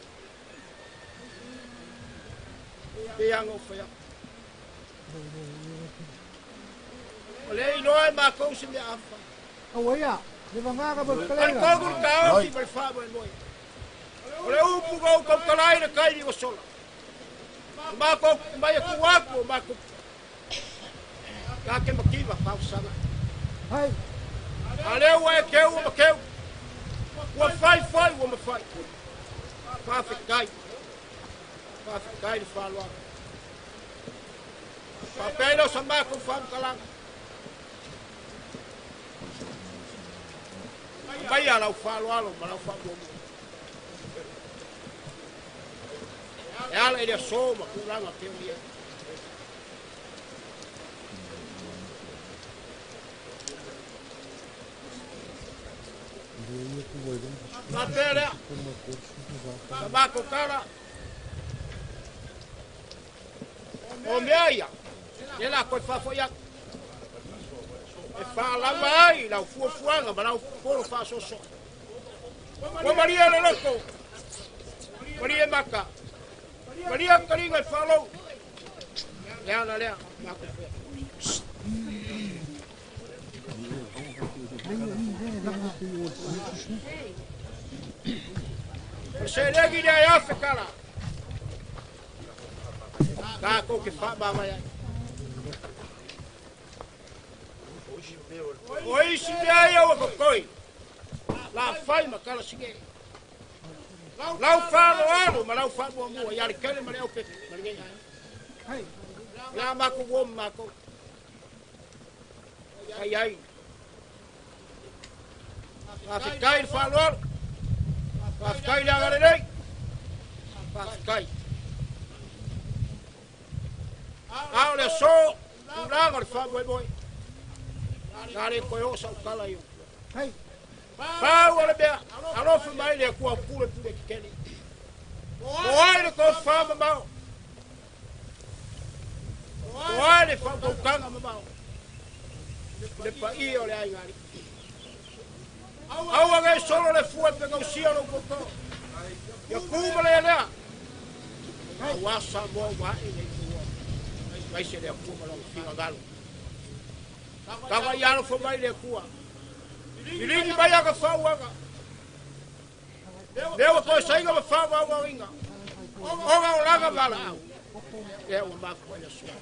Pe anga o whai aku. O le iloa e mākou se mea awha. Aua ia, le vangaka mo le Ai kalega. kogu le kaoki ma le wha moe. O le upu ngau kau talai le kairi o sola. O mākou mai e ku aku o mākou. Ka ke makiwa whausanga. Hai. A leo e keu o makeu. Ua whai whai ua mawhai. Whawhikai. Whawhikai le whaloa. Whapelo sa mākou whamkalanga. Mai a lau whaloalo ma lau whamuamu. E ala i le aso ma kūlanga te o ia. Whapea lea. Sa mākou kala. O mea ia. Le la koe whawhai atu. E whaalama ai lau fuafuaga ma lau polo faasoasoa. Ua malia le loto, malia maka, malia kaliga i faalou. Le ala lea, makou fea. O le selegi lea e afe kala. Kākou ke faamavae ai. O isi mea ia ua kokoi. La fai ma kala sige. Lau whalo ma lau wha mua ia le kele ma le au pepe. Ma le ngai. La mako wo mako. Ai ai. Whawhikai le whalo. Whawhikai le agare nei. Whawhikai. Ao le so, tulaga le wha Nā le koe o sau kala i o. Pau o le mea, alofa mai le kua pule pule ki kele. O ai le kou wha mamao. O ai le whaukanga mamao. Le pa i o le ai ngari. Aua ngai solo le fua pe ngausia lo koutou. Ia kuma le lea. Aua sa moa wa e nei fua. Mai se le kua ma lo finga galo. Tawa i alo mai le kua. Ilini mai aka whauanga. Lea koe sainga ma whauanga inga. Oga o langa mala au. Lea ua maku ai sua.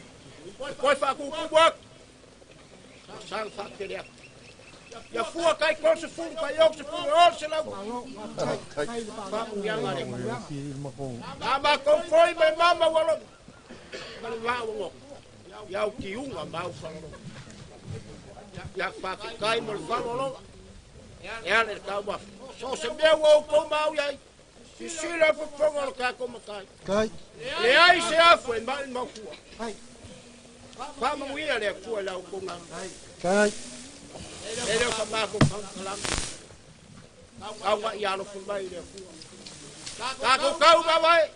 Koe whakukumu aku. Sanga whakele aku. Ia fua kai kol se fulu, kai ok se fulu, ol se lau. Whamungianga le kua. Nā mākou foi mai mama walo. Ma le wā ngoko. Ia au ki unga mau whalalo. Ia whawhikai mo le whalologa. Ea le kau mafu. So se mea ua au kou mau iai. Sisila fofoga o le kākou matai. Le ai se afu e mai maufua. Whamanguia le akua i lau kou ngā. E leo sa mākou whangalanga. Au ngā i alofa mai le akua. Kākou kau mawae.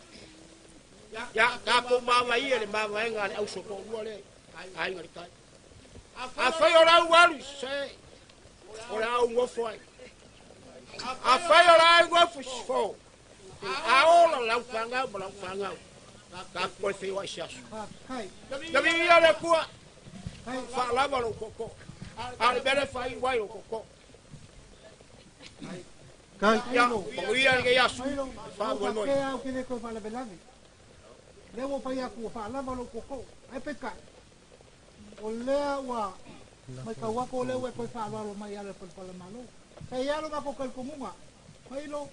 Ia kākou mawae ia le mawaenga le auso to'olua le. Aiga le kai. A whai o lau alu se. O le au ngofo ai. A whai o lau ngofo sifo. A ola lau whangau ma lau whangau. Ka koe whiwa i se aso. Ia ia le kua. Whaalama lou koko. A le mele whai wai o koko. Ia, manuia le aso. Wha moi. Au ke le koe whaalavelave. Lea ua fai aku whaalama lou koko. Ai peka. O lea ua mai kauako o lea ua koe whaaloalo mai ala palapala malo. Sa i alo mako kalikomuga. Mai lo.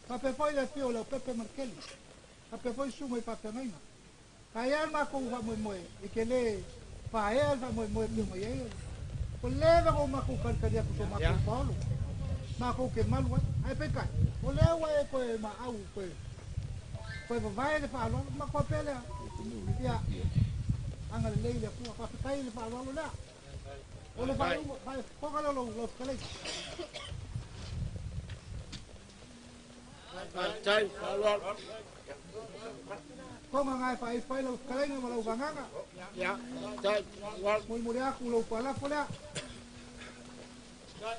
Whapefoi le pio leo pepe markeli. Whapefoi sunga i whapengaina. Ka ia mako uha moe moe. I ke le whaea wha moe moe pio mai ai. O lea wako mako kalikali aku so mako paolo. Mako ke malu ai. Ai pekai. O lea ua e koe ma au koe. Koe vavae le whaaloalo. Mako apelea. Ia. Anga le lei le kua. Whawhikai le whaaloalo lea. O le whae koga leo lau whakalei. Tai whaaloalo. Konga ngai whai whai lau whakalenga ma lau wanganga. Ia, tai whaaloalo. Moi muri aku lau palafo lea.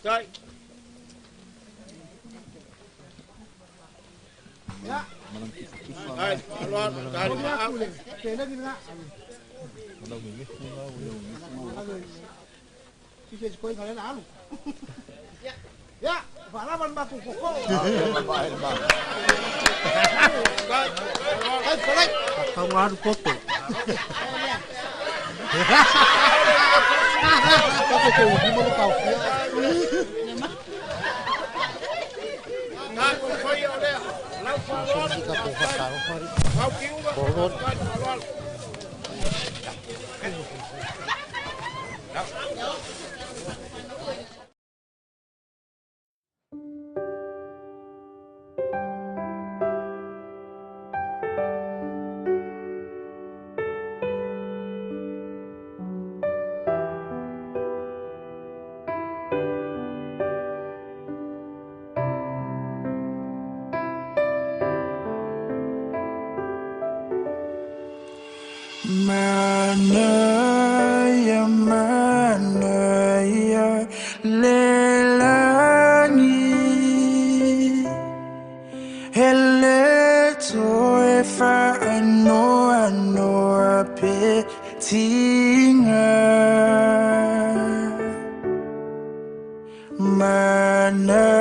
Tai. Ia. Tai whaaloalo. Tai Muri aku le. Te lengi na. Si se koe ngale alu. Ya, whaalama le maku koko. Kai whalai. Kau aru koto. Kako ko lima lo kau fia. Nā koe whai o lea. Lau whaaloalo. Ka ko whakaro whari. Au ki unga. Boror. Tai whaaloalo. Manaya, manaya, lelani. Hele toe whaanoa noa pe tinga. Manaya,